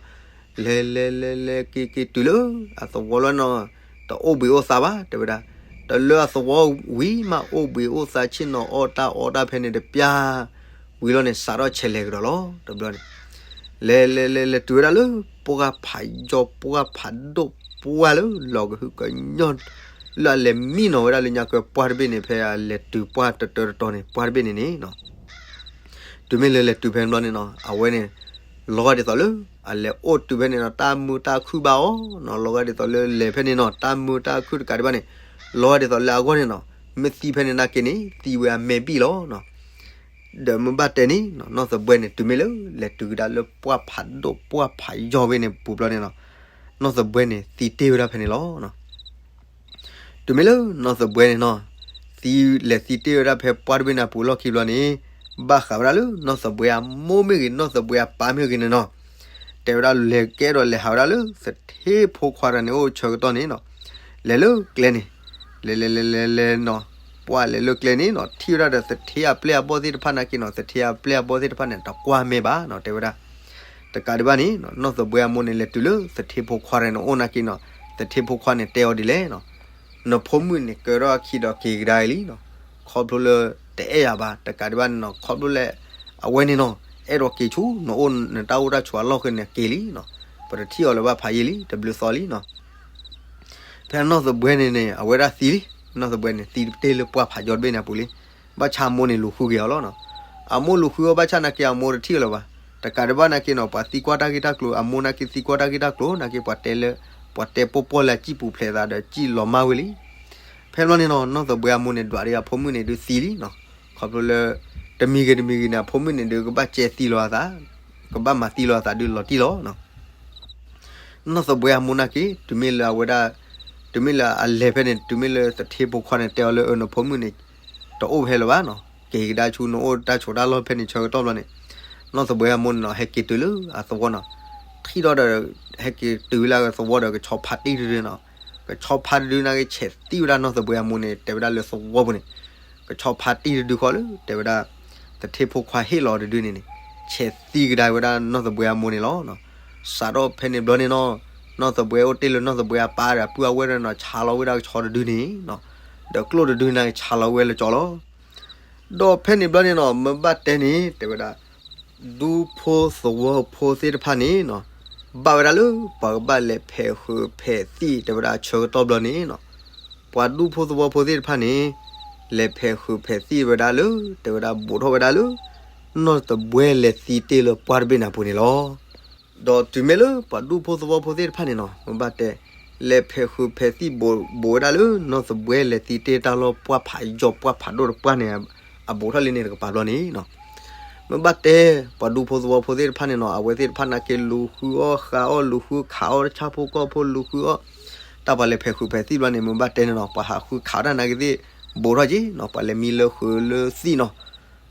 လဲၤလဲၤလဲၤလဲၤက့ၤက့ၤတုၤလၢ အသဝီလီၤနီၤ တအိၣ်ဘှံးအိၣ်သါဘၣ် တဲဝဲဒၣ်. တလၢအသဝီဝံၤမး အိၣ်ဘှံးအိၣ်သါ ဆ့ၣ်နီၤအီၣ်တၢ်အီတၢ်ဖဲန့ၣ်တပျၢ် ဝံၤလီၤန့ၣ် စးထီၣ်ဆဲးလဲၤကဒီးလီၤ တဘျီန့ၣ် လဲၤလဲၤလဲၤလဲၤတုၤဝဲဒၣ်လၢ ပှၢ်ဖးယီၤ ပှၢ်ဖးဒိၣ် ပှၢ်လၢလီၤကဟုကညီၢ် လၢအလဲၤမံနီၤဝဲဒၣ်လၢညါကၢပှၢ်တဘ့ၣ်န့ၣ် ဖဲအလဲၤတုၤပှၢ်တတၢတတီၤန့ၣ် ပှၢ်တဘ့ၣ်န့ၣ်န့ၣ် တုၤမ့ၢ်လၢလဲၤတုၤဖဲန့ၣ်ဘျီန့ၣ်နီၤ အဝဲန့ၣ် လီၤဂာ်ဒ်သိးလၢ အလဲၤအိၣ်တုၤဖဲန့ၣ်နီၤ တၢ်မုာ်တၢ်ခုၣ်ဘၣ်အီၤနီၤ လီၤဂာ်ဒ်သိးလၢလဲၤဖဲန့ၣ်နီၤ တၢ်မုာ်တၢ်ခုၣ်တကးဒံးဘၣ်န့ၣ် လီၤဂာ်ဒ်သိးလၢအဂီၢ်န့ၣ်နီၤ မ့ၢ်သံဖဲန့ၣ်နာ်က့န့ၣ် သံဝဲအမဲာ်ဘံၣ်လီၤနီၤ. ဒီးမ့ၢ်ဘၣ်တဲန့ၣ် နီၢ်သဘှဲန့ၣ် တုၤမ့ၢ်လၢလဲၤတုၤကဒါလၢပှၢ်ဖးဒိၣ်ပှၢ်ဖးယီၤဝဲန့ၣ်ပူၤဘျီန့ၣ်နီၤ နီၢ်သဘှဲန့ၣ် သံတ့ၢ်ဝဲဒၣ်ဖဲန့ၣ်လီၤ. တုၤမ့ၢ်လၢနီၢ်သဘှဲန့ၣ်နီၤ သံလဲၤသံတ့ၢ်ဝဲဒၣ်ဖဲပှၢ်တဘ့ၣ်န့ၣ်အပူၤလီၢ်ခံဘျီန့ၣ် ဘၣ်ဃးဝဲဒၣ်လၢနီၢ်သဘှဲအမိၢ်မ့ၢ်ဂ့ၤ နီၢ်သဘှဲအပၢ်မ့ၢ်ဂ့ၤန့ၣ်နီၤ တဲဝဲဒၣ်လဲၤကဲဒီးလဲၤဟးဝဲဒၣ်လၢသထ့ဖိခွါတဂၤန့ၣ်အိၣ်ဆၢကတီၢ်န့ၣ်နီၤ, လဲၤလၢကျဲန့ၣ်, လဲၤလဲၤလဲၤလဲၤလဲၤနီၤ, ပှၢ်လဲၤလၢကျဲန့ၣ်နီၤ ထံၣ်ဝဲဒၣ်ဒီးသထ့အပျဲၢ်အဘီၣ်သ့ၣ်တဖၣ်နာ်က့နီၤ, သထ့အပျဲၢ်အဘီၣ်သ့ၣ်တဖၣ်န့ၣ် တကွၢ်မဲာ်ဘၣ်နီၤ တဲဝဲဒၣ်. တကးဒံးဘၣ်န့ၣ် နီၢ်သဘှဲအမိၢ်န့ၣ် လဲၤတုၤလၢသထ့ဖိခွါတဂၤန့ၣ်အိၣ်နာ်က့နီၤ, သထ့ဖိခွါန့ၣ်တဲအီၤဒ်လဲၣ်နီၤ, နဖိမုၣ်န့ၣ်ကဲထီၣ်အခံဒီးက့ၤကဒါအံၤလံနီၤ, ခီဖျိလၢတအဲၣ်ယၤဘၣ်, တကးဒံးဘၣ်န့ၣ်နီၤ ခီဖျိလၢ အဝဲန့ၣ်နီၤ အဲၣ်ဒိးက့ၤဆူ နအိၣ်နတၢ်အိၣ်တၢ်ဆိးအလီၢ်ဃုာ်န့ၣ်က့ၤလံနီၤ, ပတထံၣ်အီၤလၢၤဘၣ်ဖးယံာ်လံ တဘျုးသီလံနီၤ. ဖဲနီၢ်သဘှဲန့ၣ်န့ၣ် အဝဲဒၣ်သံလံ, နီၢ်သဘှဲန့ၣ် သံတပတ့ၢ်လၢပှၢ်ဖးယီၢ်တဘ့ၣ်န့ၣ်အပူၤလံ. ဘၣ်ဆၣ်အမိၢ်န့ၣ်လူၤဃုက့ၤအီၤလီၤနီၤ, အမိၢ်လူၤဃုအီၤဘၣ်ဆၣ်နာ်က့အမိၢ်တထံၣ်အီၤလၢၤဘၣ်, တကးဒံးဘၣ်နာ်က့နီၤ ပှၤသံကွၢ်တၢ်ဂ့ၢ်တၢ်ကျိၤ အမိၢ်နာ်က့သံကွၢ်တၢ်ဂ့ၢ်တၢ်ကျိၤနာ်က့ ပှၤတဲလၢ ပှၤတဲပီၢ်ပီၢ်လၢအစံၣ်ပူၤဖျဲးသးဒီး စံၣ်လီၤမၢ်ဝဲလံ. ဖဲဘျီန့ၣ်နီၤ နီၢ်သဘှဲအမိၢ်န့ၣ် ဒွးဒီးအဖိမုၣ်န့ၣ်ဒုးသံလံနီၤ, ခီဖျိလၢ တမံၤဂ့ၤတမံၤဂ့ၤန့ၣ် အဖိမုၣ်န့ၣ်ဒုးကဘၣ်ကဲသံလီၤအသး, ကဘၣ်မၤသံလီၤအသးဒုးလီၤတံၢ်လီၤနီၤ. နီၢ်သဘှဲအမိၢ်နာ်က့ တုၤမ့ၢ်လၢအဝဲဒၣ် တုၤမ့ၢ်လၢအလဲၤဖဲန့ၣ် တုၤမ့ၢ်လၢသထ့ဖိခွါန့ၣ် တဲအီၤလၢ အၢ နဖိမုၣ်န့ၣ် တအိၣ်ဖဲလၢၤဘၣ်နီၤ, က့ၤကဒါဆူနအိၣ်တၢ်ဆိးတၢ်လီၢ်ဖဲန့ၣ်ဆၢကတီၢ်ဘျီန့ၣ်, နီၢ်သဘှဲအမိၢ်န့ၣ်နီၤ ဟဲက့ၤတုၤလၢအသဝီနီၤ, ထံၣ်ထီၣ်ဒီး ဟဲက့ၤတုၤလၢအသဝီဒီးကဆီဖါတံၢ်တဒုနီၤ, ကဆီဖါတဒုနာ်က့ ဆဲးသံဝဲဒၣ်နီၢ်သဘှဲအမိၢ်န့ၣ် တဲဝဲဒၣ်လၢသဝီပူၤန့ၣ်, ကဆီဖါတံၢ်တဒုဃီလၢ တဲဝဲဒၣ် သထ့ဖိခွါဟ့ၣ်လီၤတဒုန့ၣ်န့ၣ်, ဆဲးသံကဒါဝဲဒၣ်နီၢ်သဘှဲအမိၢ်န့ၣ်လီၤ. စးထီၣ်ဖဲန့ၣ်ဘျီန့ၣ်နီၤ, နီၢ်သဘှဲအိၣ်တ့ၢ်လၢနီၢ်သဘှဲအပၢ်ဒီးအပုၢ်အဝဲၢ်ဒီးနီၤ ဆါလီၤဝဲဒၣ်ကဆီတဒုန့ၣ်နီၤ, ဒီးကျိၣ်တဒုန့ၣ် ဆါလီၤဝဲလၢကၠီလီၤ. ဒီးဖဲန့ၣ်ဘျီန့ၣ်နီၤ မ့ၢ်ဘၣ်တဲန့ၣ် တဲဝဲဒၣ် ဒူဖိသဝီဖိသ့ၣ်တဖၣ်န့ၣ်နီၤ, ဘၣ်ဝဲဒၣ်လၢ ပှၤကဘၣ်လဲၤဖဲးဃုာ်ဖဲးသံၣ် တဲဝဲဒၣ်ဆၢကတီၢ်ဘျီန့ၣ်နီၤ, ပှၤဒူဖိသဝီဖိသ့ၣ်တဖၣ်န့ၣ် လဲၤဖဲးဃုာ်ဖဲးသံၣ်ဝဲဒၣ်လၢ တဲဝဲဒၣ်ဘူးထီၣ်ဝဲဒၣ်လၢ နီၢ်သဘှဲလဲၤသံတ့ၢ်လၢပှၢ်တဘ့ၣ်န့ၣ်အပူၤန့ၣ်လီၤ. ဒီးတုၤမ့ၢ်လၢပှၤဒူဖိသဝီဖိသ့ၣ်တဖၣ်န့ၣ်နီၤ မ့ၢ်ဘၣ်တဲ လဲၤဖဲးဃုာ်ဖဲးသံၣ်ဘူးဝဲဒၣ်လၢ နီၢ်သဘှဲလဲၤသံတ့ၢ်တၢ်လီၢ်ပှၢ်ဖးယီၢ်ပှၢ်ဖးဒိၣ်တပှၢ်န့ၣ် အဘူးထီၣ်လံန့ၣ်တကပၤဘျီန့ၣ်နီၤ, မ့ၢ်ဘၣ်တဲ ပှၤဒူဖိသဝီဖိသ့ၣ်တဖၣ်န့ၣ်နီၤ အဝဲသ့ၣ်တဖၣ်နာ်က့လူၤဃုအီၣ်ဃုအီၣ် လူၤဃုခးအီၣ်တၢ်ဆၣ်ဖိကီၢ်ဖိ လူၤဃုအီၣ် တၢ်ပှၤလဲၤဖဲးဃုာ်ဖဲးသံၣ်ဘျီန့ၣ် မ့ၢ်ဘၣ်တဲန့ၣ်နီၤ ပှၤဟးဃုခးတၢ်နာ်က့သ့ၣ် ဘူးထီၣ်က့နီၤ ပှၤလဲၤမံလၢဃုာ်လၢသံၣ်နီၤ,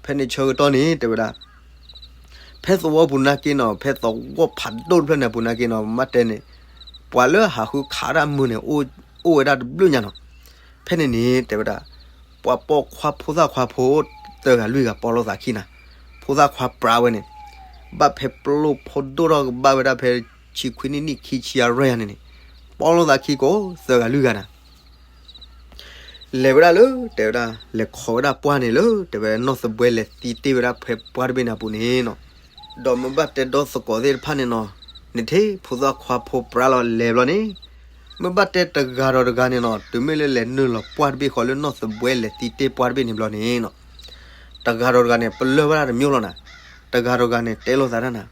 ဖဲန့ၣ်ဆၢကတီၢ်န့ၣ် တဲဝဲဒၣ် ဖဲသဝီပူၤနာ်က့နီၤ ဖဲသဝီဖးဒိၣ်တဖျၢၣ်န့ၣ်အပူၤနာ်က့နီၤ မ့ၢ်ဘၣ်တဲန့ၣ် ပှၤလၢဟးဃုခးတၢ်မုာ်န့ၣ် အိၣ်ဝဲဒၣ်တဘျုးညါနီၤ, ဖဲန့ၣ်န့ၣ် တဲဝဲဒၣ် ပှၤပိာ်ခွါဖိသၣ်ခွါဖိ သၢဂၤလွံၢ်ဂၤပီၢ်လိာ်သးခံနၤ, ဖိသၣ်ခွါပြးဝဲန့ၣ် ဘၣ်ဖဲပျိၢ်ဖိဒိၣ်ထီၣ်ကဘၣ်ဝဲဒၣ်ဖဲဆံခွံနံၣ်နံၣ်ခံဆံအရွဲၣ်ယါန့ၣ်န့ၣ် ပီၢ်လိာ်သးခံကိးသၢဂၤလွံၢ်ဂၤနၤ လဲၤဝဲဒၣ်လၢ တဲဝဲဒၣ် လဲၤခိးဝဲဒၣ်ပှၢ်န့ၣ်လၢ တဲဝဲဒၣ်နီၢ်သဘှဲလဲၤသံတ့ၢ်ဝဲဒၣ်ဖဲပှၢ်တဘ့ၣ်န့ၣ်အပူၤန့ၣ်နီၤ, ဒီးမ့ၢ်ဘၣ်တဲဒီသကိးသ့ၣ်တဖၣ်န့ၣ်နီၤ, နထံၣ်ဖိသၣ်ခွါဖိပြးလီၤလဲၤဘျီန့ၣ်, မ့ၢ်ဘၣ်တဲတဂၤဒီးတဂၤန့ၣ်နီၤ တုၤမ့ၢ်လၢလဲၤနုာ်လီၤပှၢ်တဘ့ၣ်ဃီလၢနီၢ်သဘှဲလဲၤသံတ့ၢ်ပှၢ်တဘ့ၣ်န့ၣ်ဘျီန့ၣ်နီၤ, တဂၤဒီးတဂၤန့ၣ် ပလၢၢ်ဘၣ်တၢ်တမျိုးလီၤနၤ, တဂၤဒီးတဂၤန့ၣ် တဲလိာ်သးတၢ်နၤ,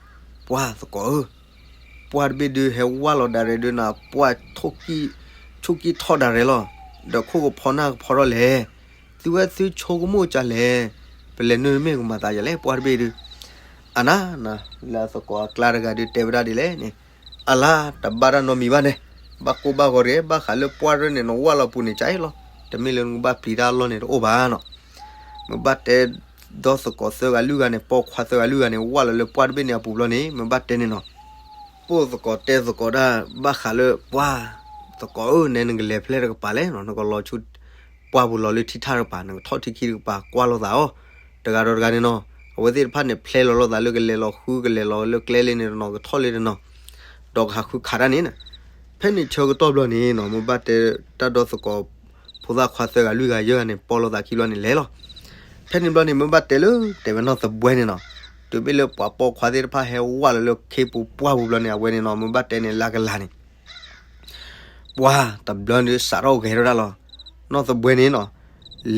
ပှၢ်သကိးဧၢ ပှၢ်တဘ့ၣ်ဒုးဟဲဝၢ်လီၤဒၣ်ရဲၣ်ဒုးနၤ ပှၢ် ဆူၣ်ကံၢ်ထီၣ်ဒၣ်ရဲၣ်လီၤ, ဒီးခိၣ်ကဖီနၢ်ကဖီထီၣ်လဲၣ်, သုဝဲသုဆိကမိၣ်ကလဲၣ်, ပလဲၤနုာ်မ့ၢ်ကမၤသးယၤလဲၣ် ပှၢ်တဘ့ၣ်ဒုး, အနၤနၤ, လၢအသကိးအကျါတဂၤဒုးတဲဝဲဒၣ်ဒ်လဲၣ်န့ၣ်, အလါ တဘၣ်တၢ်နီတမံၤဘၣ်န့ၣ်, ဘၣ်ကိၢ်ဘၣ်ဂီၤတဂ့ၤ ဘၣ်ဃးလၢပှၢ်ရဲၣ်န့ၣ် နဝၢ်လီၤပူၤန့ၣ် ကၠဲလီၤ, တမ့ၢ်လၢနကဘၣ်ပျံၤတၢ်အလီၢ်န့ၣ်တအိၣ်ဘၣ်နီၤ မ့ၢ်ဘၣ်တဲ ဒီသကိးသၢဂၤလွံၢ်ဂၤန့ၣ် ပိာ်ခွါသၢဂၤလွံၢ်ဂၤန့ၣ် ဝၢ်လီၤလၢပှၢ်တဘ့ၣ်န့ၣ်အပူၤဘျီန့ၣ် မ့ၢ်ဘၣ်တဲန့ၣ်နီၤ, ပိာ်သကိးတဲသကိးတၢ် ဘၣ်ဃးလၢပှၢ်သကိးဧၢ နဲနကလဲၤဖဲလဲၣ်တကပၤလဲၣ်နီၤ, နကလီၤဆူပှၢ်ပူၤလီၤလၢထံထၣ်တကပၤ နကထီၣ်ထံခံတကပၤ ကွၢ်လိာ်သးအီၤ, တဂၤဒီးတဂၤန့ၣ်နီၤ, အဝဲသ့ၣ်တဖၣ်န့ၣ် ဖျဲလီၤလိာ်သးလၢကလဲၤလီၤဃုကလဲၤလီၤလၢကျဲလၢန့ၣ်တနီၤ ကထီၣ်လၢတနီၤ ဒီးကဟးဃုခးတၢ်န့ၣ် ဖဲန့ၣ်ဆၢကတီၢ်ဘျီန့ၣ်နီၤ မ့ၢ်ဘၣ်တဲတၢ်ဒီသကိး ဖိသၣ်ခွါသၢဂၤလွံၢ်ဂၤယဲၢ်ဂၤန့ၣ် ပိာ်လိာ်သးခံဘျီန့ၣ်လဲၤလီၤ. ဖဲန့ၣ်ဘျီန့ၣ် မ့ၢ်ဘၣ်တဲလၢ တဲဝဲနီၢ်သဘှဲန့ၣ်နီၤ, တုၤမ့ၢ်လၢပှၤပိာ်ခွါသ့ၣ်တဖၣ်ဟဲဝၢ်လီၤလၢခ့ပူၤပှၢ်ပူၤဘျီန့ၣ် အဝဲန့ၣ်နီၤ မ့ၢ်ဘၣ်တဲန့ၣ်လၢကလၤန့ၣ် ပှၢ်တဘျီန့ၣ်စးထီၣ်ဂဲၤထီၣ်ဒၣ်လီၤ. နီၢ်သဘှဲန့ၣ်နီၤ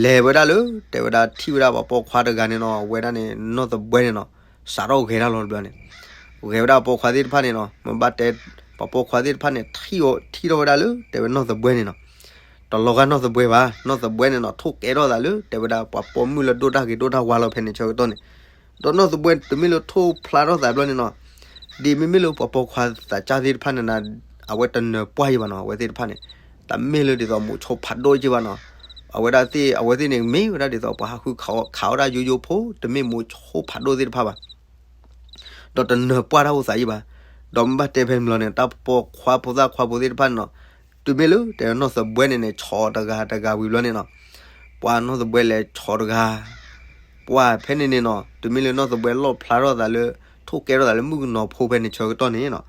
လဲၤဝဲဒၣ်လၢ တဲဝဲဒၣ်ထံၣ်ဝဲဒၣ်ပှၤပိာ်ခွါတဂၤန့ၣ်နီၤ အဝဲဒၣ်န့ၣ် နီၢ်သဘှဲန့ၣ်နီၤ စးထီၣ်ဂဲၤတၢ်လီၤတဘျီန့ၣ်, ဂဲၤဝဲဒၣ်ပှၤပိာ်ခွါသ့ၣ်တဖၣ်န့ၣ်နီၤ မ့ၢ်ဘၣ်တဲ ပှၤပိာ်ခွါသ့ၣ်တဖၣ်န့ၣ် ထံၣ်ထီၣ်ဝဲဒၣ်လၢ တဲဝဲနီၢ်သဘှဲန့ၣ်နီၤ တလီၤဂာ်နီၢ်သဘှဲဘၣ်, နီၢ်သဘှဲန့ၣ်နီၤ ထိၣ်ကဲထီၣ်သးလၢ တဲဝဲဒၣ်ပှၤပိာ်မုၣ်လၢဒိၣ်တၢ်ဂ့ၤဒိၣ်တၢ်ဝါလီၤဖဲန့ၣ်ဆၢကတီၢ်န့ၣ်, ဒီးနီၢ်သဘှဲတုၤမ့ၢ်လၢထိၣ်ဖျါထီၣ်သးဘျီန့ၣ်နီၤ, ဒ်မ့မ့ၢ်လၢပှၤပိာ်ခွါသးစၢ်သ့ၣ်တဖၣ်န့ၣ် အဝဲတနၢၤပှၢ်ယံၤဘၣ်နီၤ အဝဲသ့ၣ်တဖၣ်န့ၣ်, တမ့ၢ်လၢဒ်သိးမိၤဆိဖးဒိၣ်ယံၤဘၣ်နီၤ, အဝဲဒၣ်သ့ၣ် အဝဲသ့ၣ်န့ၣ် မ့ၢ်ဝဲဒၣ်ဒ်သိးပှၤဟးဃုခးအီၣ်တၢ်ယိယိဖိ တမ့ၢ်မိၤဆိဖးဒိၣ်သ့ၣ်တဖၣ်ဘၣ် ဒီးတနၢၤပှၢ်တၢ်အိၣ်သးယံၤဘၣ်. ဒီးမ့ၢ်ဘၣ်တဲဖဲန့ၣ်ဘျီန့ၣ် တၢ်ပိာ်ခွါဖိသၣ်ခွါဖိသ့ၣ်တဖၣ်န့ၣ်နီၤ, တုၤမ့ၢ်လၢတဲနီၢ်သဘှဲန့ၣ်န့ၣ် ဆီတဂၤတဂၤဝံၤဘျီန့ၣ်နီၤ, ပှၤနီၢ်သဘှဲလဲၤဆီတဂၤ, ပှၤဖဲန့ၣ်န့ၣ်နီၤ တုၤမ့ၢ်လၢနီၢ်သဘှဲလီၣ်ဖျါထီၣ်သးလၢ ထိၣ်ကဲထီၣ်သးလၢမုၣ်ကနီၤဖိဖဲန့ၣ်ဆၢကတီၢ်န့ၣ်နီၤ,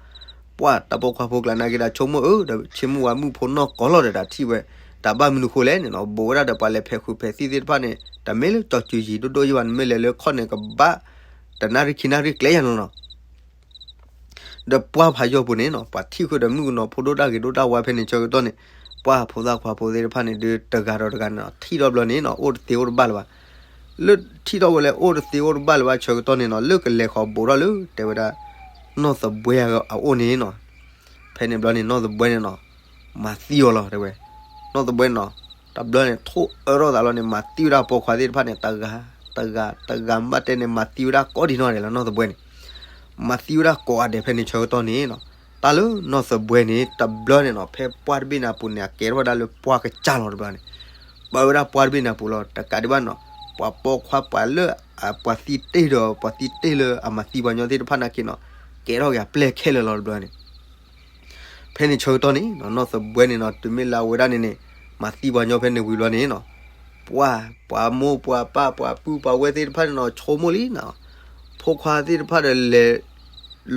ပှၤတၢ်ပိာ်ခွါဖိကျါနာ်က့ဒီးဆိကမိၣ်အၢ ဒီးဆ့မုၢ်ဝါမုၣ်ဖိနီၢ်ကီၢ်လီၤဒီး တၢ်ထံၣ်ဝဲ တၢ်ဘၣ်မနုၤဃိလဲၣ်န့ၣ်နီၤ, ဘူးဝဲဒၣ်ဒီးပှၤလဲၤဖဲးဃုဖဲးသံၣ်သ့ၣ်တဖၣ်န့ၣ် တမ့ၢ်လၢကၠီၤစုၤယံၤဒိၣ်ဒိၣ်ယံၤဘၣ် နမ့ၢ်လဲၤလၢခီၣ်န့ၣ်ကဘၣ် တနၣ်ရံၣ်ခံနၣ်ရံၣ်ကျဲယၤနီၤနီၤ ဒီးပှၢ်ဖးယိာ်ပူၤန့ၣ်နီၤ ပှၤထံၣ်ဃုာ်ဒီးမုၣ်ကနီၤဖိဒိၣ်တၢ်ဂ့ၤဒိၣ်တၢ်ဝါဖဲန့ၣ်ဆၢကတီၢ်န့ၣ်, ပှၢ်ဖိသၣ်ခွါဖိသ့ၣ်တဖၣ်န့ၣ်ဒုး တဂၤဒီးတဂၤန့ၣ်နီၤ ထံၣ်ထီၣ်ဘျီန့ၣ်နီၤ အိၣ်တသ့အိၣ်တဘၣ်လၢၤဘၣ်. လၢထံၣ်ထီၣ်ဝဲလၢအိၣ်တသ့အိၣ်တဘၣ်လၢၤဘၣ်ဆၢကတီၢ်န့ၣ်နီၤ လၢကလဲၤဃီၤဘူးထီၣ်လၢ တဲဝဲဒၣ် နီၢ်သဘှဲအအိၣ်န့ၣ်နီၤ, ဖဲန့ၣ်ဘျီန့ၣ် နီၢ်သဘှဲန့ၣ်နီၤ မၤသံအီၤလီၤ တဲဝဲ. နီၢ်သဘှဲန့ၣ်နီၤ တဘျီန့ၣ် ထိၣ်အၢထီၣ်သးလီၤန့ၣ် မၤသံဝဲဒၣ်ပိာ်ခွါသ့ၣ်တဖၣ်န့ၣ် တဂၤ တဂၤ တဂၤ မ့ၢ်ဘၣ်တဲန့ၣ် မၤသံဝဲဒၣ်ကိးဒံးနီၢ်ဒဲးလီၤ နီၢ်သဘှဲန့ၣ်. မၤသံဝဲဒၣ်ကိးဂၤဒဲးဖဲန့ၣ်ဆၢကတီၢ်န့ၣ်နီၤ, တၢ်လၢနီၢ်သဘှဲန့ၣ် တဘျီန့ၣ်နီၤ ဖဲပှၢ်တဘ့ၣ်န့ၣ်အပူၤန့ၣ် အကဲထီၣ်ဝဲဒၣ်လၢပှၢ်ကစၢ်လီၤတဘျီန့ၣ်. ပၢဝဲဒၣ်ပှၢ်တဘ့ၣ်န့ၣ်အပူၤလီၤ တကးဒံးဘၣ်နီၤ, ပှၤပိာ်ခွါပှၤလၢ ပှၤသံတ့ၢ်ဒီး ပှၤသံတ့ၢ်လၢအမၤသံပှၤညီသ့ၣ်တဖၣ်နာ်က့နီၤ, ကဲထီၣ်က့ၤအပျဲၢ်ခဲလၢာ်လီၤတဘျီန့ၣ်. ဖဲန့ၣ်ဆၢကတီၢ်န့ၣ်နီၤ နီၢ်သဘှဲန့ၣ်နီၤ တုၤမ့ၢ်လၢအဝဲဒၣ်န့ၣ်န့ၣ် မၤသံပှၤညီဖဲန့ၣ်ဝံၤဘျီန့ၣ်နီၤ, ပှၤ ပှၤမိၢ်ပှၤပၢ်ပှၤပုၢ်ပှၤဝဲၢ်သ့ၣ်တဖၣ်န့ၣ်နီၤ ဆိကမိၣ်လံနီၤ, ဖိခွါသ့ၣ်တဖၣ်ဒီးလဲၤ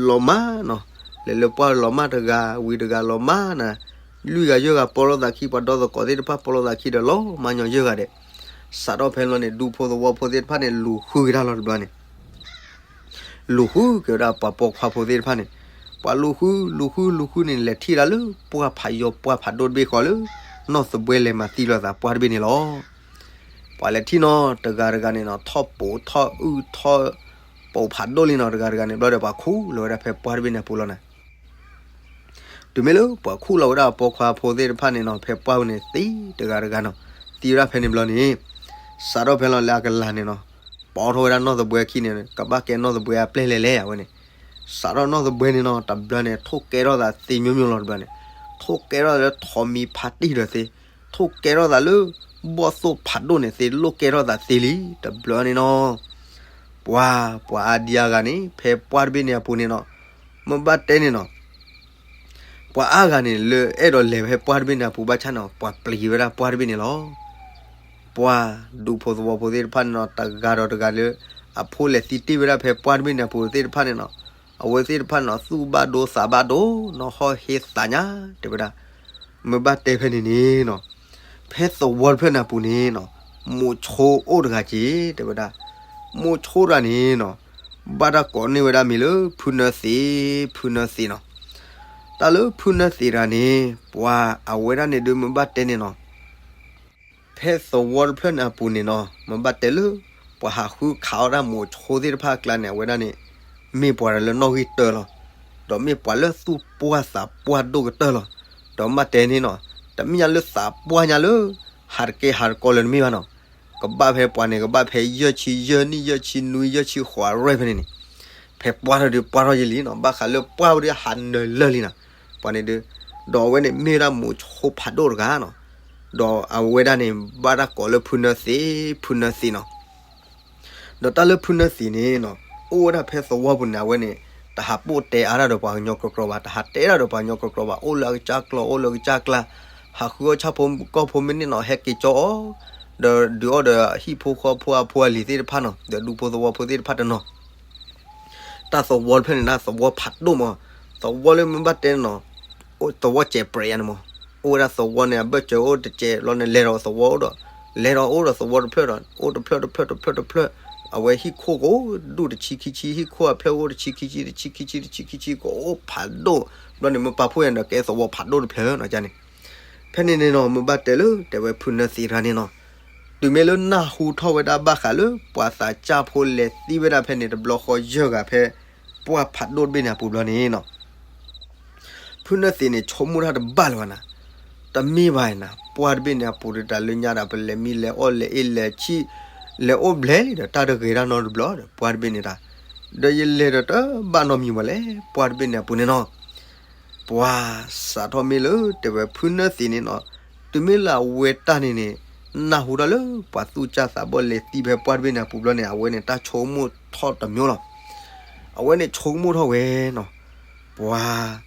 လီၤမၢ်နီၤ, လဲၤလၢပှၢ်လီၤမၢ်တဂၤဝံၤတဂၤလီၤမၢ်နီၤ, လွံၢ်ဂၤယဲၢ်ဂၤပီလိာ်သးခံ ပှၤဒီသကိးသ့ၣ်တဖၣ်ပီလိာ်သးခံဒီးလီၤမၢ်ညီယဲၢ်ဂၤဒဲး. စးထီၣ်ဖဲန့ၣ်လီၤန့ၣ် ဒူဖိသဝီဖိသ့ၣ်တဖၣ်န့ၣ် လူၤဃုက့ၤတၢ်လီၤတဘျီန့ၣ် လူၤဃုက့ၤဝဲဒၣ်ပှၤပိာ်ခွါဖိသ့ၣ်တဖၣ်န့ၣ်, ပှၤလူၤဃု လူၤဃု လူၤဃုန့ၣ် လဲၤထံၣ်ဒၣ်လၢပှၢ်ဖးယိာ်ပှၢ်ဖးဒိၣ်တဘ့ၣ်ဃီလၢ နီၢ်သဘှဲလဲၤမၤသံလိာ်သးပှၢ်တဘ့ၣ်န့ၣ်လီၤ. ပှၤလဲၤထံၣ်နီၤ တဂၤတဂၤန့ၣ်နီၤ ထီၣ်ပိာ်ထီၣ်အုၣ်ထီၣ် ပိာ်ဖးဒိၣ်လံနီၤ တဂၤတဂၤန့ၣ် ဘျီဒီး ပှၤခူၣ်လီၤဝဲဒၣ်ဖဲပှၢ်တဘ့ၣ်န့ၣ်အပူၤလီၤန့ၣ်. တုၤမ့ၢ်လၢပှၤခူၣ်လီၤဝဲဒၣ်အပိာ်ခွါဖိသ့ၣ်တဖၣ်န့ၣ်နီၤ ဖဲပှၢ်ပူၤန့ၣ် သံတဂၤတဂၤနီၤ, သံဝဲဒၣ်ဖဲန့ၣ်ဘျီန့ၣ်, စးထီၣ်ဖဲလီၤလၢအကလၤန့ၣ်နီၤ, ပိာ်ထီၣ်ဝဲဒၣ်နီၢ်သဘှဲခံန့ၣ် ကဘၣ်ကဲနီၢ်သဘှဲအပျဲၢ်လဲၣ်လဲၣ်အဝဲန့ၣ်, စးထီၣ်နီၢ်သဘှဲန့ၣ်နီၤ တဘျီန့ၣ် ထိၣ်ကဲထီၣ်သးသ့မျိုးမျိုးလီၤတဘျီန့ၣ်, ထိၣ်ကဲထီၣ်သးလၢထိးမံၤဖးတံၢ်ဒီးသ့, ထိၣ်ကဲထီၣ်သးလၢ ဘီၣ်သိၣ်ဖးဒိၣ်န့ၣ်သ့ လိၣ်ကဲထီၣ်သးသ့လံ တဘျီန့ၣ်နီၤ. ပှၤ ပှၤအါဒံအါဂၤန့ၣ် ဖဲပှၢ်တဘ့ၣ်န့ၣ်အပူၤန့ၣ်နီၤ, မ့ၢ်ဘၣ်တဲန့ၣ်နီၤ, ပှၤအါဂၤန့ၣ် လၢအဲၣ်ဒိးလဲၤဖဲပှၢ်တဘ့ၣ်န့ၣ်အပူၤဘၣ်ဆၣ်န့ၣ် ပှၤပျံၤဝဲဒၣ်ပှၢ်တဘ့ၣ်န့ၣ်လီၤ. ပှၤဒူဖိသဝီဖိသ့ၣ်တဖၣ်န့ၣ်နီၤ တဂၤဒီးတဂၤလၢ အဖိလဲၤသံတ့ၢ်ဝဲဒၣ်ဖဲပှၢ်တဘ့ၣ်န့ၣ်အပူၤသ့ၣ်တဖၣ်န့ၣ်နီၤ, အဝဲသ့ၣ်တဖၣ်န့ၣ်နီၤ သူၣ်ဘၣ်ဒိသးဘၣ်ဒိနီၤ ဟီၣ်ဟ့သးညါ တဲဝဲဒၣ်. မ့ၢ်ဘၣ်တဲဖဲန့ၣ်န့ၣ်နီၤ, ဖဲသဝီတဖျၢၣ်န့ၣ်အပူၤန့ၣ်နီၤ, မိၤဆိအိၣ်တဂၤက့ၤ တဲဝဲဒၣ်. မိၤဆိတဂၤန့ၣ်နီၤ, ဘၣ်တၢ်ကိးန့ၢ်ဝဲဒၣ်မံၤလၢ ဖုနၢသံး, ဖုနၢသံးနီၤ. တၢ်လၢဖုနၢသံးတဂၤန့ၣ် ပှၤအဝဲဒၣ်န့ၣ်ဒုးမ့ၢ်ဘၣ်တဲန့ၣ်နီၤ ဖဲသဝီတဖျၢၣ်န့ၣ်အပူၤန့ၣ်နီၤ မ့ၢ်ဘၣ်တဲလၢ ပှၤဟးဃုခးအီၣ်တၢ်မိၤဆိသ့ၣ်တဖၣ်အကျါန့ၣ် အဝဲဒၣ်န့ၣ် မ့ၢ်ပှၤလၢနီၣ်ဂံၢ်တၢလီၤ. ဒီးမ့ၢ်ပှၤလၢသူၣ်ပှၢ်သးပှၢ်ဒိၣ်ကတၢၢ်လီၤ. ဒီးမ့ၢ်ဘၣ်တဲန့ၣ်နီၤ တမ့ၢ်ညါလၢသးပှၢ်ညါလၢ ဟးတကဲဟးတကီလၢၤတမ့ၢ်ဘၣ်နီၤ. ကဘၣ်ဖဲပှၤန့ၣ် ကဘၣ်ဖဲယဲၢ်ဆံယဲၢ်နံၣ် ယဲၢ်ဆံနွံ ယဲၢ်ဆံဃိးရဲၣ်ဖဲန့ၣ်န့ၣ် ဖဲပှၢ်ထီၣ်ဒုးပှၢ်ထီၣ်ယဲလံနီၤ ဘၣ်ဃးလၢပှၢ်ဝဲဒၣ်ဟးနၢၤလၢာ်လံနီၤ ပှၤန့ၣ်ဒုး. ဒီးအဝဲန့ၣ်မ့ၢ်ဝဲဒၣ်မိၤဆိဖးဒိၣ်တဂၤနီၤ. ဒီးအဝဲဒၣ်န့ၣ် ဘၣ်တၢ်ကိးလၢဖုနၢသံး ဖုနၢသံးနီၤ. ဒီးတၢ်လၢဖုနၢသံးန့ၣ်နီၤ အိၣ်ဝဲဒၣ်ဖဲသဝီပူၤန့ၣ် အဝဲန့ၣ် တဟးပိာ်တဲအါတၢ်ဒီးပှၤကညီကြီကြီဘၣ် တဟးတဲတၢ်ဒီးပှၤကညီကြီကြီဘၣ် အိၣ်လၢအကစၢ်ကျီၢ် အိၣ်လၢအကစၢ်ကျါ ဟးဃုအီၣ်ဆၣ်ဖိကီၢ်ဖိမ့ၢ်န့ၣ်နီၤ ဟဲက့ၤကၠီအီၤ ဒီးဒုးအီၣ်ဒီးဟံၣ်ဖိဃီဖိအဖိအလံၤသ့ၣ်တဖၣ်နီၤ ဒီးဒူဖိသဝီဖိသ့ၣ်တဖၣ်တနီၤ တၢ်သဝီတဖျၢၣ်န့ၣ် တၢ်သဝီဖးဒိၣ်မး, သဝီလၢမ့ၢ်ဘၣ်တဲန့ၣ်နီၤ သဝီစဲးပြဲးယါန့ၣ်မး, အိၣ်ဝဲဒၣ်သဝီန့ၣ် အဘၢၣ်စၢၤအိၣ်တစဲးလီၤန့ၣ် လဲၤဒီးသဝီအိၣ်ဒီး, လဲၤဒီးအိၣ်ဒီးသဝီတဖျၢၣ်ဒီး အိၣ်တဖျၢၣ်တဖျၢၣ်တဖျၢၣ်တဖျၢၣ်, အဝဲဟံၣ်ခိၣ်ကအိၣ်ဒူၣ်တဆံခံဆံ ဟံၣ်ခိၣ်အဖျၢၣ်အိၣ်တဆံခံဆံ တဆံခံဆံ တဆံခံဆံ ကအိၣ်ဖးဒိၣ်, ဘျီန့ၣ်မ့ၢ်ပာ်ဖှိၣ်ယါန့ၣ်ဒီးကဲသဝီဖးဒိၣ်တဖျၢၣ်နီၤန့ၣ် ဖဲန့ၣ်န့ၣ်နီၤ မ့ၢ်ဘၣ်တဲလၢ တဲဝဲဖုနၢသံးတဂၤန့ၣ်နီၤ, တုၤမ့ၢ်လၢနၢ်ဟူထီၣ်ဝဲဒၣ်ဘၣ်ဃးလၢ ပှၤသးစၢ်ဖိလဲၤသံဝဲဒၣ်ဖဲန့ၣ် တဘျီဃီယဲၢ်ဂၤဖဲ ပှၢ်ဖးဒိၣ်တဘ့ၣ်န့ၣ်အပူၤဘျီန့ၣ်နီၤ, ဖုနၢသံးန့ၣ် ဆိကမိၣ်တၢ်တဘၣ်လၢၤဘၣ်နၤ, တမ့ၢ်ဘၣ်နၤ ပှၢ်တဘ့ၣ်န့ၣ်အပူၤဒီး တၢ်လၢညါဒီး ပလဲၤမံလဲၤအီၣ်လဲၤအ့ၣ်လဲၤဆံၣ် လဲၤအိၣ်ဘျဲၣ်လံဒီး တၢ်တဂ့ၤတၢ်နီတဘျီဒီး ပှၢ်တဘ့ၣ်န့ၣ်တၢ်, ဒီးယလဲၤဒီးတဘၣ်နီတမံၤဘၣ်လဲၣ် ပှၢ်တဘ့ၣ်န့ၣ်အပူၤန့ၣ်နီၤ ပှၤစးထီၣ်မ့ၢ်လၢတဲဝဲဖုနၢသံးန့ၣ်နီၤ, တုၤမ့ၢ်လၢအဝဲတၢ်န့ၣ်န့ၣ် နၢ်ဟူတၢ်လၢပှၤသူၣ်စၢ်သးဘီၣ်လဲၤသံဖဲပှၢ်တဘ့ၣ်န့ၣ်အပူၤဘျီန့ၣ် အဝဲန့ၣ်တၢ်ဆိကမိၣ်ထီၣ်တမျိုးလီၤ. အဝဲန့ၣ်ဆိကမိၣ်ထီၣ်ဝဲနီၤ, ပှၤ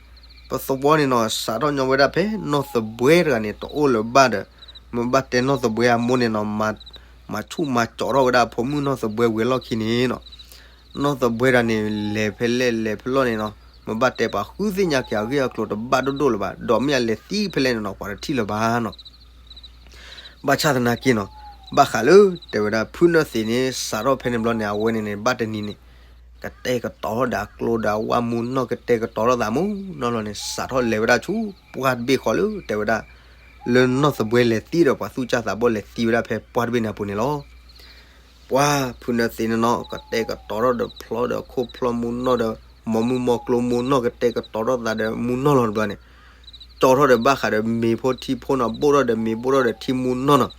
ပသဝီန့ၣ်နီၤ စးထီၣ်ညီဝဲဒၣ်ဖဲနီၢ်သဘှဲတဂၤန့ၣ် တအိၣ်လၢၤဘၣ်ဒီး မ့ၢ်ဘၣ်တဲနီၢ်သဘှဲအမိၢ်န့ၣ်နီၤ မၤဆူၣ်မၤကၠီးထီၣ်ဝဲဒၣ်အဖိမုၣ်နီၢ်သဘှဲဝံၤအလီၢ်ခံန့ၣ်နီၤ နီၢ်သဘှဲတဂၤန့ၣ် လဲၤဖဲလဲၣ်လဲၤဖဲလဲၣ်န့ၣ်နီၤ မ့ၢ်ဘၣ်တဲပှၤဃုသ့ၣ်ညါက့ၤအဂ့ၢ်အကျိၤတဘၣ်ဒိၣ်ဒိၣ်လၢၤဘၣ် ဒီးမ့ၢ်အလဲၤသံဖဲလဲၣ်န့ၣ်နီၤ ပှၤတထံၣ်လၢၤဘၣ်နီၤ ဘၣ်ဆၣ်သနာ်က့နီၤ ဘၣ်ဃးလၢ တဲဝဲဒၣ် ဖုနၢသ့းန့ၣ် စးထီၣ်ဖဲန့ၣ်ဘျီန့ၣ် အဝဲန့ၣ်န့ၣ် ဘၣ်တနံၤန့ၣ် ကတဲာ်ကတီၤထီၣ်ဒီးအကျိဒီးအဝၣ်မူနီၢ် ကတဲာ်ကတီၤထီၣ်သးမူနီၢ်လီၤန့ၣ် စးထီၣ်လဲၤဝဲဒၣ်ဆူပှၢ်တဘ့ၣ်ဃီလၢ တဲဝဲဒၣ် လၢနီၢ်သဘှဲလဲၤသံဒီးပှၤသူၣ်စၢ်သးဘီၣ်လဲၤသံဝဲဒၣ်ဖဲပှၢ်တဘ့ၣ်န့ၣ်အပူၤန့ၣ်လီၤ. ပှၢ်ဖုနၢသ့းန့ၣ်နီၤ ကတဲာ်ကတီၤထီၣ်ဒီးဖျီဒီးခိၣ်ဖျီမူနီၢ်ဒီး မီၢ်မုၢ်မီၢ်ကျိမူနီၢ် ကတဲာ်ကတီၤထီၣ်သးဒီးမူနီၢ်လီၤတဘျီန့ၣ် ကၠီထီၣ်ဒီးဘၣ်ဃးဒီးမ့ၤဖိထံဖိနီၤ ဘိၣ်ထီၣ်ဒီးမ့ၤဘိၣ်ထီၣ်ဒီးထံမူနီၢ်နီၤ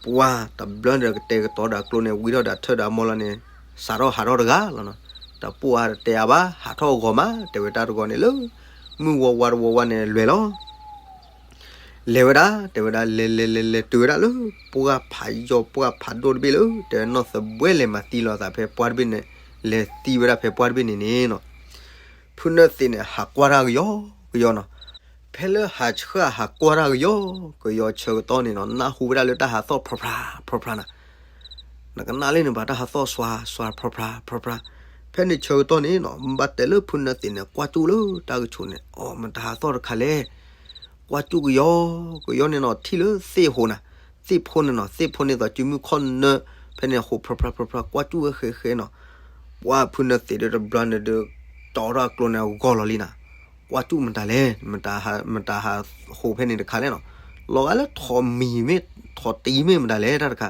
ပှၢ်တဘျီန့ၣ်ဒီးကတဲာ်ကတီၤဒီးအကျိန့ၣ် ဝံထီၣ်ဒီးထၢၣ်ဒီးအမီၢ်လီၤန့ၣ် စးထီၣ်ဟးထီၣ်တဂၤလီၤနီၤ တပိၢ်အါတတဲအါဘၣ် ဟးထီၣ်အဂီၢ်မး တဲဝဲတၢ်တဂီၢ်န့ၣ်လၢ မုၢ်ဝါဝါတဝီဝါန့ၣ်လွဲၢ်လီၤ လဲၤဝဲဒၣ် တဲဝဲဒၣ် လဲၤလဲၤလဲၤလဲၤတုၤဝဲဒၣ်လၢ ပှၢ်ဖးယီၤပှၢ်ဖးဒိၣ်တဘ့ၣ်လၢ တဲနီၢ်သဘှဲလဲၤမၤသံလီၤသးဖဲပှၢ်တဘ့ၣ်န့ၣ် လဲၤသံဝဲဒၣ်ဖဲပှၢ်တဘ့ၣ်န့ၣ်န့ၣ်နီၤ ဖုနၢသ့းန့ၣ် ဟးကွၢ်တၢ်ကယီကယီနီၤ ဖဲလၢဟးဆှၢဟးကွၢ်တၢ်ကယီကယီဆၢကတီၢ်န့ၣ်နီၤ နၢ်ဟူဝဲဒၣ်လၢတၢ်ဟးသီၣ်ဖြးဖြးဖြးဖြးနီၤ နကနၣ်လၢန့ၣ်ဘၣ် တၢ်ဟးသီၣ်စွါစွါဖြးဖြးဖြးဖြး ဖဲန့ၣ်ဆၢကတီၢ်န့ၣ်နီၤ ဘၣ်တဲလၢဖုနၢသ့းန့ၣ် ကွၢ်ကၠူၣ်လၢတၢ်ကဆိးန့ၣ် အိ မတၤဟးသီၣ်တခါလဲၣ် ကွၢ်ကၠူၣ်ကယီကယီန့ၣ်နီၤ ထံၣ်လၢသ့ၣ်ဟိးနၤ သ့ၣ်ဖိန့ၣ်နီၤ သ့ၣ်ဖိန့ၣ်သိးစုမုၢ်ခီၣ်နၢ ဖဲန့ၣ်ဟိးဖြးဖြးဖြးဖြး ကွၢ်ကၠူၣ်ဝဲဃဲဃဲနီၤ ပှၢ်ဖုနၢသ့းဒီးတဘျီန့ၣ်ဒီး ကၠီထီၣ်အကျိန့ၣ်ဂီၢ်လီၤလံနၤ ကွၢ်ကၠူၣ်မတၤလဲၣ် မတၤဟးဟိးဖဲန့ၣ်တခါလဲၣ်နီၤ လီၤဂာ်လၢထိးမံၤမ့ၢ် ထိးတံၤမ့ၢ်မတၤလဲၣ်တၢ်တခါ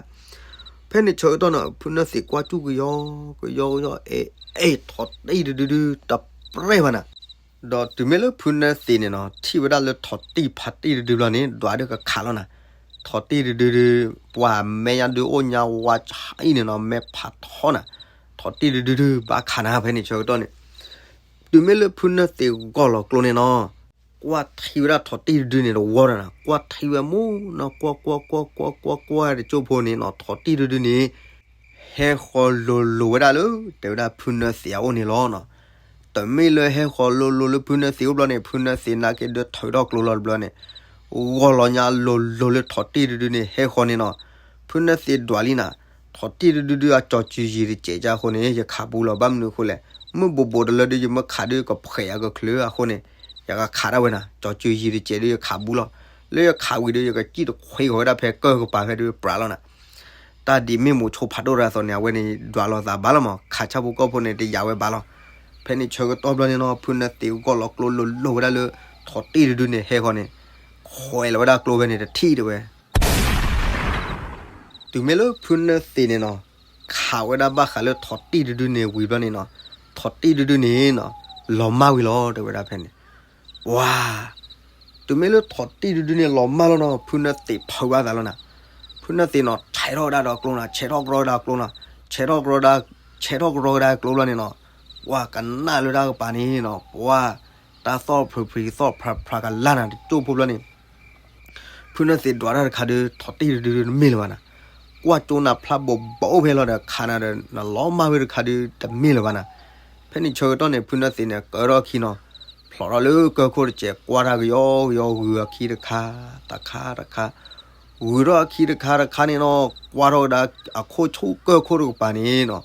ဖဲန့ၣ်ဆၢကတီၢ်နီၤ ဖုနၢသ့းကွၢ်ကၠူၣ်ကယီကယီကယီ အဲ အဲ ထိးတံၤတဒုဒု တပြဲၢ်ဘၣ်နၤ ဒီးတုၤမ့ၢ်လၢဖုနၢသ့းန့ၣ်နီၤ ထံၣ်ဝဲဒၣ်လၢထိးတံၤဖးတံၤတဒုဘျီန့ၣ် ဒွးဒုးကခးလီၤနၤ ထိးတံၤတဒုဒု ပှၢ်မဲာ်ညါဒုးအိၣ်ညါဝါဆါအံၤန့ၣ်နီၤ မဲာ်ဖးထီနၤ ထိးတံၤတဒုဒု ဘၣ်ခးနၤဖဲန့ၣ်ဆၢကတီၢ်န့ၣ် တုၤမ့ၢ်လၢဖုနၢသ့းဂီၢ်လီၤကျိန့ၣ်နီၤ ကွၢ်ထံဝဲဒၣ်ထိးတံၤတဒုန့ၣ်တဝီဒီးနၤ ကွၢ်ထံဝဲမူနီၤ ကွၢ်ကွၢ်ကွၢ်ကွၢ်ကွၢ်ကွၢ်တကၠိဖိန့ၣ်နီၤ ထိးတံၤတဒုန့ၣ် ဟဲဃီၤလိၤလိၤဝဲဒၣ်လၢ တဲဝဲဒၣ်ဖုနၢသ့းအအိၣ်န့ၣ်လီၤနီၤ. တမ့ၢ်လၢဟဲဃီၤလိၤလိၤလၢဖုနၢသ့းအိၣ်ဘျီန့ၣ် ဖုနၢသ့းနာ်က့ဒုးထုးထီၣ်ကျိလီၤတဘျီန့ၣ် ဂီၢ်လီၤညါလိၤလိၤလၢထိးတံၤတဒုန့ၣ် ဟဲဃီၤန့ၣ်နီၤ. ဖုနၢသ့းဒွးလံနၤ, ထိးတံၤတဒုဒုအကၠီၤစုၤယံၤတစဲးကါအဃိန့ၣ် ယခးဘူးလီၤ. ဘၣ်မနုၤအဃိလဲၣ်, မုၢ်ဘိးဘိးတလၢဒုး ယမ့ၢ်ခးဒုးကဖှဲးအကချုးအဃိန့ၣ် ယကခးဒၣ်ဝဲနၤ, ကၠီၤစုၤယံၤတစဲးဒုးယခးဘူးလီၤ. လၢယခးဝံၤဒုး ယကစံၣ်တခွ့ဂီၤဝဲဒၣ်ဖဲကၢၢ်ကပၤဖဲဒုးပြးလီၤနၤ. တၢ်ဒ်မ့ၢ်မိၤဆိဖးဒိၣ်တဂၤအသိးန့ၣ် အဝဲန့ၣ်ဒွးလိာ်သးဘၣ်လီၤမး, ခးဆၣ်ဖိကီၢ်ဖိန့ၣ် တယာ်ဝဲဘၣ်လီၤ. ဖဲန့ၣ်ဆၢကတီၢ်ဘျီန့ၣ်နီၤ ဖုနၢသ့းဂီၢ်လီၤကျိလိၤလိၤဝဲဒၣ်လၢ ထိးတံၤတဒုန့ၣ်ဟဲဃီၤန့ၣ် ခွဲးလီၤဝဲဒၣ်ကျိဖဲန့ၣ်တထံၣ်တဲဝဲ တုၤမ့ၢ်လၢဖုနၢသ့းန့ၣ်နီၤ ခးဝဲဒၣ်ဘၣ်ဃးလၢထိးတံၤတဒုန့ၣ်ဝံၤဘျီန့ၣ်နီၤ, ထိးတံၤတဒုန့ၣ်နီၤ လီၤမၢ်ဝံၤလီၤ တဲဝဲဒၣ်ဖဲန့ၣ်. ပှၤ တုၤမ့ၢ်လၢထိးတံၤတဒုန့ၣ်လီၤမၢ်လီၤနီၤ ဖုနၢသ့းဖုးဘၣ်သးလီၤနၤ. ဖုနၢသ့းနီၤ ဆဲးထီၣ်ဝဲဒၣ်ဒီးကျိနီၤ, ဆဲးထီၣ်ကရီဝဲဒၣ်ကျိနီၤ, ဆဲးထီၣ်ကရီဝဲဒၣ်, ဆဲးထီၣ်ကရီဝဲဒၣ်ကျိဘျီန့ၣ်နီၤ, ပှၤကနၣ်လၢတၢ်ကပၤန့ၣ်နီၤ ပှၤ တၢ်သီၣ်ဖျုးဖျံးသီၣ်ဖျးဖျးကလၢ်နၤ တကၠိဖိဘျီန့ၣ် ဖုနၢသ့းဒွးတၢ်တခါဒုး ထိးတံၤတဒုဒုးတမ့ၢ်လၢၤဘၣ်နၤ. ကွၢ်ကၠိနၤဖျါဘိးဘိးအိၣ်ဖဲလီၤဒီး ခးနၤဒီး နလီၤမၢ်ဝဲတခါဒုးတမ့ၢ်လၢၤဘၣ်နၤ. ဖဲန့ၣ်ဆၢကတီၢ်န့ၣ် ဖုနၢသ့းန့ၣ် ကၢထီၣ်အခံနီၤ, ဖျိးထီၣ်လၢကၢၢ်ခိၣ်တစဲး ကွၢ်တၢ်ကယီကယီ ဂုၤအခံတခါတခါတခါ, ဂုၤထီၣ်အခံတခါတခါန့ၣ်နီၤ ကွၢ်ထီၣ်ဝဲဒၣ်အခိၣ်ဆူၣ်ကၢၢ်ခိၣ်တကပၤန့ၣ်နီၤ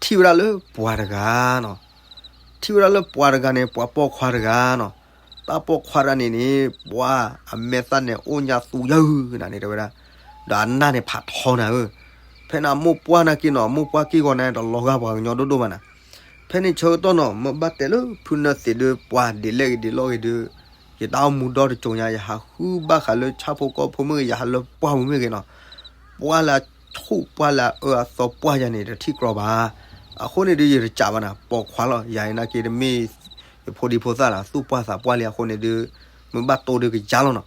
ထံၣ်ဝဲဒၣ်လၢပှၤတဂၤနီၤ. ထံၣ်ဝဲဒၣ်လၢပှၤတဂၤန့ၣ် ပှၤပိာ်ခွါတဂၤနီၤ. တၢ်ပိာ်ခွါတဂၤန့ၣ်န့ၣ် ပှၤအမဲာ်သၣ်န့ၣ် အိၣ်ညါသူယုၢ်နၤန့ၣ်တဲဝဲဒၣ်, ဒီးအနၢ်န့ၣ်ဖးထီနၤဧၢ. ဖဲန့ၣ်အမိၢ်ပှၢ်နာ်က့နီၤ အမိၢ်ပှၢ်က့ၢ်ဂီၤန့ၣ် တလီၤဂာ်ပှၤကညီဒိၣ်ဒိၣ်ဘၣ်နၤ. ဖဲန့ၣ်ဆၢကတီၢ်နီၤ မ့ၢ်ဘၣ်တဲလၢဖုနၢသ့းဒုး ပှၤဒ်လဲၣ်ဂ့ၤဒ်လဲၣ်ဂ့ၤဒုး ယတၢ်အိၣ်မူဒီတစိၤညါ ယဟးဃုဘၣ်ဃးလၢဆၣ်ဖိကီၢ်ဖိမ့ၢ်ဂ့ၤ ယဟးလၢပှၢ်ပူၤမ့ၢ်ဂ့ၤနီၤ, ပှၢ်လၢအဆူၣ်ပှၢ်လၢအအၢအသီပှၢ်ယၤန့ၣ် တထံၣ်ကြီဘၣ်. အဃိန့ၣ်ဒုး ယတစံးဘၣ်နၤ ပိာ်ခွါလီၤ. ယၤအံၤနာ်က့တမ့ၢ် ယဖိဒံဖိသၣ်လၢ သူၣ်ပှၢ်သးပှၢ်လံအဃိန့ၣ်ဒုး မ့ၢ်ဘၣ်တိၢ်ဒုးကယါလီၤနီၤ.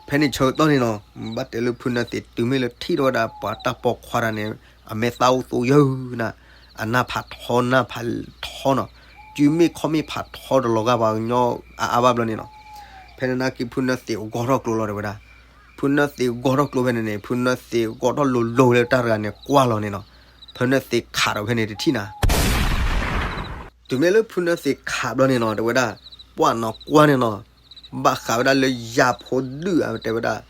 ဖဲန့ၣ်ဆၢကတီၢ်န့ၣ်နီၤ မ့ၢ်ဘၣ်တဲလၢဖုနၢသ့းတုၤမ့ၢ်လၢထံၣ်ထီၣ်ဝဲဒၣ်ပှၤတၢ်ပိာ်ခွါတဂၤန့ၣ် အမဲာ်သၣ်အိၣ်သူယုၢ်နၤ, အနၢ်ဖးထီနၢ်ဖးထီနီၤ, စုမ့ၣ်ခီၣ်မ့ၣ်ဖးထီတလီၤဂာ်ပှၤကညီအါအါဘၣ်ဘျီန့ၣ်နီၤ. ဖဲန့ၣ်နာ်က့ဖုနၢသ့းဂီၢ်ထီၣ်ကျိလီၤတဲဝဲဒၣ်. ဖုနၢသ့းဂီၢ်ထီၣ်ကျိဖဲန့ၣ်န့ၣ် ဖုနၢသ့းဂီၢ်ထီၣ်လိၤလိၤလၢတၢ်တဂၤန့ၣ်ကွၢ်လီၤန့ၣ်နီၤ. ဖုနၢသ့းခးဒီးဖဲန့ၣ်တထံၣ်နၤ တုၤမ့ၢ်လၢဖုနၢသံးခးဘျီန့ၣ်နီၤ တဲဝဲဒၣ်, ပှၢ်နီၤကွၢ်န့ၣ်နီၤ, ဘၣ်ဃးဝဲဒၣ်လၢယၤဖိဒုၣ်ဧါ တဲဝဲဒၣ်,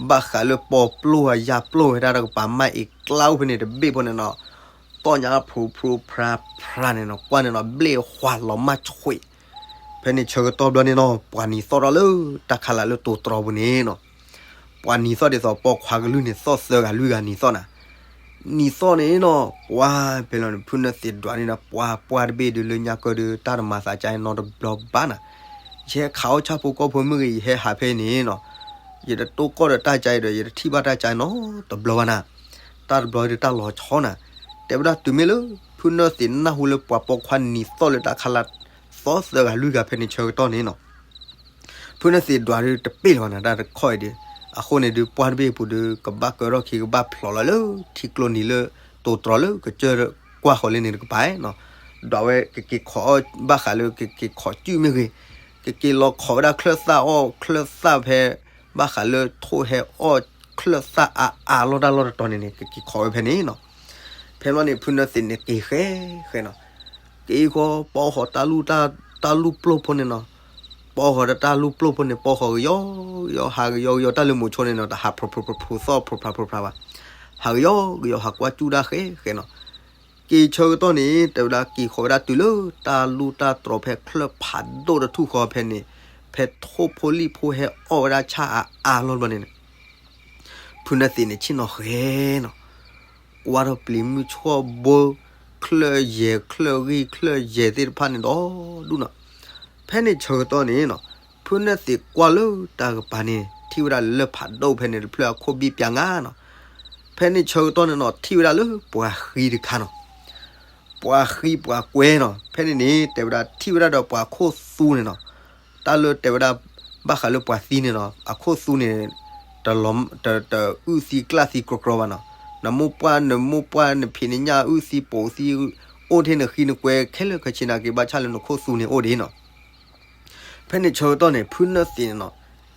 ဘၣ်ဃးလၢပီပျိၢ်ဧါ ယၤပျိၢ်ဝဲဒၣ်တကပၤ မၤအ့ၣ်ကျါအိၣ်ဖဲန့ၣ်တဘ့ၣ်ဖိန့ၣ်နီၤ, သီၣ်ညါဖျိဖျိဖျါဖျါန့ၣ်နီၤ ကွၢ်န့ၣ်နီၤ ဘျ့ၣ်ဃွါလီၤမၢ်ဆှံး. ဖဲန့ၣ်ဆၢကတီၢ်ဘျီန့ၣ်နီၤ ပှၤနံၤသီၣ်ထီၣ်လၢတၢ်ခါလၢ်လၢတိၤတြီပူၤန့ၣ်နီၤ, ပှၤနံၤသီၣ်ဒ်သိးပိာ်ခွါကလုၢ်န့ၣ် သီၣ်သၢဂၤလွံၢ်ဂၤနံၤသီၣ်နၤ နံၤသီၣ်န့ၣ်နီၤ ပှၤဖဲလီၤန့ၣ် ဖုနၢသံးဒွးန့ၣ်ဒီး ပှၤပှၢ်တဘ့ၣ်ဒုး လၢညါကၢဒုး တၢ်တမၤသးကါနီတဘျီဘၣ်နၤ, ယဟဲခးအီၣ်ဆၣ်ဖိကီၢ်ဖိမ့ၢ်ဂ့ၤ ယဟဲဟးဖဲအံၤန့ၣ်နီၤ, ယတတိၢ်ကီၢ်ဒီးတၢ်ကါအံၤဒီး ယတထံၣ်ဘၣ်တၢ်ကါနီတဘျီဘၣ်နၤ, တၢ်တဘျီဒုးတၢ်လီၤဆီနၤ. တဲဝဲဒၣ်တုၤမ့ၢ်လၢ ဖုနၢသံးနၢ်ဟူလၢပှၤပိာ်ခွါနံၤသီၣ်လၢတၢ်ခါလၢ် သီၣ်သၢဂၤလွံၢ်ဂၤဖဲန့ၣ်ဆၢကတီၢ်န့ၣ်နီၤ ဖုနၢသံးဒွးဒုးတပ့ၢ်လၢၤဘၣ်နၤ တၢ်တခီအံၤဒုး, အဃိန့ၣ်ဒုး ပှၢ်တဘ့ၣ်အပူၤဒုး ကဘၣ်ကၢထီၣ်ခံ ကဘၣ်ဖျိးလီၤလၢ ထံကျိနံၤလၢ တိၤတြီလၢကစၢၢ်ကွၢ်ဃီၤလၢန့ၣ်တကပၤနီၤ, ဒွးဝဲကက့ၤခိးအီၣ်ဘၣ်ဃးလၢကက့ၤခိးစုၣ်မ့ၢ်ဂ့ၤ, ကက့ၤလီၤခိးဝဲဒၣ်ချၢၣ်သၣ်အီၣ်ချၢၣ်သၣ်ဖဲ ဘၣ်ဃးလၢထိၣ်ဟဲအီၣ်ချၢၣ်သၣ်အါအါလီၢ်တၢ်လီၢ်တတီၤန့ၣ်န့ၣ် ကက့ၤခိးဝဲဖဲန့ၣ်နီၤ. ဖဲဘျီန့ၣ် ဖုနၢသံးန့ၣ်က့ၤဃဲဃဲနီၤ, က့ၤဃီ ပီဃီၤတၢ်လူၢ်တၢ်လူၢ်ပျိၢ်ဖိန့ၣ်နီၤ, ပီဃီၤဒီးတၢ်လူၢ်ပျိၢ်ဖိန့ၣ် ပီဃီၤကယီကယီ ဟးကယီကယီ တၢ်လၢမိၤဆိန့ၣ်နီၤ တဟးဖျိးဖျိးဖျိးဖျိးသီၣ်ဖျိးဖျါဖျိးဖျါဘၣ်, ဟးကယီကယီ ဟးကွၢ်စူၣ်ဒၣ်ဃဲဃဲနီၤ. က့ၤဆၢကတီၢ်န့ၣ် တဲဝဲဒၣ်က့ၤဃီၤဝဲဒၣ်တုၤလၢ တၢ်လူၢ်တၢ်တြီဖဲချၢၣ်ဖးဒိၣ်တထူၣ်ဃီဖဲန့ၣ်, ဖဲထိၣ်ဖိလံၣ်ဖိဟဲအီၣ်ဝဲဒၣ်ဆၣ်အါအါလီၢ်ဘျီန့ၣ် ဖုနၢသံးန့ၣ်ဆ့ၣ်နီၤဃဲနီၤ, ကွၢ်ထီၣ်ပျံၤမုၢ်ဆှီၣ်ဘိ, ချၢၣ်ယဲၤချၢၣ်ဂံၢ်ချၢၣ်ယဲၤသ့ၣ်တဖၣ်န့ၣ်ဒီဒူၣ်နီၤ. ဖဲန့ၣ်ဆၢကတီၢ်န့ၣ်နီၤ, ဖုနၢသံးကွၢ်လၢတၢ်ကပၤန့ၣ် ထံၣ်ဝဲဒၣ်လၢၢ်ဖးဒိၣ်ဖဲန့ၣ်တဖျၢၣ်အခိၣ်ဘံၣ်ပၠးငါနီၤ. ဖဲန့ၣ်ဆၢကတီၢ်န့ၣ်နီၤ ထံၣ်ဝဲဒၣ်လၢပှၤဃံတခါနီၤ ပှၤဃံပှၤကွဲနီၤ. ဖဲန့ၣ်န့ၣ် တဲဝဲဒၣ်ထံၣ်ဝဲဒၣ်ဒီးပှၤခိၣ်သူန့ၣ်နီၤ, တၢ်လၢတဲဝဲဒၣ် ဘၣ်ဃးလၢပှၤသံန့ၣ်နီၤ အခိၣ်သူန့ၣ် တလီၤ တ တအုၣ်သံကျၣ်သံကြီကြီဘၣ်နီၤ. နမိၢ်ပှၢ်နမိၢ်ပှၢ်နဖံးနညၣ်အုၣ်သံပိာ်သံ အိၣ်ထဲနဃံနကွဲခဲလၢာ်ခဲဆ့နာ်က့ ဘၣ်ဆၣ်လၢနခိၣ်သူန့ၣ်အိၣ်ဒံးနီၤ. ဖဲန့ၣ်ဆၢကတီၢ်န့ၣ် ဖုနၢသံးန့ၣ်နီၤ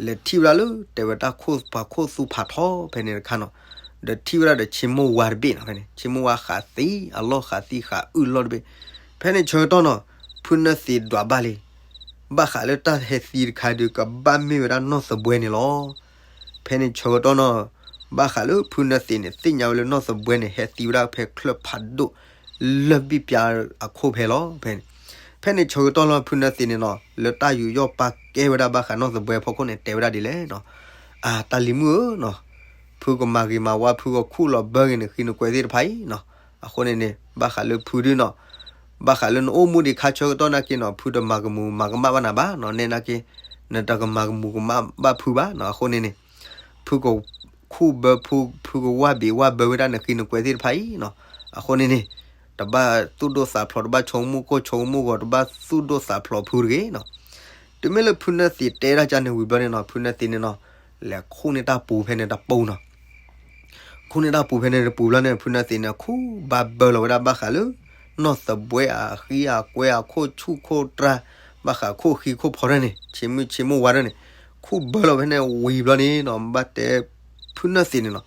လဲၤထံၣ်ဝဲဒၣ်လၢ တဲဝဲတၢ်ခိၣ်ပှၤခိၣ်သူဖးထီဖဲန့ၣ်တခါနီၤ, ဒီးထံၣ်ဝဲဒၣ်ဒီးဆ့မိၢ်ဝါတဘ့ၣ်နီၤ. ဖဲန့ၣ် ဆ့မိၢ်ဝါဃးသံအလီၢ်ဃးသံဃးအုၣ်လီၢ်တဘ့ၣ်. ဖဲန့ၣ်ဆၢကတီၢ်နီၤ ဖုနၢသံးဒွးဘၣ်လံ ဘၣ်ဃးလၢတၢ်ဟဲသံတခါဒုး ကဘၣ်မ့ၢ်ဝဲဒၣ်နီၢ်သဘှဲန့ၣ်လီၤ. ဖဲန့ၣ်ဆၢကတီၢ်နီၤ ဘၣ်ဃးလၢဖုနၢသံးန့ၣ် သ့ၣ်ညါဝဲလၢနီၢ်သဘှဲန့ၣ် ဟဲသံဝဲဒၣ်ဖဲချၢၣ်ဖးဒိၣ် လၢၢ်ဘံၣ်ပၠးအခိၣ်ဖဲလီၤ. ဖဲန့ၣ် ဖဲန့ၣ်ဆၢကတီၢ်လီၤ ဖုနၢသံးန့ၣ်နီၤ လၢတၢ်ယူးယီၣ်ပာ်ကဲဝဲဒၣ်ဘၣ်ဃးနီၢ်သဘှဲအဖီခိၣ်န့ၣ် တဲဝဲဒၣ်ဒ်လဲၣ်နီၤ. အၢ တၢ်လံၤမုၣ်ဧၢနီၤ, ဖုကမၤဂ့ၤမၤဝါ ဖုကခူၣ်လီၤဘၢဂ့ၤနဃံနကွဲသ့ၣ်တဖၣ်အံၤနီၤ. အဃိန့ၣ်န့ၣ် ဘၣ်ဃးလၢဖုဒုနီၤ ဘၣ်ဃးလၢနအိၣ်မူဒံးခါဆၢကတီၢ်နာ်က့နီၤ ဖုတမၤကမူၤမၤကမၣ်ဘၣ်နၤဘၣ်နီၤ. နဲနာ်က့ နတကမၤကမူၤကမၣ်ဘၣ်ဖုဘၣ်နီၤ. အဃိန့ၣ်န့ၣ် ဖုကခူၣ်ဘၢဖု ဖုကဝၢ်ဘ့းဝၢ်ဘၢဝဲဒၣ်နဃံနကွဲသ့ၣ်တဖၣ်အံၤနီၤ. အဃိန့ၣ်န့ၣ် တဘၣ်သူၣ်ဒိၣ်သးဖျိး တဘၣ်ဆိကမိၣ်ကိၢ်ဆိကမိၣ်ဂီၤ တဘၣ်သူၣ်ဒိၣ်သးဖျိးဖုတဂ့ၤနီၤ. တုၤမ့ၢ်လၢဖုနၢသံးတဲဒၣ်ကန့ၣ်ဝံၤဘျီန့ၣ်နီၤ ဖုနၢသံးန့ၣ်နီၤ လဲၤခူၣ်န့ၢ်တၢ်ပူၤဖဲန့ၣ်တပူၤနီၤ. ခူၣ်န့ၢ်တၢ်ပူၤဖဲန့ၣ်တပူၤဘျီန့ၣ် ဖုနၢသံးန့ၣ် ခူၣ်ဘၣ်ဘၢလီၤဝဲဒၣ်ဘၣ်ဃးလၢ နီၢ်သဘှဲအဃံအကွဲအခိၣ်ဆူၣ်ခိၣ်တြၢ် ဘၣ်ဃးခိၣ်ဃံခိၣ်ဖီတၢ်န့ၣ် ဆ့မုၢ်ဆ့မိၢ်ဝါတၢ်န့ၣ် ခူၣ်ဘၢလီၤဖဲန့ၣ်ဝံၤဘျီန့ၣ်နီၤ ဘၣ်တဲ ဖုနၢသံးန့ၣ်နီၤ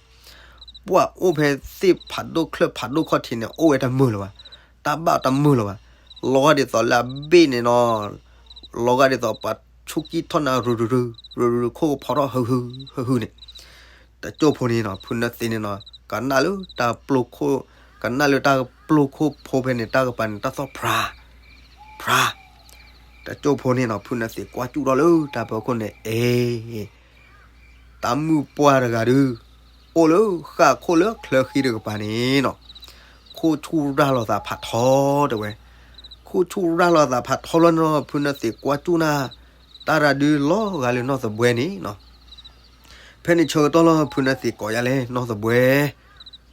ပှၢ်အိၣ်ဖဲသ့ၣ်ဖးဒိၣ်ချၢၣ်ဖးဒိၣ်ခီၣ်ထံးန့ၣ် အိၣ်ဝဲတမုာ်လၢၤဘၣ်, တၢ်ဘၣ်တမုာ်လၢၤဘၣ်, လီၤဂာ်ဒ်သိးလၢအဘ့ၣ်န့ၣ်နီၤ လီၤဂာ်ဒ်သိးပှၤဆူၣ်ကံၢ်ထီၣ်နၤ ရူၤရူၤရူၤ ရူၤရူၤရူၤ ခိၣ်ကဖီထီၣ်ဟုဟုဟုဟုန့ၣ် တကၠိၢ်ဖိန့ၣ်နီၤ ဖုနၢသံးန့ၣ်နီၤ ကနၣ်လၢတၢ်ပျိၢ်ခိၣ် ကနၣ်လၢတၢ်ပျိၢ်ခိၣ်ဖိဖဲန့ၣ် တၢ်ကပၤန့ၣ် တၢ်သီၣ်ဖြး ဖြး တကၠိၢ်ဖိန့ၣ်နီၤ ဖုနၢသံးကွၢ်စူၣ်ထီၣ်လၢတၢ်ပၢၤခိၣ်န့ၣ် အ့ တၢ်မုၣ်ပှၢ်တဂၤဒုး အိၣ်လၢဃၣ်ခိၣ်လၢချၢဃံတကပၤန့ၣ်နီၤ ခိၣ်ဆူၣ်ရၢ်လီၤသးဖးထီတဲဝဲ, ခိၣ်ဆူၣ်ရၢ်လီၤသးဖးထီလီၤနီၤ ဖုနၢသံးကွၢ်စူၣ်နၤ တၢ်ရၤဒုးလီၤဂာ်လၢနီၢ်သဘှဲန့ၣ်နီၤ. ဖဲန့ၣ်ဆၢကတီၢ်လီၤ ဖုနၢသံးကိးယါလဲၣ် နီၢ်သဘှဲ,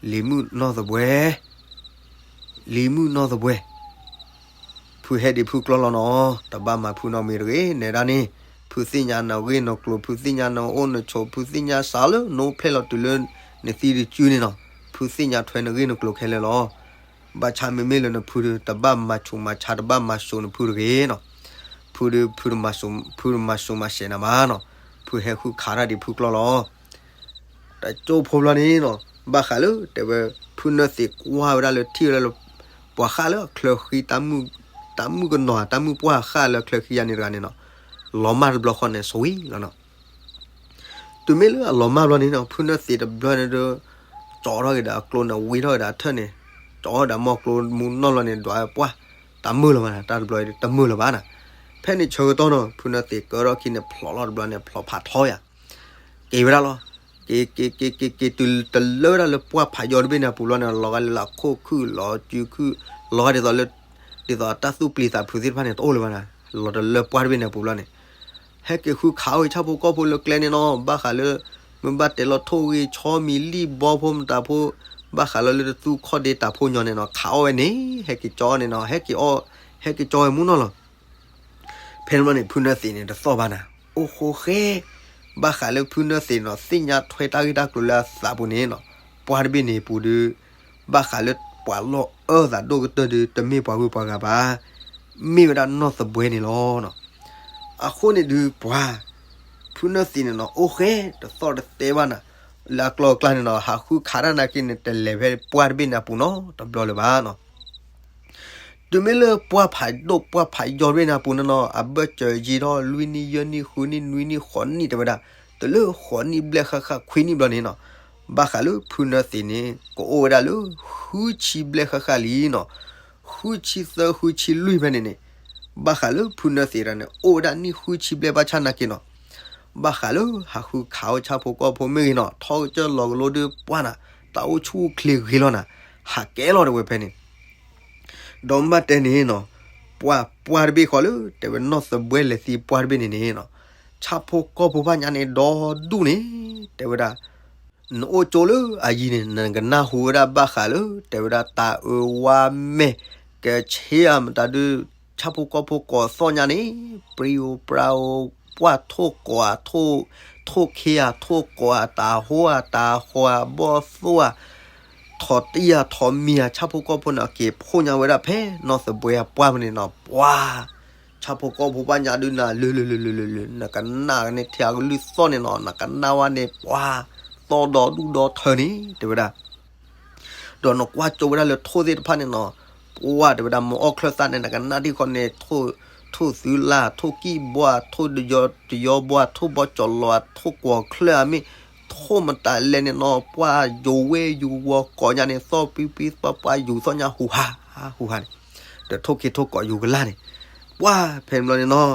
လံၤမုၣ်နီၢ်သဘှဲ လံၤမုၣ်နီၢ်သဘှဲ ဖုဟဲဒံးဖုကျီလီၤနီၤ, တဘၣ်မၤဖုနီတမံၤတဂ့ၤ, နဲဒၣ်န့ၣ် ဖုသ့ၣ်ညါနဂ့ၢ်နကျိၤ, ဖုသ့ၣ်ညါနအိၣ်နဆိး, ဖုသ့ၣ်ညါစးလၢနအိၣ်ဖျဲၣ်လီၤတုၤလၢနသံတစုန့ၣ်နီၤ, ဖုသ့ၣ်ညါထွဲနဂ့ၢ်နကျိၤခဲလၢာ်လီၤ. ဘၣ်ဆၣ်မ့မ့ၢ်လၢနဖုဒီး တဘၣ်မၤဆူးမၤဆါ တဘၣ်မၤစိးနဖုတဂ့ၤနီၤ. ဖုဒီး ဖုတမၤစိးမၤဆဲးနၤဘၣ်နီၤ, ဖုဟဲဃုခးတၢ်ဒံးဖုကျီလီၤ. တကၠိဖိဘျီန့ၣ်နီၤ, ဘၣ်ဃးလၢတဲဝဲ ဖုနၢသံးကွၢ်ဝဲဒၣ်လၢထံၣ်ဝဲဒၣ်လၢ ပှၤဃၣ်လၢအချၢဃံတၢ်မုၣ် တၢ်မုၣ်ကနီၤ တၢ်မုၣ်ပှၢ်ဃၣ်လၢချၢခံယါန့ၣ်တဂၤန့ၣ်နီၤ, လီၤမၢ်တဘျီဃီန့ၣ် စဝံလီၤနီၤ. တုၤမ့ၢ်လၢအလီၤမၢ်ဘျီန့ၣ်နီၤ ဖုနၢသံးတဘျီန့ၣ်ဒီး ကၠီထီၣ်က့ၤဒီးအကျိန့ၣ် ဝံထီၣ်က့ၤဒီးအထၢၣ်န့ၣ်, ကၠီဒီးမိၢ်ကျိမူနီၢ်လီၤန့ၣ် ဒွးပှၢ်, တၢ်မုာ်လၢၤဘၣ်နၤ, တၢ်တဘျီတမုာ်လၢၤဘၣ်နၤ. ဖဲန့ၣ်ဆၢကတီၢ်နီၤ ဖုနၢသံးကၢထီၣ်ခံန့ၣ် ဖျိးလီၤတဘျီန့ၣ် ဖျိးဖးထီယၤ က့ၤဝဲဒၣ်လီၤ. က့ၤ က့ၤ က့ၤ က့ၤ က့ၤ တုၤတလၢဝဲဒၣ်လၢပှၢ်ဖးယီၤတဘ့ၣ်န့ၣ်အပူၤလီၤန့ၣ် လီၤဂာ်လၢလၢခိၣ်ခုၣ် လီၤစုခုၣ် လီၤဂာ်ဒ်သိးလၢ ဒ်သိးတၢ်သူၣ်ပျံၤသးဖုးသ့ၣ်တဖၣ်န့ၣ် တအိၣ်လၢၤဘၣ်နၤ, လီၤတလၢပှၢ်တဘ့ၣ်န့ၣ်အပူၤလီၤန့ၣ် ဟဲက့ၤဃုခးအီၣ်ဝဲဆၣ်ဖိကီၢ်ဖိလၢကျဲန့ၣ်နီၤ, ဘၣ်ဃးလၢ မ့ၢ်ဘၣ်တဲလီၤထိၣ်ဂ့ၤဆီမံၤလံၣ်ဘီဖိမတၤဖိ, ဘၣ်ဃးလၢလၢတသူခီၣ်ဒ့တၢ်ဖိညီန့ၣ်နီၤ ခးအီၣ်ဝဲန့ၣ် ဟဲက့ၤကၠီန့ၣ်နီၤ ဟဲက့ၤအီၣ် ဟဲက့ၤကၠီဝဲမူနီၢ်လီၤ. ဖဲန့ၣ်ဘျီန့ၣ် ဖုနၢသံးန့ၣ် တသီၣ်ဘၣ်နၤ, အိၣ်ဃိဃဲ, ဘၣ်ဃးလၢဖုနၢသံးနီၤ သ့ၣ်ညါထွဲတၢ်ဂ့ၢ်တၢ်ကျိၤလၢအသးပူၤန့ၣ်နီၤ, ပှၢ်တဘ့ၣ်န့ၣ်ပူၤဒီး ဘၣ်ဃးလၢပှၤလီၢ်အၢသးဒိၣ်ကတၢၢ်ဒီး တမ့ၢ်ပှၤဂုၤပှၤဂၤဘၣ်, မ့ၢ်ဝဲဒၣ်နီၢ်သဘှဲန့ၣ်လီၤနီၤ. အဃိန့ၣ်ဒုးပှၤ ဖုနၢသံးန့ၣ်နီၤ အိၣ်ဃဲ တသီၣ်တတဲဘၣ်နၤ, လၢအကျီအကျါန့ၣ်နီၤ ဟးဃုခးတၢ်နာ်က့န့ၣ် တလဲၤဖဲပှၢ်တဘ့ၣ်န့ၣ်အပူၤနီတဘျီလၢၤဘၣ်နီၤ. တုၤမ့ၢ်လၢပှၢ်ဖးဒိၣ်ပှၢ်ဖးယီၤတဘ့ၣ်န့ၣ်အပူၤန့ၣ်နီၤ အဘၢၣ်စၢၤယံာ်ထီၣ် လွံၢ်နံၣ် ယဲၢ်နံၣ် ဃုနံၣ် နွံနံၣ် ဃိးနံၣ် တဲဝဲဒၣ်, တုၤလၢဃိးနံၣ်ဘျဲၣ်ဃၣ်ဃၣ် ခွံနံၣ်ဘျီန့ၣ်နီၤ, ဘၣ်ဃးလၢဖုနၢသံးန့ၣ် ကအိၣ်ဝဲဒၣ်လၢ ဃုဆံဘျဲၣ်ဃၣ်ဃၣ်လံနီၤ, ဃုဆံသၢ ဃုဆံလွံၢ်ဖဲန့ၣ်န့ၣ်, ဘၣ်ဃးလၢဖုနၢသံးတဂၤန့ၣ် အိၣ်ဝဲဒၣ်နံၣ်ဃုဆံဘျဲၣ်ဘၣ်ဆၣ်နာ်က့နီၤ ဘၣ်ဃးလၢဟးဃုခးအီၣ်ဆၣ်ဖိကီၢ်ဖိမ့ၢ်ဂ့ၤနီၤ ထီကစၢၢ်လီၤကလိဒုးပှၢ်နၤ, တၢ်အိၣ်ဆူၣ်အိၣ်ချ့ဂ့ၤလီၤနၤ, ဟးကဲလီၤတဲဝဲဖဲန့ၣ် ဒီးမ့ၢ်ဘၣ်တဲန့ၣ်နီၤ, ပှၢ်ပှၢ်တဘ့ၣ်ဃီလၢ တဲဝဲနီၢ်သဘှဲလဲၤသံပှၢ်တဘ့ၣ်န့ၣ်န့ၣ်နီၤ, ဆၣ်ဖိကီၢ်ဖိဘၣ်ညါန့ၣ်ဒီဒူၣ်န့ၣ်, တဲဝဲဒၣ် နအိၣ်ကၠိလၢအယံၤန့ၣ် နကနၢ်ဟူဝဲဒၣ်ဘၣ်ဃးလၢ တဲဝဲဒၣ်တၢ်အၢဝါမဲာ် ကဆ့ဧါမတၤဒုး ဆၣ်ဖိကီၢ်ဖိကိးသီၣ်ညါန့ၣ် ပြံဧိၤပြါဧိၤ ပှၢ်ထိၣ်ကိးဧါ ထိၣ်ခ့ဧါ ထိၣ်ကိးဧါ တၢ်ဟိဧါ တၢ်ဃီဧါ ဘီၣ်သိၣ်ဧါ ထိၣ်တံၢ်ဧါ ထိၣ်မံၤဧါ ဆၣ်ဖိကီၢ်ဖိန့ၣ် က့ၤဖှိၣ်ညါဝဲဒၣ်ဖဲနီၢ်သဘှဲအပှၢ်ဖဲန့ၣ်နီၤ ပှၤ ဆၣ်ဖိကီၢ်ဖိဘၣ်ညါဒုးနၤ လၢလၢလၢလၢလၢလၢ နကနၣ်န့ၣ်ထဲအကလုၢ်သီၣ်န့ၣ်နီၤ နကနၣ်ဝဲန့ၣ် ပှၤ သီၣ်ဒီဒူၣ်ဒီထၢန့ၣ် တဲဝဲဒၣ် ဒီးနကွၢ်ကၠိဝဲဒၣ်လၢထိၣ်သ့ၣ်တဖၣ်န့ၣ်နီၤ ပှၢ်တဲဝဲဒၣ် မ့ၢ်အီၣ်ချၢၣ်သၣ်န့ၣ် နကနၣ်ထံၣ်ဃီန့ၣ် ထိၣ် ထိၣ်သုလၢ် ထိၣ်ကံၢ်ဘှါ ထိၣ်တယီဘှါ ထိၣ်ဘီကၠီၤလီၤ ထိၣ်ကွီၤချၢၣ်အမ့ၢ် ထိၣ်မတၤလဲၣ်န့ၣ်နီၤ ပှၢ်ယိၤဝဲယိၤဝီၤကိးညါန့ၣ် သီၣ်ပံပံသီၣ်ပှၢ်ယူၤသီၣ်ညါဟူးဟး ဟူးဟးန့ၣ် ဒီးထိၣ်ခ့ထိၣ်ကိးယူၤကလၢ်န့ၣ် ပှၢ်ဖဲန့ၣ်ဘျီန့ၣ်နီၤ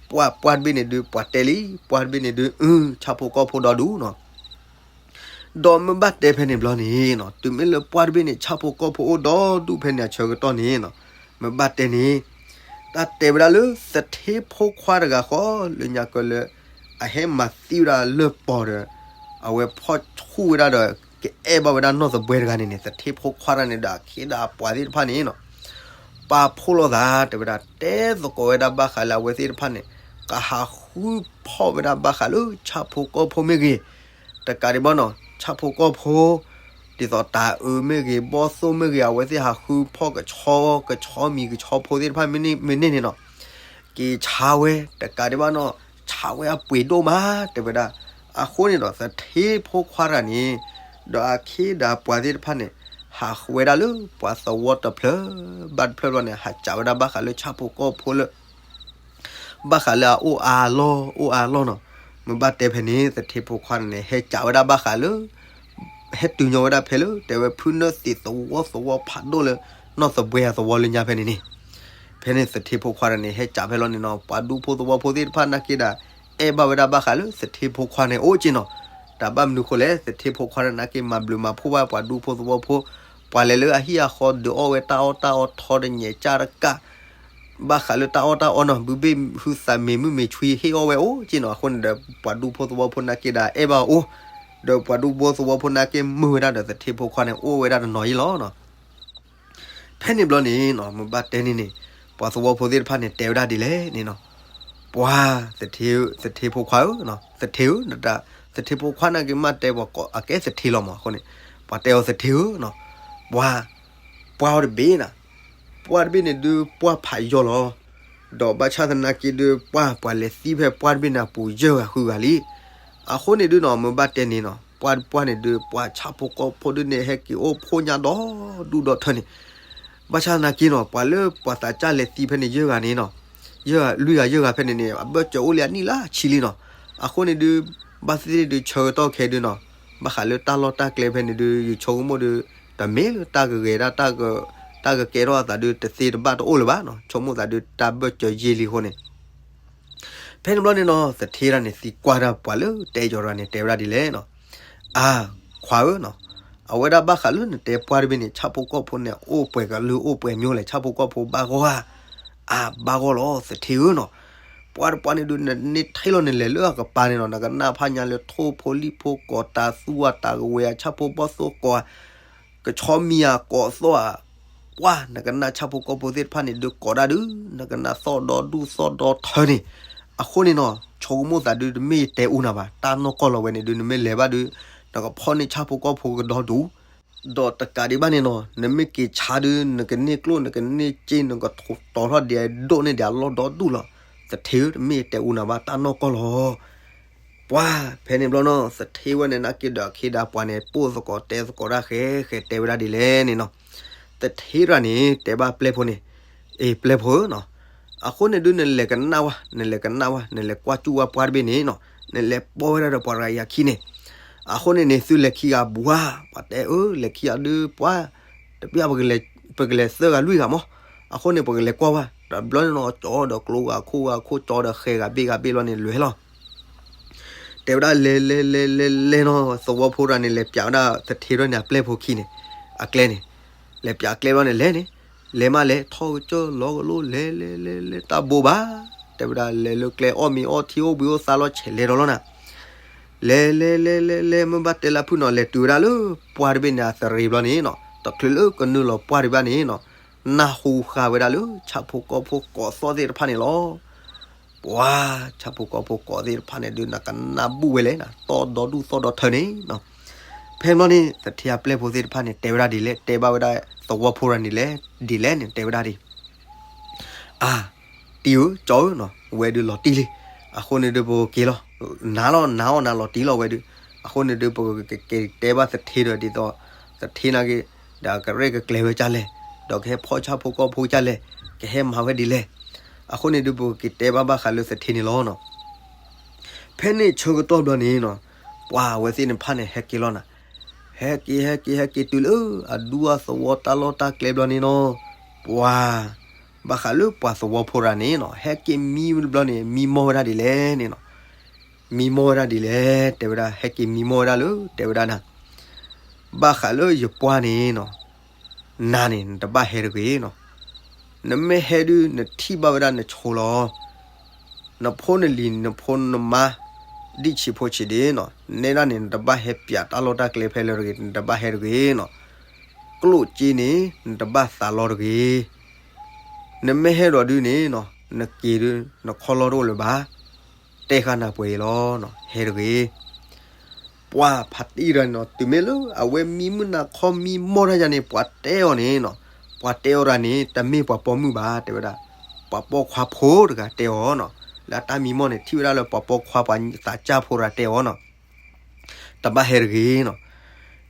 ပှၢ် ပှၢ်တဘ့ၣ်န့ၣ်ဒုး ပှၤတဲလံ ပှၢ်တဘ့ၣ်န့ၣ်ဒုး အု ဆၣ်ဖိကီၢ်ဖိဒီဒူၣ်နီၤ ဒီးမ့ၢ်ဘၣ်တဲဖဲန့ၣ်ဘျီန့ၣ်နီၤ တုၤမ့ၢ်လၢပှၢ်တဘ့ၣ်န့ၣ် ဆၣ်ဖိကီၢ်ဖိအိၣ်ဒီဒူၣ်ဖဲန့ၣ်အဆၢကတီၢ်န့ၣ်နီၤ မ့ၢ်ဘၣ်တဲန့ၣ် တၢ်တဲဝဲဒၣ်လၢသထ့ဖိခွါတဂၤဃီ လၢညါကၢလၢ အဟဲမၤသံဝဲဒၣ်လၢပီၤဒီး အဝဲဖီၣ်ဆူၣ်ဝဲဒၣ်ဒီး ကအဲၣ်ဘၣ်ဝဲဒၣ်နီၢ်သဘှဲတဂၤန့ၣ်န့ၣ် သထ့ဖိခွါတဂၤန့ၣ်ဒီးအခ့ဒီးအပှၤသ့ၣ်တဖၣ်န့ၣ်နီၤ ပာ်ဖှိၣ်လိာ်သး တဲဝဲဒၣ် တဲသကိးဝဲဒၣ်ဘၣ်ဃးလၢအဝဲသ့ၣ်တဖၣ်န့ၣ် ကဟးဃုဖီၣ်ဝဲဒၣ်ဘၣ်ဃးလၢဆၣ်ဖိကီၢ်ဖိမ့ၢ်ဂ့ၤ တကးဒံးဘၣ်နီၤ ဆၣ်ဖိကီၢ်ဖိ ဒ်သိးတၢ်အၢမ့ၢ်ဂ့ၤ ဘီၣ်သိၣ်မ့ၢ်ဂ့ၤ အဝဲသ့ၣ်ဟးဃုဖီၣ်ကဆီ ကဆီမံၤကဆီဖိသ့ၣ်တဖၣ်မ့ၢ်န့ၢ်န့ၣ်နီၤ က့ၤဆါဝဲ တကးဒံးဘၣ်နီၤ ဆါဝဲအပှ့ၤဒိၣ်မး တဲဝဲဒၣ် အဃိန့ၣ်ဒီး သထ့ဖိခွါတဂၤန့ၣ် ဒီးအခ့ဒီးပှၤသ့ၣ်တဖၣ်န့ၣ် ဟးဃုဝဲဒၣ်လၢပှၤသဝီတဖျၢၣ် ဘၣ်တဖျၢၣ်ဘျီန့ၣ် ဟးစံးဝဲဒၣ်ဘၣ်ဃးလၢဆၣ်ဖိကီၢ်ဖိလၢ ဘၣ်ဃးလၢအအိၣ်အါလီၢ် အိၣ်အါလီၢ်နီၤ မ့ၢ်ဘၣ်တဲဖဲန့ၣ် သထ့ဖိခွါန့ၣ် ဟဲစံးဝဲဒၣ်ဘၣ်ဃးလၢ ဟဲတုၤညီဝဲဒၣ်ဖဲလၢ တဲဝဲဖုနၢသံးသဝီသဝီဖးဒိၣ်လၢ နီၢ်သဘှဲအသဝီလၢညါဖဲန့ၣ်န့ၣ် ဖဲန့ၣ်သထ့ဖိခွါန့ၣ် ဟဲစံးဖဲလီၤန့ၣ်နီၤ ပှၤဒူဖိသဝီဖိသ့ၣ်တဖၣ်နာ်က့ဒီး အဲၣ်ဘၣ်ဝဲဒၣ်ဘၣ်ဃးလၢသထ့ဖိခွါန့ၣ်အိၣ်က့နီၤ တၢ်ဘၣ်မနုၤဃိလဲၣ် သထ့ဖိခွါန့ၣ်နာ်က့ မၤဘျုးမၤဖှိၣ်ဘၣ်ပှၤဒူဖိသဝီဖိ ပှၤလဲၤလၢအဟံၣ်အဃီဒုးအီၣ်ဝဲတၢ်အီၣ်တၢ်အီထီတညဲးကၢ်တကၢ် ဘၣ်ဃးလၢတၢ်အီၣ်တၢ်အီနီၤ ဘုဘ့ၣ်ဟုသးမ့ၢ်မုာ်မ့ၢ်ဆွံဟ့ၣ်အီၣ်ဝဲအိၣ်က့နီၤ အဃိန့ၣ်ဒီး ပှၤဒူဖိသဝီဖိနာ်က့ဒီးအဲၣ်ဘၣ်အိၣ် ဒီးပှၤဒူဖိသဝီဖိနာ်က့မုာ်ဝဲဒၣ်ဒီးသထ့ဖိခွါန့ၣ် အိၣ်ဝဲဒၣ်တနီၤအံၤလီၤနီၤ ဖဲန့ၣ်ဘျီန့ၣ်နီၤ မ့ၢ်ဘၣ်တဲန့ၣ်န့ၣ် ပှၤသဝီဖိသ့ၣ်တဖၣ်န့ၣ် တဲဝဲဒၣ်ဒ်လဲၣ်န့ၣ်နီၤ ပှၤ သထ့ သထ့ဖိခွါဧၢ သထ့ဧၢ သထ့ဖိခွါနာ်က့မ့ၢ်တဲပှၤကိးအကဲသထ့လီၤမးအဃိန့ၣ် ပှၤတဲအီၤသထ့ဧၢနီၤ ပှၤ ပှၢ်အီၤတဘ့ၣ်နၤ ပှၢ်တဘ့ၣ်န့ၣ်ဒုးပှၢ်ဖးယီၤလီၤ ဒီးဘၣ်ဆၣ်သနာ်က့ဒုးပှၢ် ပှၤလဲၤသံဖဲပှၢ်တဘ့ၣ်န့ၣ်အပူၤယဲၢ်ဂၤဃုဂၤလံ အဃိန့ၣ်ဒုးနီၤ မ့ၢ်ဘၣ်တဲန့ၣ်နီၤ ပှၢ်တပှၢ်န့ၣ်ဒုး ပှၤဆၣ်ဖိကီၢ်ဖိဒုးန့ၣ် ဟဲက့ၤအိၣ်ဖှိၣ်ညါဒီဒူၣ်ဒီထၢန့ၣ် ဘၣ်ဆၣ်သနာ်က့နီၤ ပှၤလၢပှၤသးစၢ်လဲၤသံဖဲန့ၣ်ယဲၢ်ဂၤန့ၣ်နီၤ, ယဲၢ်ဂၤ လွံၢ်ဂၤယဲၢ်ဂၤဖဲန့ၣ်န့ၣ် အဘၢၣ်စၢၤအိၣ်လံအနံၣ်လၢဆံလံနီၤ. အဃိန့ၣ်ဒုး ဘၣ်သ့ၣ်သ့ၣ်ဒုးဆၢကတီၢ်ခဲဒုးနီၤ, ဘၣ်ဃးလၢတၢ်လီၢ်တၢ်ကျဲဖဲန့ၣ်ဒုး ယဆိကမိၣ်ဒုး တမ့ၢ်လၢတၢ်ကဂဲၤဒၣ် တၢ်ကကဲထီၣ်အသးဒုး တသ့တဘၣ်တအိၣ်လၢၤဘၣ်နီၤ, ဆိကမိၣ်သးဒုးတၢ်ဘၢၣ်စၢၤယဲၢ်လံအဃိန့ၣ် ဖဲန့ၣ်ဘျီန့ၣ်နီၤ သထ့တဂၤန့ၣ် သံကွၢ်ဒၣ်ပှၤလၢတဲယီၤတဂၤန့ၣ် တဲဝဲဒၣ်ဒ်လဲၣ်နီၤ, အါ, ခွါဧၢနီၤ, အဝဲဒၣ်ဘၣ်ဃးလၢနတဲပှၢ်တဘ့ၣ်န့ၣ် ဆၣ်ဖိကီၢ်ဖိန့ၣ် အိၣ်ပှဲၤကလုာ်အိၣ်ပှဲၤမျိုးလဲၣ်, ဆၣ်ဖိကီၢ်ဖိဘၣ်ဂီၢ်ဧါ, အါ, ဘၣ်ဂီၢ်လီၤ သထ့ဧၢနီၤ. ပှၢ်တပှၢ်န့ၣ်ဒုး နန့ၢ်ထဲလီၤနလဲၤလၢအကပၤန့ၣ်နီၤ နကနၣ်ဖးညါလၢထိၣ်ဖိလံၣ်ဖိ ကိးတၤသူဧါ တၤကဝဲၤဧါ ဆၣ်ဖိဘီၣ်သိၣ်ကိးဧါ ကဆီမံၤဧါ ကိးသီၣ်ဧါ, ပှၢ် နကနၣ်ဆၣ်ဖိကီၢ်ဖိသ့ၣ်တဖၣ်န့ၣ်ဒုးကိးဒၣ်ဒုး နကနၣ်သီၣ်ဒီဒူၣ်သီၣ်ဒီထၢန့ၣ်, အဃိန့ၣ်နီၤ ဆိကမိၣ်သးဒုး တမ့ၢ်ယတဲအူနၤဘၣ်, တၢ်နီၢ်ကီၢ်လီၤဝဲန့ၣ်ဒုး နမ့ၢ်လဲၤဘၣ်ဒုး နကဖီၣ်န့ၢ်ဆၣ်ဖိကီၢ်ဖိကဒီဒူၣ်, ဒီးတကးဒံးဘၣ်န့ၣ်နီၤ နမ့ၢ်က့ၤဆါဒုး နကန့ၢ်ကျိၣ် နကန့ၢ်စ့ နကတီၤထီၣ်ဒဲးဒိၣ်န့ၢ်ဒဲးအလီၢ်ဒီဒူၣ်လီၤ. သထ့ဧၢ တမ့ၢ်ယတဲအူနၤဘၣ် တၢ်နီၢ်ကီၢ်လီၤ. ပှၢ် ဖဲန့ၣ်ဘျီနီၤ သထ့ဝဲန့ၣ်နာ်က့ဒီးအခ့ဒၣ်ပှၤန့ၣ် ပိၢ်သကိးတဲသကိးတၢ်ဃဲဃဲတဲဝဲဒၣ်ဒ်လဲၣ်န့ၣ်နီၤ, သထ့တဂၤန့ၣ် တဲဘၣ်ပျဲၢ်ဖိန့ၣ်, အ့ ပျဲၢ်ဖိဧၢနီၤ, အဃိန့ၣ်ဒုး နလဲၤကနၣ်ဝဲ နလဲၤကနၣ်ဝဲ နလဲၤကွၢ်စူၣ်ဝဲပှၢ်တဘ့ၣ်န့ၣ်နီၤ နလဲၤပိာ်ဝဲဒၣ်ဒီးပှၤတဂၤအံၤအခံန့ၣ်, အဃိန့ၣ်န့ၣ် သုလဲၤခံဂၤဘၣ်, ပှၤတဲအၢ လဲၤခံဂၤဒုး ပှၢ် တပျၢ် ပကလဲၤသၢဂၤလွံၢ်ဂၤမး, အဃိန့ၣ် ပကလဲၤကွၢ်ဝဲ တဘျီန့ၣ်နီၤ ကၠီဒီးကျိဂၤခိၣ်ဂၤခိၣ် ကၠီဒီးဃဲဂၤဘ့ၣ်ဂၤဘ့ၣ်လီၤန့ၣ် လဲၤလီၤ တဲဝဲဒၣ်လဲၤလဲၤလဲၤလဲၤလဲၤနီၤ သဝီဖိတဂၤန့ၣ် လဲၤပၠးဝဲဒၣ်သထ့တဂၤန့ၣ် အပျဲၢ်ဖိခံန့ၣ် အကျဲန့ၣ်, လဲၤပၠးအကျဲဘျီန့ၣ်လဲၤန့ၣ်, လဲၤမးလဲၤ ထီၣ်ကစၢၢ်လီၤကလိလဲၤလဲၤလဲၤလဲၤ တၢ်ဘိးဘၣ်, တဲဝဲဒၣ်လဲၤလၢကျဲအီၣ်မ့ၤအီထံအိၣ်ဘှံးအိၣ်သါလီၤ ဆဲးလဲၤဒီးလီၤနၤ လဲၤလဲၤလဲၤလဲၤလဲၤ မ့ၢ်ဘၣ်တဲလၢဖုၣ်နီၤ လဲၤတုၤဝဲဒၣ်လၢပှၢ်တဘ့ၣ်န့ၣ် အသရ့ၤဘျီန့ၣ်နီၤ တချုးလၢကနုာ်လီၤပှၢ်တဘ့ၣ်ဘၣ်န့ၣ်နီၤ နၢ်ဟူဃာ်ဝဲဒၣ်လၢ ဆၣ်ဖိကီၢ်ဖိကိးသီၣ်သ့ၣ်တဖၣ်န့ၣ်လီၤ. ပှၤ ဆၣ်ဖိကီၢ်ဖိကိးသ့ၣ်တဖၣ်န့ၣ်ဒုး နကနၣ်ဘူၣ်ဝဲလဲၣ်နၤ သီၣ်ဒီဒူၣ်သီၣ်ဒီထၢန့ၣ်နီၤ. ဖဲဘျီန့ၣ် သထ့အပျဲၢ်ဖိသ့ၣ်တဖၣ်န့ၣ် တဲဝဲဒၣ်ဒ်လဲၣ် တဲဘၣ်ဝဲဒၣ်သဝီဖိတဂၤန့ၣ်လဲၣ် ဒ်လဲၣ်န့ၣ် တဲဝဲဒၣ်ဒ် အါ, တံၤဧၢ ကၠီဧၢနီၤ ဝဲဒုးလီၤတံၢ်လံ. အဃိန့ၣ်ဒုး ပကက့ၤလီၤ, နၤလီၤ နၤအီၣ်နၤလီၤတံၢ်လီၤဝဲဒုး. အဃိန့ၣ်ဒုး ပကက့ၤတဲဘၣ်သထ့ဒီး ဒ်သိး သထ့နာ်က့ ဒီးကရဲၣ်ကကျဲၤဝဲဒ်လဲၣ်, ဒီးကဟဲဖီၣ်ဆၣ်ဖိကီၢ်ဖိဒ်လဲၣ်, ကဟဲမၤဝဲဒ်လဲၣ်. အဃိန့ၣ်ဒုး ပကက့ၤတဲဘၣ်ဘၣ်ဃးလၢသထ့န့ၣ်လီၤနီၤ. ဖဲန့ၣ်ဆၢကတီၢ်ဘျီန့ၣ်နီၤ, ပှၤအဝဲသ့ၣ်တဖၣ်န့ၣ် ဟဲက့ၤလီၤနၤ. ဟဲက့ၤ ဟဲက့ၤ ဟဲက့ၤတုၤလၢအဒူအသဝီတၢ်လီၢ်တၢ်ကျဲဘျီန့ၣ်နီၤ, ပှၤ ဘၣ်ဃးလၢပှၤသဝီဖိတဂၤန့ၣ်နီၤ ဟဲက့ၤမံဘျီန့ၣ် မံမီၢ်ဝဲဒၣ်ဒ်လဲၣ်န့ၣ်နီၤ. မံမီၢ်ဝဲဒၣ်ဒ်လဲၣ် တဲဝဲဒၣ် ဟဲက့ၤမံမီၢ်ဝဲဒၣ်လၢ တဲဝဲဒၣ်နၤ, ဘၣ်ဃးလၢယပှၢ်န့ၣ်နီၤ, နၤန့ၣ် နတဘၣ်ဟဲတဂ့ၤနီၤ. နမ့ၢ်ဟဲဒုး နထံၣ်ဘၣ်ဝဲဒၣ်နဆိလီၤ. နဖိနလံၤ နဖိနမါ ဒံၣ်ဆံးဖိဆံးဒ့နီၤ, နဲဒၣ်န့ၣ် နတဘၣ်ဟဲပၠးတၢ်လီၢ်တၢ်ကျဲဖဲလၢတဂ့ၤ, နတဘၣ်ဟဲတဂ့ၤနီၤ. ကျိၣ်စ့န့ၣ် နတဘၣ်သးလီတဂ့ၤ. နမ့ၢ်ဟဲဒီးဒုးန့ၣ်နီၤ, နက့ၤဒုး နခီၣ်လီၢ်တအိၣ်လၢၤဘၣ်. တဲဃာ်နၤပှဲၤအံၤလီၤနီၤ, ဟဲတဂ့ၤ. ပှၤဖးတံၢ်တဂၤန့ၣ်နီၤ တုၤမ့ၢ်လၢအဝဲမံမုၢ်နၤခီမံမီၢ်တၢ်ယၤန့ၣ် ပှၤတဲအီၤန့ၣ်နီၤ, ပှၤတဲအီၤတဂၤန့ၣ် တမ့ၢ်ပှၤပိာ်မုၣ်ဘၣ် တဲဝဲဒၣ်, ပှၤပိာ်ခွါဖိတဂၤတဲအီၤနီၤ, လၢအတၢ်မံမီၢ်န့ၣ် ထံၣ်ဝဲဒၣ်လၢပှၤပိာ်ခွါပှၤသးစၢ်ဖိတဂၤတဲအီၤနီၤ. တဘၣ်ဟဲတဂ့ၤနီၤ.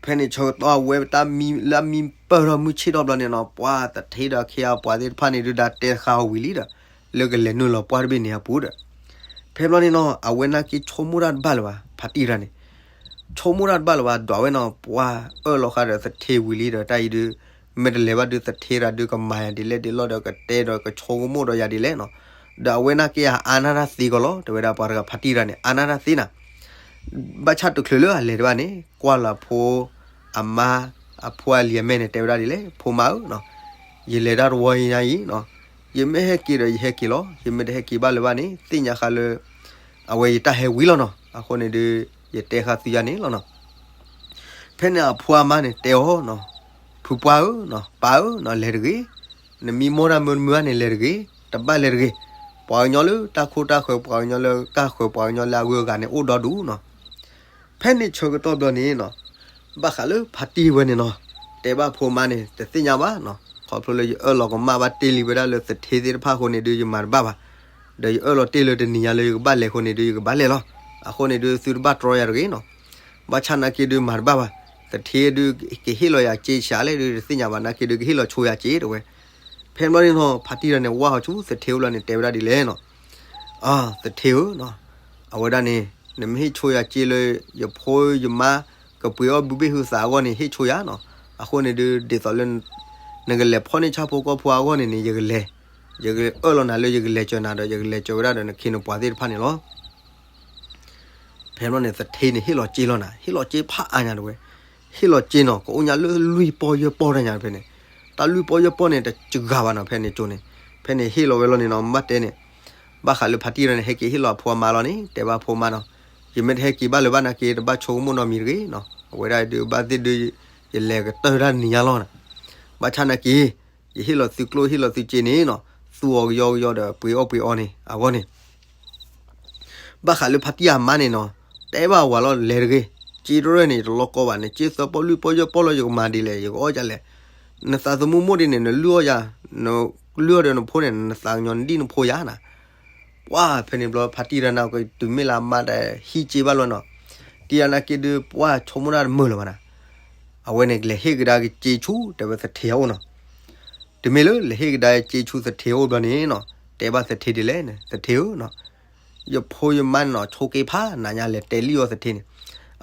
ဖဲန့ၣ်ဆၢကတီၢ်အဝဲတၢ်မံလၢအမံပၢၢ်ထီၣ်မုၢ်ဆ့ၣ်ထီၣ်ဘျီန့ၣ်နီၤ, ပှၤသထ့ဒီးခ့အပှၤသ့ၣ်တဖၣ်န့ၣ်ဒုး ဒၣ်တဲဃာ်အီၤဝံၤလံဒီး လၢကလဲၤနုာ်လီၤပှၢ်တဘ့ၣ်န့ၣ်အပူၤဒီး, ဖဲဘျီန့ၣ်နီၤ အဝဲနာ်က့ဆိကမိၣ်တၢ်တဘၣ်လၢၤဘၣ် ဖးတံၢ်တဂၤန့ၣ် ဆိကမိၣ်တၢ်တဘၣ်လၢၤဘၣ် ဒွးဝဲနီၤ, ပှၤအၢၣ်လီၤဃာ်ဒီးသထ့ဝံၤလံဒီး တၢ်အံၤဒုး မ့ၢ်တလဲၤဘၣ်ဒုး သထ့တဂၤဒုး ကမၤယၤဒ်လဲၣ်ဒ်လဲၣ်ဒီး ကတဲဒီးကဆိကမိၣ်ဒီးယၤဒ်လဲၣ်နီၤ. ဒီးအဝဲနာ်က့အါနၢ်တၢ်သ့ကီးလီၤ တဲဝဲဒၣ် ပှၤတဂၤဖးတံၢ်တဂၤန့ၣ် အါနၢ်တၢ်သ့နၤ. ဘၣ်ဆၣ်တချုးလၢအလဲၤတဘၣ်န့ၣ် ကွၢ်လၢအဖိ အမါ အဖိအလံၤအမဲာ်န့ၣ် တဲဝဲဒၣ်ဒ်လဲၣ် ဖိမါဧၢနီၤ, ယလဲၤတၢ်တဝီအံၤညါအံၤနီၤ, ယမ့ၢ်ဟဲက့ၤဒီးယဟဲက့ၤလီၤ, ယမ့ၢ်တဟဲက့ၤဘၣ်လၢၤဘၣ်န့ၣ် သ့ၣ်ညါဃာ်လၢ အဝဲယတၢ်ဟဲဝံၤလီၤနီၤ. အဃိန့ၣ်ဒုး ယတဲဃာ်သုယၤန့ၣ်လီၤနီၤ. ဖဲန့ၣ်အဖိအမါန့ၣ်တဲအီၤနီၤ, ဖုပှၢ်ဧၢနီၤ, ပၢ်ဧၢနီၤ, လဲၤတဂ့ၤ. နမံမီၢ်တၢ်မုာ်တမုာ်ဘၣ်န့ၣ် လဲၤတဂ့ၤ, တဘၣ်လဲၤတဂ့ၤ. ပှၤကညီလၢတၢ်ခိတၢ်ဃၢၤ ပှၤကညီလၢကၢ်ဃၢၤ ပှၤကညီလၢအဂုၤအဂၤန့ၣ် အိၣ်ဒီဒူၣ်နီၤ. ဖဲန့ၣ်ဆၢကတီၢ်ဘျီန့ၣ်နီၤ, ဘၣ်ဃးလၢဖါတံၢ်ဝဲန့ၣ်နီၤ, တဲဘၣ်ဖိမါန့ၣ် တသ့ၣ်ညါဘၣ်နီၤ, ခီဖျိလၢယအၢၣ်လီၤကမၣ်ဘၣ်တ့ၢ်လံဝဲဒၣ်လၢသထ့သ့ၣ်တဖၣ်အဃိန့ၣ်ဒုး ယမၤတဘၣ်ဘၣ်, ဒီးယအၢၣ်လီၤတ့ၢ်လၢတနံၤညါလၢယကဘၣ်လဲၤအဃိန့ၣ်ဒုး ယကဘၣ်လဲၤလီၤ. အဃိန့ၣ်ဒုး သုတဘၣ်တြီယၤတဂ့ၤနီၤ. ဘၣ်ဆၣ်နာ်က့ဒုးမၤတဘၣ်ဘၣ်, သထ့ဒုးကဟ့ၣ်လီၤယၤစ့ဆံးလဲၣ်ဒုးတသ့ၣ်ညါဘၣ် နာ်က့ဒုးကဟ့ၣ်လီၤဆိယၤစ့တဲဝဲ. ဖဲန့ၣ်ဘျီန့ၣ်နီၤ ဖါတံၢ်တဂၤန့ၣ် ဝၢ်ဟီၣ်ဆူသထ့အိၣ်ဘျီန့ၣ် တဲဝဲဒၣ်ဒ်လဲၣ်နီၤ, သထ့ဧၢနီၤ, အဝဲဒၣ်န့ၣ် နမ့ၢ်ဟ့ၣ်ဆိယၤစ့လၢ ယဖိယမါ ကပှ့ၤအီၣ်ဘုဘ့ၣ်ဟုသးအဂီၢ်န့ၣ် ဟ့ၣ်ဆိယၤနီၤ. အဃိန့ၣ်ဒုး ဒ်သိးလၢ နကလဲၤဖီၣ်န့ၢ်ဆၣ်ဖိကီၢ်ဖိအဂီၢ်န့ၣ်န့ၣ် ယကလဲၤ, ယကအၢၣ်လီၤနၤလၢယကလဲၤစၢၤနၤဒီး ယကလဲၤစၢၤဝဲဒၣ်ဒီးနခ့နပှၤသ့ၣ်တဖၣ်န့ၣ်လီၤ. ဖဲန့ၣ်ဘျီန့ၣ် သထ့န့ၣ် ဟ့ၣ်လီၤစ့လီၤနၤ, ဟ့ၣ်လီၤစ့ဖးအါညါတဲဝဲ, ဟ့ၣ်လီၤစ့နီၤ ကအိၣ်ညါလၢလွံၢ်ပီၢ်ယဲၢ်ပီၢ်တၢ်ညါဖဲန့ၣ်, တၢ်လွံၢ်ပီၢ်ယဲၢ်ပီၢ်န့ၣ် တစှၤဘၣ်နီၤ ဖဲန့ၣ်ကၠိန့ၣ်, ဖဲန့ၣ်ဟ့ၣ်လီၤဝဲလီၤန့ၣ်နီၤ ဘၣ်တဲန့ၣ်, ဘၣ်ဃးလၢဖါတံၢ်တဂၤန့ၣ် ဟဲက့ၤဟ့ၣ်လီၤအဖိအမါလီၤန့ၣ် တဲဘၣ်ဖိမါနီၤ, ယမ့ၢ်တဟဲက့ၤဘၣ်လၢၤဘၣ်နာ်က့ တဘၣ်ဆိကမိၣ်နီတမံၤတဂ့ၤနီၤ, အဝဲဒၣ်ဒုးဘၣ်သ့ၣ်ဒုး ယလဲၤကတၢၢ်တၢ်တနံၤညါလီၤနၤ, ဘၣ်ဆၣ်နာ်က့ ယဟ့ၣ်လီၤသုကျိၣ်ဟ့ၣ်လီၤသုစ့န့ၣ်နီၤ, သူအီၤကယီကယီဒီးပှ့ၤအီၣ်ပှ့ၤအီန့ၣ် အဂီၢ်န့ၣ် ဘၣ်ဃးလၢဖါတံၢ်အမါန့ၣ်နီၤ, တဲဘၣ်ဝၤလီၤလဲၤတဂ့ၤ, စ့တရၢၢ်န့ၣ် တလီၤကီဘၣ်န့ၣ် စ့သၢပီၢ်လွံၢ်ပီၢ်ယဲၢ်ပီၢ်လီၤ ယကမၤဒ်လဲၣ် ယကအီၣ်ဒ်လဲၣ်, နသးသမူမိၢ်ဒ်န့ၣ် နလုၢ်အီၣ်ယၤ, နလုၢ်အီၣ်ဒီးနဖိန့ၣ် နသးကညီၤနဒံၣ်နဖိယၤနၤ, ပှၢ်ဖဲန့ၣ်ဘျီ ဖါတံၢ်တဂၤန့ၣ် ကတုၤမ့ၢ်လၢအမါဒီးဟံးစ့ဘၣ်လီၤနီၤ, တံၢ်တဂၤနာ်က့ဒုး ပှၢ်ဆိကမိၣ်တၢ်တမုာ်လၢၤဘၣ်နၤ, အဝဲန့ၣ် လဲၤဟ့ၣ်ကဒါက့ၤစ့ဆူ တဲဝဲသထ့အအိၣ်နီၤ, တုၤမ့ၢ်လၢလဲၤဟ့ၣ်ကဒါက့ၤစ့ဆူသထ့အအိၣ်ဘျီန့ၣ်နီၤ, တဲဘၣ်သထ့ဒ်လဲၣ်န့ၣ် သထ့ဧၢနီၤ, ယဖိယမါန့ၣ်နီၤ ဆိးက့ဖးနၤညါ လဲၤတဲလံအီၤသထ့န့ၣ်,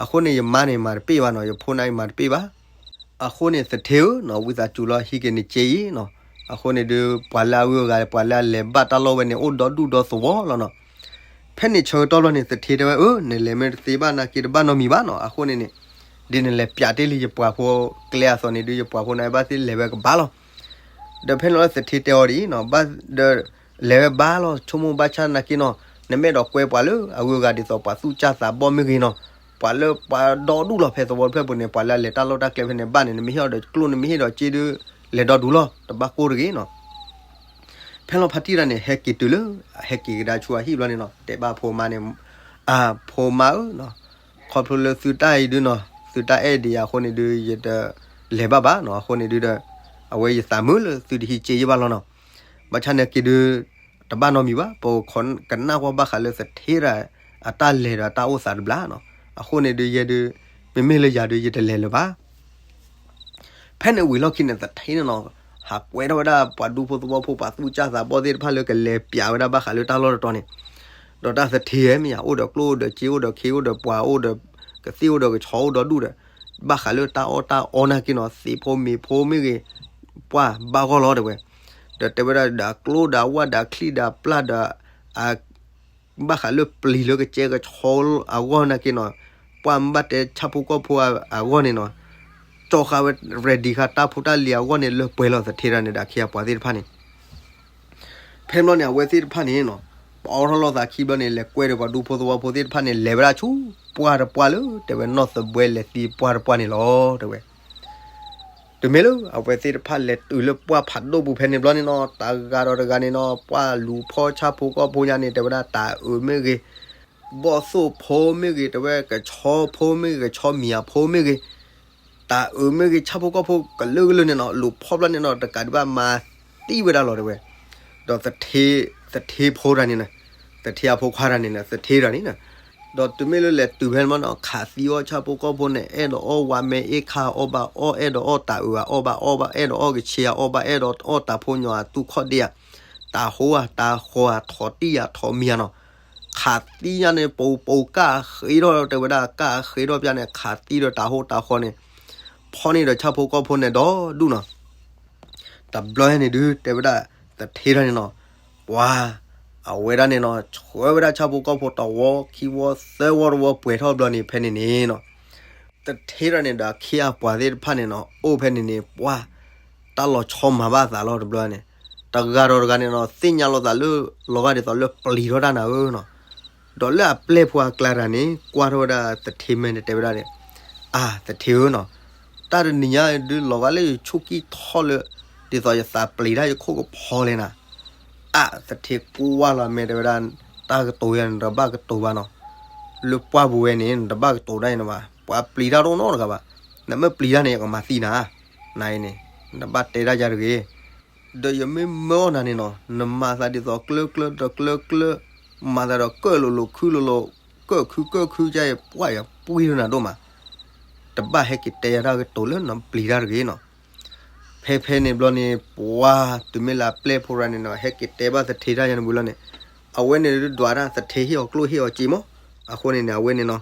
အဃိန့ၣ် ယမါန့ၣ် မၤတပ့ၢ်ဘၣ်နီၤ, ယဖိနါအံၤမၤတပ့ၢ်ဘၣ်, အဃိန့ၣ် သထ့ဧၢနီၤ ဝံသးစူၤလီၤဟံးက့ၤနစ့အံၤနီၤ, အဃိန့ၣ်ဒုး ပှၤလၢအဂုၤအဂၤ ပှၤလၢအလဲၤဘၣ်တၢ်လီၢ်ဝဲန့ၣ် အိၣ်ဒီဒူၣ်ဒီသဝီလီၤနီၤ, ဖဲန့ၣ်ဆၢကတီၢ်ဘျီန့ၣ် သထ့တဲဝဲ အၢ နလဲၤမ့ၢ်တသ့ဘၣ်နာ်က့ တဘၣ်နီတမံၤဘၣ်နီၤ, အဃိန့ၣ်န့ၣ် ဒ်နလဲၤပၠးတ့ၢ်လံယပှၤဖိကျဲအသိးန့ၣ်ဒုး ယပှၤဖိန့ၣ်ဘၣ်သ့ၣ်လဲၤဝဲကဘၣ်လီၤ, ဒီးဖဲန့ၣ်လီၤသထ့တဲအီၤဒ်အံၤနီၤ, ဒီး လဲၤဝဲဘၣ်လီၤ ဆိကမိၣ်ဘၣ်ဆၣ်နာ်က့နီၤ, နမ့ၢ်အဲၣ်ဒိးကွဲပှၤလၢအဂုၤအဂၤဒ်သိးပှၤသူၣ်စၢ်သးဘီၣ်မ့ၢ်ဂ့ၤနီၤ, ပှၤလၢပှၤဒီဒူၣ်လီၤဖဲသဝီတဖျၢၣ်ပူၤန့ၣ် ပှၤလၢအလဲၤတၢ်လီၢ်တၢ်ကျဲဖဲန့ၣ်ဘၣ်န့ၣ် နမ့ၢ်ဟ့ၣ်အီၤဒီးကျိၣ် နမ့ၢ်ဟ့ၣ်ဒီးစ့ဒုး လဲၤဒီဒူၣ်လီၤ တဘၣ်ကိၢ်တဂ့ၤနီၤ, ဖဲလီၤဖါတံၢ်တဂၤန့ၣ် ဟဲက့ၤတုၤလၢ ဟဲက့ၤကဒါဆူအဟံၣ်ဘျီန့ၣ်နီၤ တဲဘၣ်ဖိမါန့ၣ်, အဖိမါဧၢနီၤ, ခီဖျိလၢသုတၢ်အံၤဒုနီၤ သုတၢ်အဲၣ်ဒံးယၤအဃိန့ၣ်ဒုး ယတလဲၤဘၣ်ဘၣ်နီၤ, အဃိန့ၣ်ဒုဒီး အဝဲယသးမုာ်လၢသုတဟံးစ့ယဘၣ်လီၤနီၤ, ဘၣ်ဆၣ်နာ်က့ဒုး တဘၣ်နီတမံၤဘၣ် ပကနၣ်ကွၢ်ဘၣ်ဃးလၢသထ့တဂၤ အတၢ်လဲၤဒီးအတၢ်အိၣ်သးတဘျီနီၤ, အဃိန့ၣ်ဒုးယဲဒုး မ့မ့ၢ်လၢယၤဒုး ယတလဲၤလၢၤဘၣ် ဖဲန့ၣ်ဝံၤလီၢ်ခံန့ၣ် သထ့န့ၣ်နီၤ ဟးကွဲထီၣ်ဝဲဒၣ်ပှၤဒူဖိသဝီဖိ ပှၤသူၣ်စၢ်သးဘီၣ်သ့ၣ်တဖၣ်လၢကလဲၤပၠးဝဲဒၣ်ဘၣ်ဃးလၢတၢ်လီၢ်တတီၤန့ၣ်, ဒီးတၢ်သထ့ဧၢ မ့ၢ်ယၤ အိၣ်ဒီးကျိၣ်အိၣ်ဒီးစ့အိၣ်ဒီးခ့အိၣ်ဒီးပှၤအိၣ်ဒီး ကသ့ၣ်အိၣ်ဒီးကဆီအိၣ်ဒီးဒူၣ်ဒီး ဘၣ်ဃးလၢတၢ်အီၣ်တၢ်အီနာ်က့နီၤ သ့ၣ်ဖိမ့ၤဖိမ့ၢ်ဂ့ၤ ပှၢ်ဘၣ်ဂီၢ်လီၤတဲဝဲ, ဒီးတဲဝဲဒၣ်ဒီးကျိၣ်ဒီးဝၣ်ဒီးချံၣ်ဒီးပျၢ်ဒီး အ ဘၣ်ဃးလၢပျံၤလၢကစဲကဆီအဂီၢ်နာ်က့နီၤ, ပှၢ်မ့ၢ်ဘၣ်တဲဆၣ်ဖိကီၢ်ဖိအဂီၢ်န့ၣ်နီၤ, ကၠီဃာ်ဝဲ ready ဃာ်တၢ်ဖိတၢ်လံၤအဂီၢ်န့ၣ် လၢပှဲၤလီၤသထ့တဂၤန့ၣ်ဒီးအခ့အပှၤသ့ၣ်တဖၣ်န့ၣ်, ဖဲန့ၣ်ဘျီန့ၣ် အဝဲသ့ၣ်တဖၣ်န့ၣ်နီၤ, ပအီထီၣ်လိာ်သးခံဘျီန့ၣ် လဲၤကွဲဒီးပှၤဒူဖိသဝီဖိသ့ၣ်တဖၣ်န့ၣ် လဲၤဝဲဒၣ်ဆူပှၢ်တပှၢ်လၢ တဲဝဲနီၢ်သဘှဲလဲၤသံပှၢ်တပှၢ်န့ၣ်လီၤ တဲဝဲ တုၤမ့ၢ်လၢအဝဲသ့ၣ်တဖၣ်လဲၤတုၤလၢပှၢ်ဖးဒိၣ်ပူၤဖဲန့ၣ်ဘျီန့ၣ်နီၤ, တဂၤဒီးတဂၤန့ၣ်နီၤ, ပှၢ်လူၤဖီဆၣ်ဖိကီၢ်ဖိညါန့ၣ် တဲဝဲဒၣ်တၤအုးမ့ၢ်ဂ့ၤ, ဘီၣ်သိၣ်ဖိမ့ၢ်ဂ့ၤ, တဲဝဲကဆီဖိမ့ၢ်ဂ့ၤ, ကဆီမံၤအဖိမ့ၢ်ဂ့ၤ, တၤအုးမ့ၢ်ဂ့ၤ, ဆၣ်ဖိကီၢ်ဖိကလုာ်ကလုာ်န့ၣ်နီၤ, လူၤဖီၣ်ဘျီန့ၣ်နီၤ, တကးဒံးဘၣ်မၤသံဝဲဒၣ်လီၤတဲဝဲ, ဒီးသထ့ဖိတဂၤန့ၣ်, သထ့အဖိခွါတဂၤန့ၣ်နီၤ, သထ့တဂၤန့ၣ်နီၤ ဒီးတုၤမ့ၢ်လၢလဲၤတုၤဖဲန့ၣ်မနီၤ, ခးသံအီၣ်ဆၣ်ဖိကီၢ်ဖိန့ၣ်, အဲၣ်ဒိးအီၣ်ဝါမဲအ့ၣ်ခါအီၣ်ဘၣ်အီၣ်, အဲၣ်ဒိးအီၣ်တၤအုးအီၣ်ဘၣ်အီၣ်ဘၣ်, အဲၣ်ဒိးအီၣ်ကဆ့အီၣ်ဘၣ်, အဲၣ်ဒိးအီၣ်ကဆ့အီၣ်ဘၣ်, အဲၣ်ဒိးအီၣ်သူၣ်ခီၣ်ဒ့ဧါ, တၤဟိဧါ, တၤဃီဧါ, ထိးတံၢ်ဧါ, ထိးမံၤဧါနီၤ, ခးသံညါန့ၣ် ပူၤပူၤကၢ်ဃ့ထီၣ်တဲဝဲဒၣ်, ကၢ်ဃ့ထီၣ်ပျၢ်န့ၣ် ခးသံဒီးတၤဟိတၤဃီန့ၣ်, ဖီၣ်န့ၢ်ဒီးဆၣ်ဖိကီၢ်ဖိန့ၣ်ဒီဒူၣ်နီၤ တဘျီန့ၣ်ဒုး တဲဝဲဒၣ်သထ့တဂၤန့ၣ်နီၤ, ပှၤ, အဝဲဒၣ်န့ၣ်နီၤ, ဆှၢဝဲဒၣ်ဆၣ်ဖိကီၢ်ဖိတဝီခံဝီသၢဝီတဝီပှဲၤထီၣ်ဘျီန့ၣ် ဖဲန့ၣ်န့ၣ်နီၤ, သထ့တဂၤန့ၣ်ဒီးအခ့အပှၤသ့ၣ်တဖၣ်န့ၣ်နီၤ, အိၣ်ဖဲန့ၣ်န့ၣ် ပှၤ, တၢ်လီၤဆီမၤဘၣ်အသးလီၤတဘျီန့ၣ်, တဂၤဒီးတဂၤန့ၣ်နီၤ သ့ၣ်ညါလိာ်သးလၢ လီၤဂာ်ဒ်သိးလၢပျံၤထီၣ်တၢ်နၤဧၢနီၤ ဒီးလၢအပျဲၢ်ဖိအကျါတဂၤန့ၣ် ကွၢ်ထီၣ်ဝဲဒၣ်သထ့မဲာ်န့ၣ် တဲဝဲဒၣ်န့ၣ်, အၢ သထ့ဧၢနီၤ, တၢ်တနံၤညါဒုးလီၤဂာ်လၢယဆူၣ်ကံၢ်ထီၣ်လၢ ဒ်သိးယသးပျံၤတၢ်ယခိၣ်ကဖီလဲၣ်နၤ, အၢ သထ့ကွၢ်လီၤမဲာ်တဲဝဲဒၣ်, တၢ်ကတိၤယၤန့ၣ် တဘၣ်ကတိၤဘၣ်နီၤ, လၢပှၢ်ပူၤဝဲန့ၣ် နတဘၣ်ကတိၤတၢ်အံၤန့ၣ်ဘၣ်, ပှၤပျံၤတၢ်တအိၣ်နီတဂၤဘၣ်, နမ့ၢ်ပျံၤတၢ်န့ၣ် ယကမၤသံနၤ, နအံၤန့ၣ် နတဘၣ်တဲတၢ်ယၤတဂ့ၤ ဒီးယမ့ၢ်မၢအီၣ်နၤန့ၣ်နီၤ, နမၤသးဒ်သိးကျၢကျၢဒီးကျၢကျၢ, မၤသးဒီးကၢၣ်လိၤလိၤခုလိၤလိၤ, ကၢၣ်ခုကၢၣ်ခုကဲ ပှၢ်ယပှံၢ်ထီၣ်နၤဒိၣ်မး, တဘၣ်ဟဲက့ၤတဲယၤတၢ်ကတိၤလၢနီၤပျံၤတၢ်တဂ့ၤနီၤ. ဖဲဖဲန့ၣ်ဘျီန့ၣ် ပှၤတုၤမ့ၢ်လၢအပျဲၢ်ဖိတဂၤန့ၣ်နီၤ ဟဲက့ၤတဲဘၣ်သထ့တၢ်ယါန့ၣ်ဝံၤလီၤန့ၣ်, အဝဲန့ၣ်ဒွးတၢ်သထ့ဟ့ၣ်အီၤကျိၣ်ဟ့ၣ်အီၤစ့မး, အဃိန့ၣ်န့ၣ် အဝဲန့ၣ်နီၤ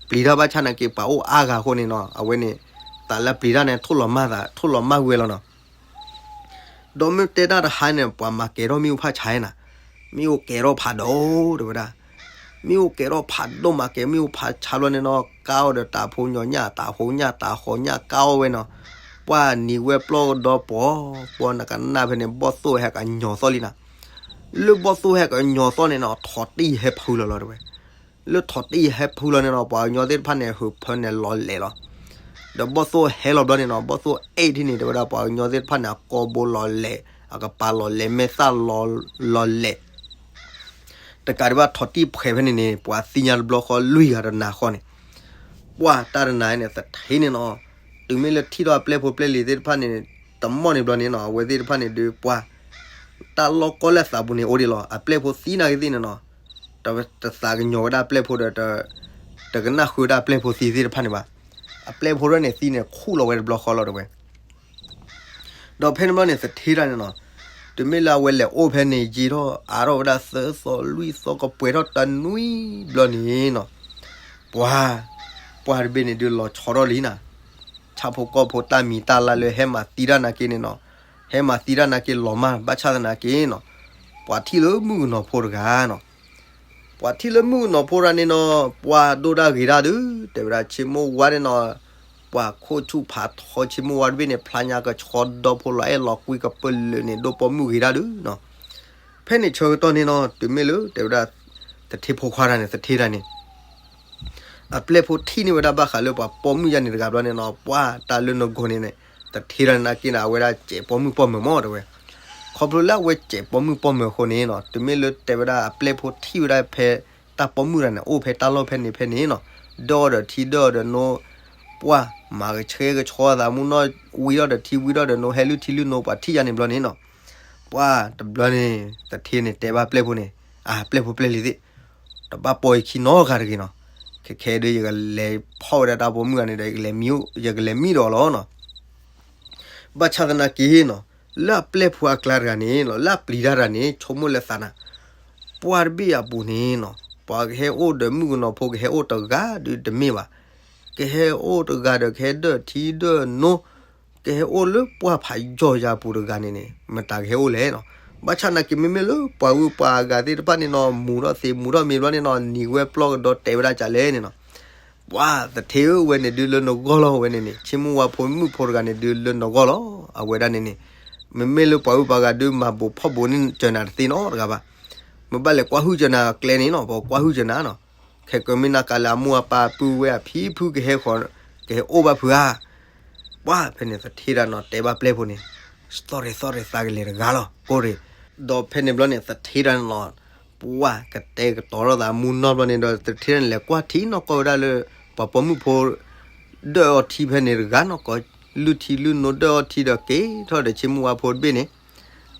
ပျံၤတၢ်ဘၣ်ဆၣ်နာ်က့ ပှၤအိၣ်အါဂၤအဃိန့ၣ်နီၤ အဝဲန့ၣ် သးလၢပျံၤတၢ်န့ၣ် ထိၣ်လီၤမၢ်သး ထိၣ်လီၤမၢ်ဝဲလီၤနီၤ. ဒီးမ့ၢ်တဲတၢ်တဟါန့ၣ် ပှၤမၤကဲၤထီၣ်မ့ၣ်အူဖးဆါနီၤ, မ့ၣ်အူကဲၤထီၣ်ဖးဒိၣ်တဲဝဲဒၣ်, မ့ၣ်အူကဲၤထီၣ်ဖးဒိၣ် မၤကဲၤမ့ၣ်အူဖးဆါဘျီန့ၣ်နီၤ ကါအီၤဒီးတၢ်ဖိညီညၣ် တၢ်ဖိညၣ် တၢ်ဟီညၣ် ကါအီၤဝဲနီၤ, ပှၤနံၤဝဲပျီကဒီပှီၤ, ပှၤနကနၣ်ဖဲန့ၣ် ဘီၣ်သိၣ်ဟဲကညီၤသီၣ်လံနီၤ, လၢဘီၣ်သိၣ်ဟဲကညီၤသီၣ်န့ၣ်နီၤ ထိးတံၢ်ဟဲဖုလီၤလီၤတဲဝဲ လၢထိးတံၢ်ဟဲဖုလီၤန့ၣ်နီၤ ပှၤကညီသ့ၣ်တဖၣ်န့ၣ် ဟုးဖၢန့ၣ်လီၤလဲာ်လီၤ. ဒီးဘီၣ်သိၣ်ဟဲလီၤဘျီန့ၣ်နီၤ ဘီၣ်သိၣ်အဲၣ်ထံၣ်န့ၣ် တဲဝဲဒၣ်ပှၤကညီသ့ၣ်တဖၣ်န့ၣ် အကိာ်ဘိလီၤလဲၤ အကပၤလီၤလဲၤ မဲာ်သၣ်လီၤလဲၤ တကးဒံးဘၣ်ထိးတံၢ်ဖှဲးဖဲန့ၣ်န့ၣ် ပှၤသ့ၣ်ညါတဘျီဃီလွံၢ်ဂၤတနၤဃီန့ၣ်, ပှၤတၢ်တနၤန့ၣ် သထ့န့ၣ်နီၤ, တုၤမ့ၢ်လၢထံၣ်ထီၣ်အပျဲၢ်ဖိပျဲၢ်လံၤသ့ၣ်တဖၣ်န့ၣ် တမီၢ်န့ၣ်ဘျီန့ၣ်နီၤ အဝဲသ့ၣ်တဖၣ်န့ၣ်ဒုးပှၤ တၢ်လီၢ်ကီၢ်လၢသးပူၤန့ၣ်အိၣ်ဒံးလီၤ အပျဲၢ်ဖိသံနာ်က့သ့ၣ်န့ၣ်နီၤ, တသးကညီၤဝဲဒၣ်အပျဲၢ်ဖိဒီး တကနၣ်ဃုာ်ဝဲဒၣ်အပျဲၢ်ဖိသံသ့ၣ်တဖၣ်န့ၣ်ဘၣ်, အပျဲၢ်ဖိရဲၣ်န့ၣ်သံန့ၣ်ခူၣ်လီၤဝဲတဘျီဃီလီၤတဲဝဲ ဒီးဖဲန့ၣ်ဘျီန့ၣ် သထ့တၢ်န့ၣ်နီၤ, တုၤမ့ၢ်လၢအဝဲလဲၤအိၣ်ဖဲန့ၣ် ယံာ်ထီၣ်အါထီၣ်ဝဲဒၣ်သၢသီလွံၢ်သီကပှဲၤထီၣ်တနွံဘျီန့ၣ်နီၤ, ပှၤ ပှၤတဘ့ၣ်န့ၣ်ဒုးလီၤဆီထီၣ်လံနီၤ, ဆၣ်ဖိကီၢ်ဖိတၢ်မံၤတၢ်လါလၢဟဲမၤသံတၢ်နာ်က့န့ၣ်နီၤ, ဟဲမၤသံတၢ်နာ်က့လီၤမၢ်ဘၣ်ဆၣ်သနာ်က့နီၤ, ပှၤထံၣ်လၢမုၣ်ကနီၤဖိတဂၤနီၤ ပှၤထံၣ်လၢမုၣ်ကနီၤဖိတဂၤန့ၣ်နီၤ, ပှၤဒိၣ်တၢ်ဂ့ၤတၢ်ဒုး တဲဝဲဒၣ်ဆ့မိၢ်ဝါန့ၣ်နီၤ, ပှၤခိၣ်ဆူၣ်ဖးထီဆ့မိၢ်ဝါတဘ့ၣ်န့ၣ် ဖျါညါကဆီဒီဖိလီၤအဲၣ်လီၤကွံကပၢၢ်လၢာ်န့ၣ် ဒိၣ်ပိာ်မုၣ်ဂ့ၤတၢ်ဒုးနီၤ, ဖဲန့ၣ်ဆၢကတီၢ်န့ၣ်နီၤ တုၤမ့ၢ်လၢတဲဝဲဒၣ် သထ့ဖိခွါတဂၤန့ၣ် သထ့တဂၤန့ၣ် အပျဲၢ်ဖိထံၣ်န့ၢ်ဝဲဒၣ်ဘၣ်ဃးလၢပှၤပိာ်မုၣ်ယါန့ၣ်တဂၤဘျီန့ၣ်နီၤ, ပှၤတၢ်လၢနဂီၢ်န့ၣ်န့ၣ် သထ့တဂၤန့ၣ်နာ်က့န့ၣ် အဝဲဒၣ်စဲးပိာ်မုၣ်ပိာ်မၢၤမးတဲဝဲ, ခီဖျိလၢအဝဲစဲးပိာ်မုၣ်ပိာ်မၢၤအဃိန့ၣ်နီၤ, တုၤမ့ၢ်လၢတဲဝဲဒၣ်အပျဲၢ်ဖိထံၣ်ဝဲဒၣ်ဖဲ တၢ်ပိာ်မုၣ်တဂၤန့ၣ် အိၣ်ဖဲတၢ်လီၢ်ဖဲန့ၣ်ဖဲန့ၣ်နီၤ, ဒၢအီၤဒီးထံဒၢအီၤဒီးနိ, ပှၤမၤကဆှဲကဆှီအသးမူနီၢ်, ဝံထီၣ်ဒီးထံဝံထီၣ်ဒီးနိ ဟဲလုၢ်ထံလုၢ်နိ ပှၤထံၣ်ယါန့ၣ်ဘျီန့ၣ်နီၤ, ပှၤတဘျီန့ၣ် သထ့န့ၣ်တဲဘၣ်ပျဲၢ်ဖိန့ၣ်, အပျဲၢ်ဖိပျဲၢ်လံၤသ့ၣ် တဘၣ်ပိာ်ယခံနီတဂၤတဂ့ၤနီၤ, ခဲခဲဒုးယကလဲၤဖီၣ်ဝဲဒၣ်တၢ်ပိာ်မုၣ်တဂၤန့ၣ်ဒီး ယကလဲၤမံဒီးအီၤလီၤနီၤ, ဘၣ်ဆၣ်သနာ်က့နီၤ, လၢအပျဲၢ်ဖိအကျါတဂၤန့ၣ်နီၤ, လၢအပျံၤတၢ်တဂၤန့ၣ် ဆိကမိၣ်လၢသးနၤ, ပှၤတဘ့ၣ်အပူၤန့ၣ်နီၤ, ပှၤကဟဲအိၣ်ဒီးမုၣ်ကနီၤဖိကဟဲအိၣ်တဂၤဒုးတမ့ၢ်ဘၣ်, ကဟဲအိၣ်တဂၤဒီးကဟဲဒၢထံဒၢနိ, ကဟဲအိၣ်လၢပှၢ်ဖးယီၢ်ယၤပူၤတဂၤန့ၣ်န့ၣ် မတၤကဟဲအိၣ်လဲၣ်နီၤ, ဘၣ်ဆၣ်နာ်က့မ့မ့ၢ်လၢပှၤဂုၤပှၤဂၤသ့ၣ်တဖၣ်န့ၣ်နီၤ, မူၤထီၣ်သ့မူၤထီၣ်မ့ၤဘျီန့ၣ်နီၤ, နံၤဝဲပျီကဒီတဲဝဲဒၣ်ကလဲၣ်န့ၣ်နီၤ ပှၤသထ့ဧၢဝဲန့ၣ်ဒုးလၢနဂီၢ်လီၤဝဲန့ၣ်န့ၣ်, ဆ့မိၢ်ဝါဖိမုၣ်ဖိတဂၤန့ၣ်ဒုးလၢနဂီၢ်လီၤ, အဝဲဒၣ်န့ၣ်န့ၣ်, မ့မ့ၢ်လၢပှၤဂုၤပှၤဂၤဒုးမၤဘူးဖီၣ်ဘူးန့ၣ်စၢၤနၤတသ့နီတဂၤဘၣ်, မ့ၢ်ဘၣ်လဲၤကွၢ်ဟုၣ်စၢၤနၤကျဲန့ၣ်နီၤ, ပကွၢ်ဟုၣ်စၢၤနၤနီၤ, ခဲကမ့ၢ်နၤကးလၢအမိၢ်အပၢ်ပုၢ်ဝဲၢ်အဖံဖုကဟဲဃီၤ, ကဟဲအိၣ်ဘၣ်ဖုဧါ ပှၤဖဲန့ၣ်သထ့တၢ်နီၤ တဲဘၣ်ပျဲၢ်ဖိန့ၣ်, သီၣ်ရ့ၣ်သီၣ်ရ့ၣ်သးကလဲၤတဂၤလီၤ ကိၢ်ရ့ၣ်, ဒီးဖဲန့ၣ်ဘျီန့ၣ် သထ့တၢ်န့ၣ်လီၤ, ပှၤကတဲာ်ကတီၤထီၣ်သးမူနီၢ်ဘျီန့ၣ်ဒီး သထ့တၢ်န့ၣ်လဲၤကွၢ်ထံနီၢ်ကီၢ်ဝဲဒၣ်လၢ ပှၤပိာ်မုၣ်ဖိ ဒၢအီထံဖဲန့ၣ်တဂၤနီၢ်ကီၢ်, လုၢ်ထံလုၢ်နိဒၢအီထံဒီးက့ၤထီၣ်ဒီးဆ့မိၢ်ဝါဖိတဘ့ၣ်န့ၣ်,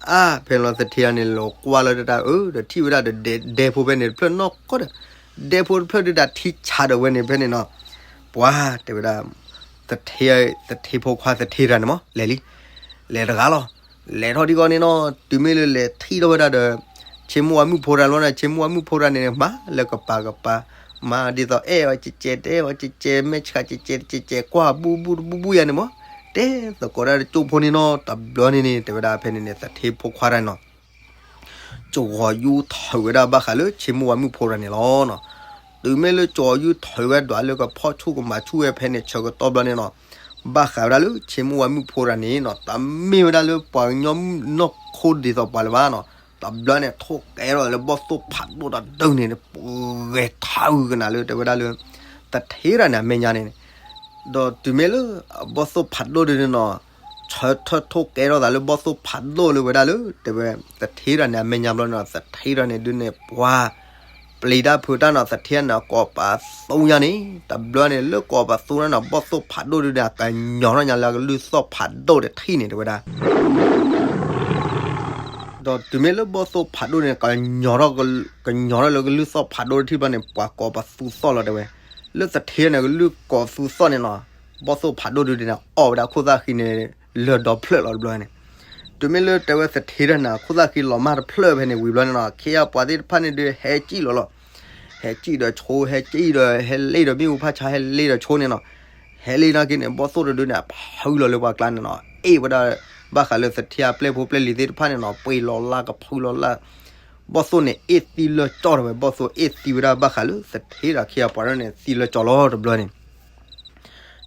အါဖဲန့ၣ်လီၤသထ့တၢ်န့ၣ်လီၤကွၢ်လီၤတၢ်အၢ ဒီးထံၣ်ဝဲဒၣ်ဒီးဒဲဖိဖဲန့ၣ်တဖျၢၣ်နီၢ်ကီၢ်ဒီး, ဒဲဖိတဖျၢၣ်ဒုးတၢ်ထံဆးဒီးဝဲန့ၣ်ဖဲန့ၣ်နီၤ, ပှၤတဲဝဲဒၣ် သထ့ဖိခွါသထ့တၢ်န့ၣ်မး လဲၤလံ, လဲၤတဂၤလီၤ, လဲၤထီၣ်ဒ်ဂီၢ်န့ၣ်နီၤ တုၤမ့ၢ်လၢလဲၤထံၣ်ထီၣ်ဝဲဒၣ်ဒီး ဆ့မိၢ်ဝါမုၣ်ဖိတၢ်လီၤန့ၣ် ဆ့မိၢ်ဝါမုၣ်ဖိတၢ်န့ၣ် မၤလၢကပၤကပၤ, မၤဒ်သိးအဲၣ်အီၤကဲကဲ တအဲၣ်အီၤကဲကဲ မဲာ်ဆှးကဲကဲတကဲကဲ ကွၢ်ဘူၣ်ဘူၣ်တဘူၣ်ဘူၣ်ယၤန့ၣ်မး, တဲသကိးဒၣ်တကၠိၢ်ဖိန့ၣ်နီၤ တဘျီန့ၣ်န့ၣ် တဲဝဲဒၣ်ဖဲန့ၣ်န့ၣ် သထ့ဖိခွါတၢ်န့ၣ်နီၤ ကဝီၤယူထၢးဝဲဒၣ်ဘၣ်ဃးလၢဆ့မိၢ်ဝါမုၣ်ဖိတၢ်န့ၣ်လီၤ. တုၤမ့ၢ်လၢကဝီၤယူထၢးဝဲဒၣ်လၢကဖီၣ်ဆူၣ်ကမၤဆူၣ်ဝဲဖဲန့ၣ်ဆၢကတီၢ်ဘျီန့ၣ်နီၤ, ဘၣ်ဃးဝဲဒၣ်လၢဆ့မိၢ်ဝါမုၣ်ဖိတၢ်န့ၣ်နီၤ တမ့ၢ်ဝဲဒၣ်လၢပှၤကညီနီၢ်ခိဒ်သိးပှၤလၢၤဘၣ်နီၤ, တဘျီန့ၣ် ထိၣ်ကဲထီၣ်လၢဘီၣ်သိၣ်ဖးဒိၣ်တဒုန့ၣ် ပှဲၤထးဂုာ်ကနၤလၢတဲဝဲဒၣ်လၢ သထ့တၢ်န့ၣ်အမဲာ်ညါန့ၣ် ဒီးတုၤမ့ၢ်လၢအဘီၣ်သိၣ်ဖးဒိၣ်ဒုန့ၣ်နီၤ, ဆၢထၢၣ်ထိၣ်ကဲထီၣ်သးလၢဘီၣ်သိၣ်ဖးဒိၣ်လၢဝဲဒၣ်လၢ တဲဝဲ သထ့တၢ်န့ၣ်အမဲာ်ညါဘျီန့ၣ်နီၤ သထ့တၢ်န့ၣ်ဒုန့ၣ် ပှၤ ပျံၤတၢ်ဖုးတၢ်နီၤ သထ့တၢ်န့ၣ် ကိးပသူညါန့ၣ် တဘျီန့ၣ် လၢကိးပသူတၢ်နီၤ ဘီၣ်သိၣ်ဖးဒိၣ်ဒုန့ၣ် ကညီၤထီၣ်ညါလၢကလုၢ်သီၣ်ဖးဒိၣ်တထံၣ်န့ၣ် တဲဝဲဒၣ် ဒီးတုၤမ့ᢢ်လၢဘီၣ်သိၣ်ဖးဒိၣ်န့ၣ် ကညီၤထီၣ် ကညီၤထီၣ်လၢကလုၢ်သီၣ်ဖးဒိၣ်တထံၣ်ဘျီန့ၣ် ပှၤကိးပသူသီၣ်လီၤတဲဝဲ, လၢသထ့န့ၣ် ကလုၢ်ကိးသူသီၣ်န့ၣ်နီၤ, ဘီၣ်သိၣ်ဖးဒိၣ်ဒုန့ၣ် အီၣ်ဝဲဒၣ်ခိၣ်သၣ်ဃံန့ၣ် လၢဒီဖျၢၣ်လီၤတဘျီန့ၣ်. တုၤမ့ၢ်လၢတဲဝဲသထ့တၢ်န့ၣ် ခိၣ်သၣ်ဃံလီၤမၢ်တဖျၢၣ်ဖဲန့ၣ်ဝံၤဘျီန့ၣ်နီၤ ခ့ယါပှၤသ့ၣ်တဖၣ်န့ၣ်ဒုးဟဲကံၣ်လီၤလီၤ. ဟဲကံၣ်ဒီးဆိ ဟဲကံၣ်ဒီး ဟဲလ့ၣ်ဒီးမ့ၣ်အူဖးဆါ ဟဲလ့ၣ်ဒီးဆိန့ၣ်နီၤ. ဟဲလ့ၣ်နာ်က့န့ၣ် ဘီၣ်သိၣ်တဒုန့ၣ် အဖုလီၤလၢပှၤကျါန့ၣ်နီၤ အ့ၣ်ဝဲဒၣ် ဘၣ်ဃးလၢသထ့အပျဲၢ်ဖိပျဲၢ်လံၤသ့ၣ်တဖၣ်န့ၣ်နီၤ ပှ့ၤလီၤလၢကဖုလီၤလၢ ဘီၣ်သိၣ်န့ၣ် အ့ၣ်သံလၢကၠီၣ်တဝဲ ဘီၣ်သိၣ်အ့ၣ်သံဝဲဒၣ်ဘၣ်ဃးလၢသထ့ဒီးခ့ယါပှၤဒၣ်န့ၣ် သံလၢကၠီၣ်လီၤတဘျီန့ၣ်.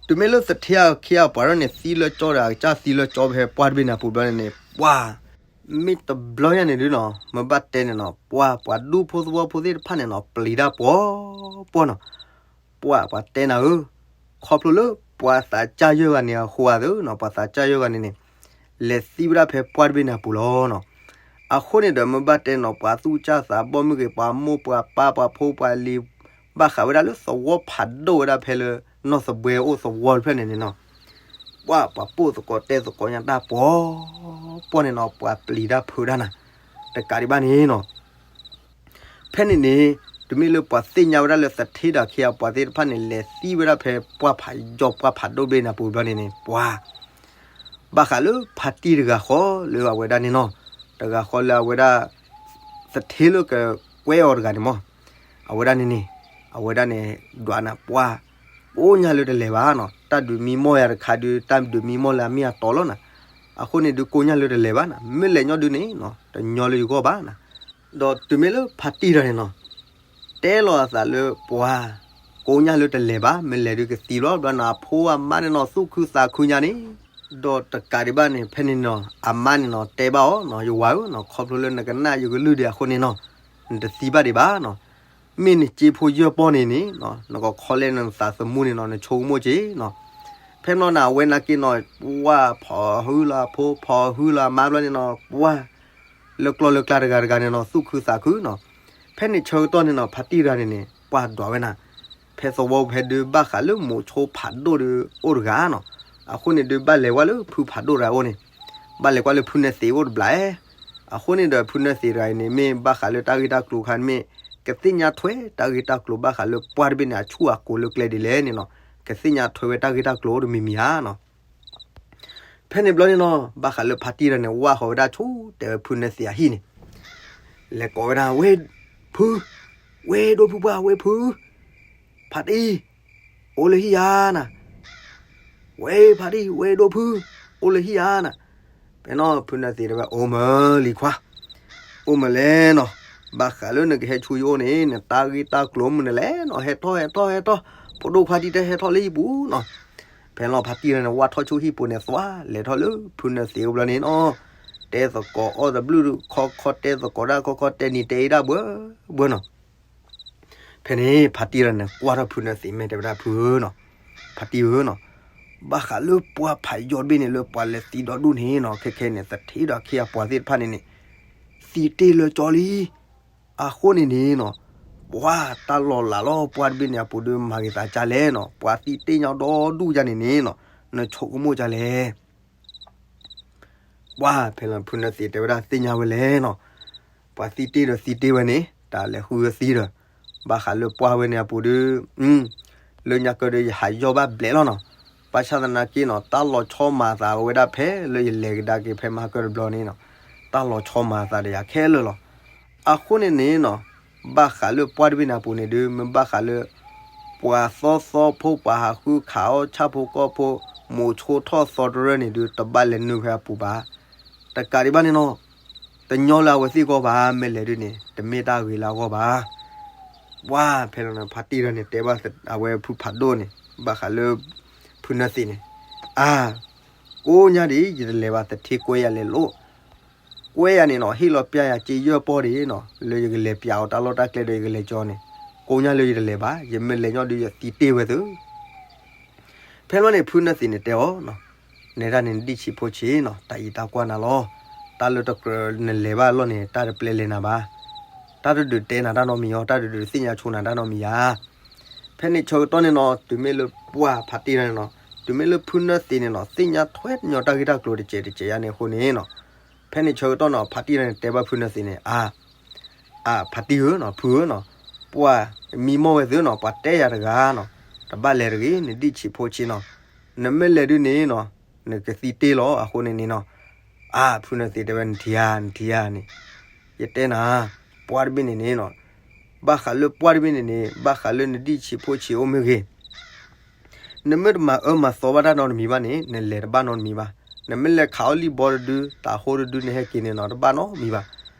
တုၤမ့ၢ်လၢသထ့ခ့ယါပှၤဒၣ်န့ၣ် သံလၢကၠီၣ်ဒီး အကစၢ်သံလၢကၠီၣ်ဖဲပှၢ်တဘ့ၣ်န့ၣ်အပူၤဘျီန့ၣ်န့ၣ် ပှၢ် မ့ၢ်တဘျီညါန့ၣ်ဒုနီၤ မ့ၢ်ဘၣ်တဲန့ၣ်နီၤ ပှၢ် ပှၤဒူဖိသဝီဖိသ့ၣ်တဖၣ်န့ၣ်နီၤ ပျံၤတၢ်ပှီၤပှီၤနီၤ. ပှၢ် ပှၤတဲနၤဧၢ, ခီဖျိလၢပှၤသးစၢ်ယဲၢ်ဂၤန့ၣ်အဃိသ့နီၤ ပှၤသးစၢ်ယဲၢ်ဂၤန့ၣ်န့ၣ် လဲၤသံဝဲဒၣ်ဖဲပှၢ်တဘ့ၣ်န့ၣ်အပူၤလီၤနီၤ. အဃိန့ၣ်ဒီး မ့ၢ်ဘၣ်တဲနီၤ ပှၤသူၣ်စၢ်သးဘီၣ်မုၢ်ဂ့ၤ ပှၤမိၢ်ပှၤပၢ်ပှၤဖိပှၤလံၤ ဘၣ်ဃးဝဲဒၣ်လၢသဝီဖးဒိၣ်ဝဲဒၣ်ဖဲလၢ နီၢ်သဘှဲအိၣ်သဝီတဖျၢၣ်န့ၣ်န့ၣ်နီၤ ပှၢ် ပှၤပိာ်သကိးတဲသကိးညါတၢ်ပှီၤပှီၤန့ၣ်နီၤ ပှၤပျံၤတၢ်ဖုးတၢ်နၤ တကးဒံးဘၣ်န့ၣ်နီၤ ဖဲန့ၣ်န့ၣ် တုၤမ့ၢ်လၢပှၤသ့ၣ်ညါဝဲဒၣ်လၢသထ့ဒီးခ့ယါပှၤသ့ၣ်တဖၣ်န့ၣ် လဲၤသံဝဲဒၣ်ဖဲပှၢ်ဖးယီၤပှၢ်ဖးဒိၣ်ဘ့ၣ်န့ၣ်အပူၤဘျီန့ၣ်န့ၣ် ပှၢ် ဘၣ်ဃးလၢဖါတံၢ်တဂၤဃီလၢအဝဲဒၣ်န့ၣ်နီၤ တဂၤဃီလၢအဝဲဒၣ် သထ့လၢကကွဲအီၤတဂၤန့ၣ်မး အဝဲဒၣ်န့ၣ်န့ၣ် အဝဲဒၣ်န့ၣ် ဒွးနၤပှၢ် ကိးညါလၢတလဲၤဘၣ်နီၤ တၢ်ဒုးမံမီၢ်ယၤတခါဒုး တၢ်ဒုးမံမီၢ်လၢအမ့ၢ်အတီလီၤနၤ အဃိန့ၣ်ဒုးကိးညါလၢတလဲၤဘၣ်နၤ မ့ၢ်လဲၤညီဒုးန့ၣ်နီၤ တညီလၢယဂီၢ်ဘၣ်နၤ ဒီးတုၤမ့ၢ်လၢဖါတံၢ်တဂၤန့ၣ်နီၤ တဲလီၤအသးလၢပှၢ် ကိးညါလၢတလဲၤဘၣ် မ့ၢ်လဲၤဒုးကသံလီၤ ဘျီနၤအဖိအမါန့ၣ်နီၤ သူၣ်ခုသးခုညါန့ၣ် ဒီးတကးဒံးဘၣ်န့ၣ် ဖဲန့ၣ်နီၤ အမါန့ၣ်နီၤ တဲဘၣ်အီၤနီၤ ယဝၤဧၢနီၤ ခီဖျိလၢနကနၣ်ယကလုၢ်ဒံးအဃိန့ၣ်နီၤ နတသံဘၣ်ဒံးဘၣ်နီၤ မ့ၢ်နစ့ဖိယဲၢ်ပီၢ်န့ၣ်န့ၣ် နကခီလဲနသးသမူန့ၣ်နီၤ နဆိကမိၣ်က့ၤနီၤ ဖဲန့ၣ်နီၤ အဝဲနာ်က့နီၤ ပှၢ်ဖီၣ်ဟုလီၤအဖိ ဖီၣ်ဟုလီၤအမါဘျီန့ၣ်နီၤ ပှၢ် လၢကျီၢ်လၢကျါတဂၤတဂၤန့ၣ်နီၤ သူၣ်ခုသးခုနီၤ ဖဲန့ၣ်ဆၢကတီၢ်န့ၣ်နီၤ ဖါတံၢ်တဂၤန့ၣ်န့ၣ် ပှၢ်ဒွးဝဲနၤ ဖဲသဝီဖဲဒုးဘၣ်ဃးလၢမိၤဆိဖးဒိၣ်ဒုးအိၣ်တဂၤနီၤ အဃိန့ၣ်ဒုးဘၣ်လဲၤဝဲလၢဖုဖးဒိၣ်တဂၤအိၣ်န့ၣ် ဘၣ်လဲၤကွၢ်လၢဖုနၢသံးအိၣ်တဘျီ အဃိန့ၣ်ဒီးဖုနၢသံးတဂၤအံၤန့ၣ် မ့ၢ်ဘၣ်ဃးလၢတၢ်ဂ့ၢ်တၢ်ကျိၤခါန့ၣ်မ့ၢ် ကသ့ၣ်ညါထွဲတၢ်ဂ့ၢ်တၢ်ကျိၤဘၣ်ဃးလၢပှၢ်တဘ့ၣ်န့ၣ် အဆူၣ်အကိၤလၢကျဲဒ်လဲၣ်န့ၣ်နီၤ ကသ့ၣ်ညါထွဲဝဲတၢ်ဂ့ၢ်တၢ်ကျိၤအိၣ်တမံၤမံၤဧါနီၤ ဖဲန့ၣ်ဘျီန့ၣ်နီၤ ဘၣ်ဃးလၢဖါတံၢ်တဂၤန့ၣ် ဝၢ်ဃီၤဝဲဒၣ်ဆူ တဲဝဲဖုနၢသံးအဟံၣ်န့ၣ် လဲၤကိးဝဲဒၣ် ဝ့ၢ် ဖု ဝ့ၢ်ဒိၣ်ဖုပှၢ် ဝ့ၢ်ဖု ဖါတံၢ် အိၣ်လၢဟံၣ်ဧါနၤ ဝ့ၢ်ဖါတံၢ် ဝ့ၢ်ဒိၣ်ဖု အိၣ်လၢဟံၣ်ဧါနၤ ဖဲန့ၣ်ဖုနၢသံးတဲဝဲ အိၣ်မးလံၤခွါ အိၣ်မးလဲၣ်နီၤ ဘၣ်ဃးလၢနကဟဲဆူယအိၣ်န့ၣ် နတၢ်ဂ့ၢ်တၢ်ကျိၤမနုၤလဲၣ်နီၤ ဟဲထီၣ်ဟဲထီၣ်ဟဲထီၣ် ဖိဒိၣ်ခွါတံၢ်တဲဟဲထီၣ်လၢယပူၤနီၤ ဖဲန့ၣ်ဖါတံၢ်တဂၤန့ၣ် ဝၢ်ထီၣ်ဆူဟံၣ်ပူၤန့ၣ် သွါလဲၤထီၣ်လၢဖုနၢသံးအိၣ်ဘျီန့ၣ်နီၤ တဲသကိးအီၣ်တဘျုးခီခီ တဲသကိးတၢ်ခီခီ တဲနံၤတဲအ့ဒၣ်ဘှၢဘှၢနီၤ ဖဲန့ၣ် ဖါတံၢ်တဂၤန့ၣ် ကွၢ်ထီၣ်ဖုနၢသံးမဲာ်တဲဝဲဒၣ် ဖုဧၢနီၤ ဖါတံၢ်ဧၢနီၤ ဘၣ်ဃးလၢပှၢ်ဖးယီၤတဘ့ၣ်န့ၣ် လၢပှၤလဲၤသံဒီဒူၣ်န့ၣ်နီၤ ခဲခဲန့ၣ် သထ့ဒီးခ့ယါပှၤသ့ၣ်တဖၣ်န့ၣ်န့ၣ် သံတ့ၢ်လၢကၠီလံ အဃိန့ၣ်န့ၣ်နီၤ ပှၢ်တၢ်လီၤလးလီၤ ပှၢ်တဘ့ၣ်န့ၣ်အပူၤဒီး မၤဂ့ၤသးကၢ်လဲၣ်နီၤ ပှၤသံတ့ၢ်ညီဒီဒူၣ်ယါန့ၣ်န့ၣ်နီၤ နဆိကမိၣ်ကၢ်လဲၣ် ပှၢ်ဖဲလီၤဖုနၢသံးတဲဝဲဒၣ်သ့ၣ်ညါဝဲလဲၣ်နီၤ ပှၤသံတ့ၢ်ဒီးသံတ့ၢ်ဝဲန့ၣ် တၢ်လဲၤဃုဝဲသံဒီး ဘၣ်ဃးလၢပှၢ်ဝဲန့ၣ်အပူၤဒီး လၢညါကၢဒီးယဟးယီၢ်ဘၣ်ဘျဲးလီၤနီၤ ဘၣ်ဆၣ်သနာ်က့နီၤ တၢ်လီၤဆီမၤသးဝဲဒၣ်ဖဲလၢယလဲၤကဒါက့ၤဖဲမဟါကၢတဘျီန့ၣ်နီၤ တၢ်လီၤဆီမၤသးဒီးယၤခဲလၢာ်လီၤ အဃိန့ၣ်န့ၣ်နီၤ ဘၣ်ဃးလၢပှၢ်တဘ့ၣ်န့ၣ်အပူၤန့ၣ်ဒီး မ့ၢ်ဘၣ်ဃးလၢ ပှၤသီသီဖိ ပှၤဟးဃုခးအီၣ်ဆၣ်ဖိကီၢ်ဖိ မိၤဆိထီၣ်သီတရၢၢ်န့ၣ်ဒီး တဘၣ်လဲၤနုာ်ဖဲအပူၤဘၣ် တကးဒံးဘၣ်န့ၣ်နီၤ တညီလၢအဝဲသ့ၣ်အဂီၢ်ဘၣ် မ့ၢ်လဲၤဒုးန့ၣ် တမ့ၢ်တၢ်ဂ့ၤလၢအဂီၢ်ဘၣ် ပှၢ်ဖဲလီၤန့ၣ် ဖါတံၢ်တဂၤန့ၣ် တဲဘၣ်အဝဲဖုဖးဒိၣ်န့ၣ် ဘၣ်ဃးလၢ ဖုနၢသံးန့ၣ် အါ ကိးညါဒံး ယတလဲၤဘၣ် သထ့ကွဲယၤလဲၤလိာ် ကွဲယၤန့ၣ်နီၤ ဟ့ၣ်လီၤပျၢ်ယၤစ့ယဲၢ်ပီၢ်ဒံးနီၤ လၢယကလဲၤပျးအီၤတၢ်လီၢ်တၢ်ကျဲဒီးယကလဲၤကၠီန့ၣ် ကိးညါလၢယတလဲၤဘၣ် ယမ့ၢ်လဲၤညီဒုးယသံတ့ၢ်ဝဲသု ဖဲလီၤန့ၣ် ဖုနၢသံးန့ၣ်တဲအီၤ နဲဒၣ်န့ၣ် နဒံၣ်ဆံးဖိဆံးနီၤ တၢ်အံၤတၢ်ကွၢ်နၤလီၤ တၢ်လၢတကြၢးနလဲၤဘၣ်အလီၢ်န့ၣ် တၢ်တပျဲလဲၤနၤဘၣ် တၢ်တဒုးတဲနၤတၢ်နီတမံၤအီၤ တၢ်တဒုးသ့ၣ်ညါဆိနၤတၢ်နီတမံၤယါ ဖဲန့ၣ်ဆၢကတီၢ်န့ၣ်နီၤ တုၤမ့ၢ်လၢပှၢ်ဖါတံၢ်တဂၤန့ၣ်နီၤ တုၤမ့ၢ်လၢဖုနၢသံးန့ၣ်နီၤ သ့ၣ်ညါထွဲညီတၢ်ဂ့ၢ်တၢ်ကျိၤတစဲးတစဲးယါန့ၣ်အဃိန့ၣ်နီၤ ဖဲန့ၣ်ဆၢကတီၢ်နီၤ ဖါတံၢ်တဂၤန့ၣ် တဲဘၣ်ဖုနၢသံးန့ၣ် အါ အါ ဖါတံၢ်ဧၢနီၤ ဖုဧၢနီၤ ပှၢ်မံမီၢ်ဝဲသုနီၤ ပှၤတဲယၤတဂၤနီၤ တဘၣ်လဲၤတဂ့ၤ နဒံၣ်ဆံးဖိဆံးနီၤ နမ့ၢ်လဲၤဒုန့ၣ်နီၤ, နကသံတ့ၢ်လီၤ. အဃိန့ၣ်န့ၣ်နီၤ, အါ ဖုနသ့ၣ်တဲဝဲ နထံၣ်ဧါ နထံၣ်ဧါန့ၣ်, ယတဲနၤ, ပှၢ်တဘ့ၣ်န့ၣ်န့ၣ်နီၤ, ဘၣ်ဃးလၢပှၢ်တဘ့ၣ်န့ၣ်န့ၣ် ဘၣ်ဃးလၢနဒံၣ်ဆံးဖိဆံးအိၣ်မ့ၢ်ဂ့ၤ နမ့ၢ်တမၤအၢမၤသီဘၣ်တၢ်နီတမံၤဘၣ်န့ၣ် နလဲၤတဘၣ်နီတမံၤဘၣ်. နမ့ၢ်လဲၤခးအီၣ်လံၣ်ဘီတဒု တၤဟိတဒု နဟဲက့ၤန့ၣ်နီၤ တဘၣ်နီတမံၤဘၣ်.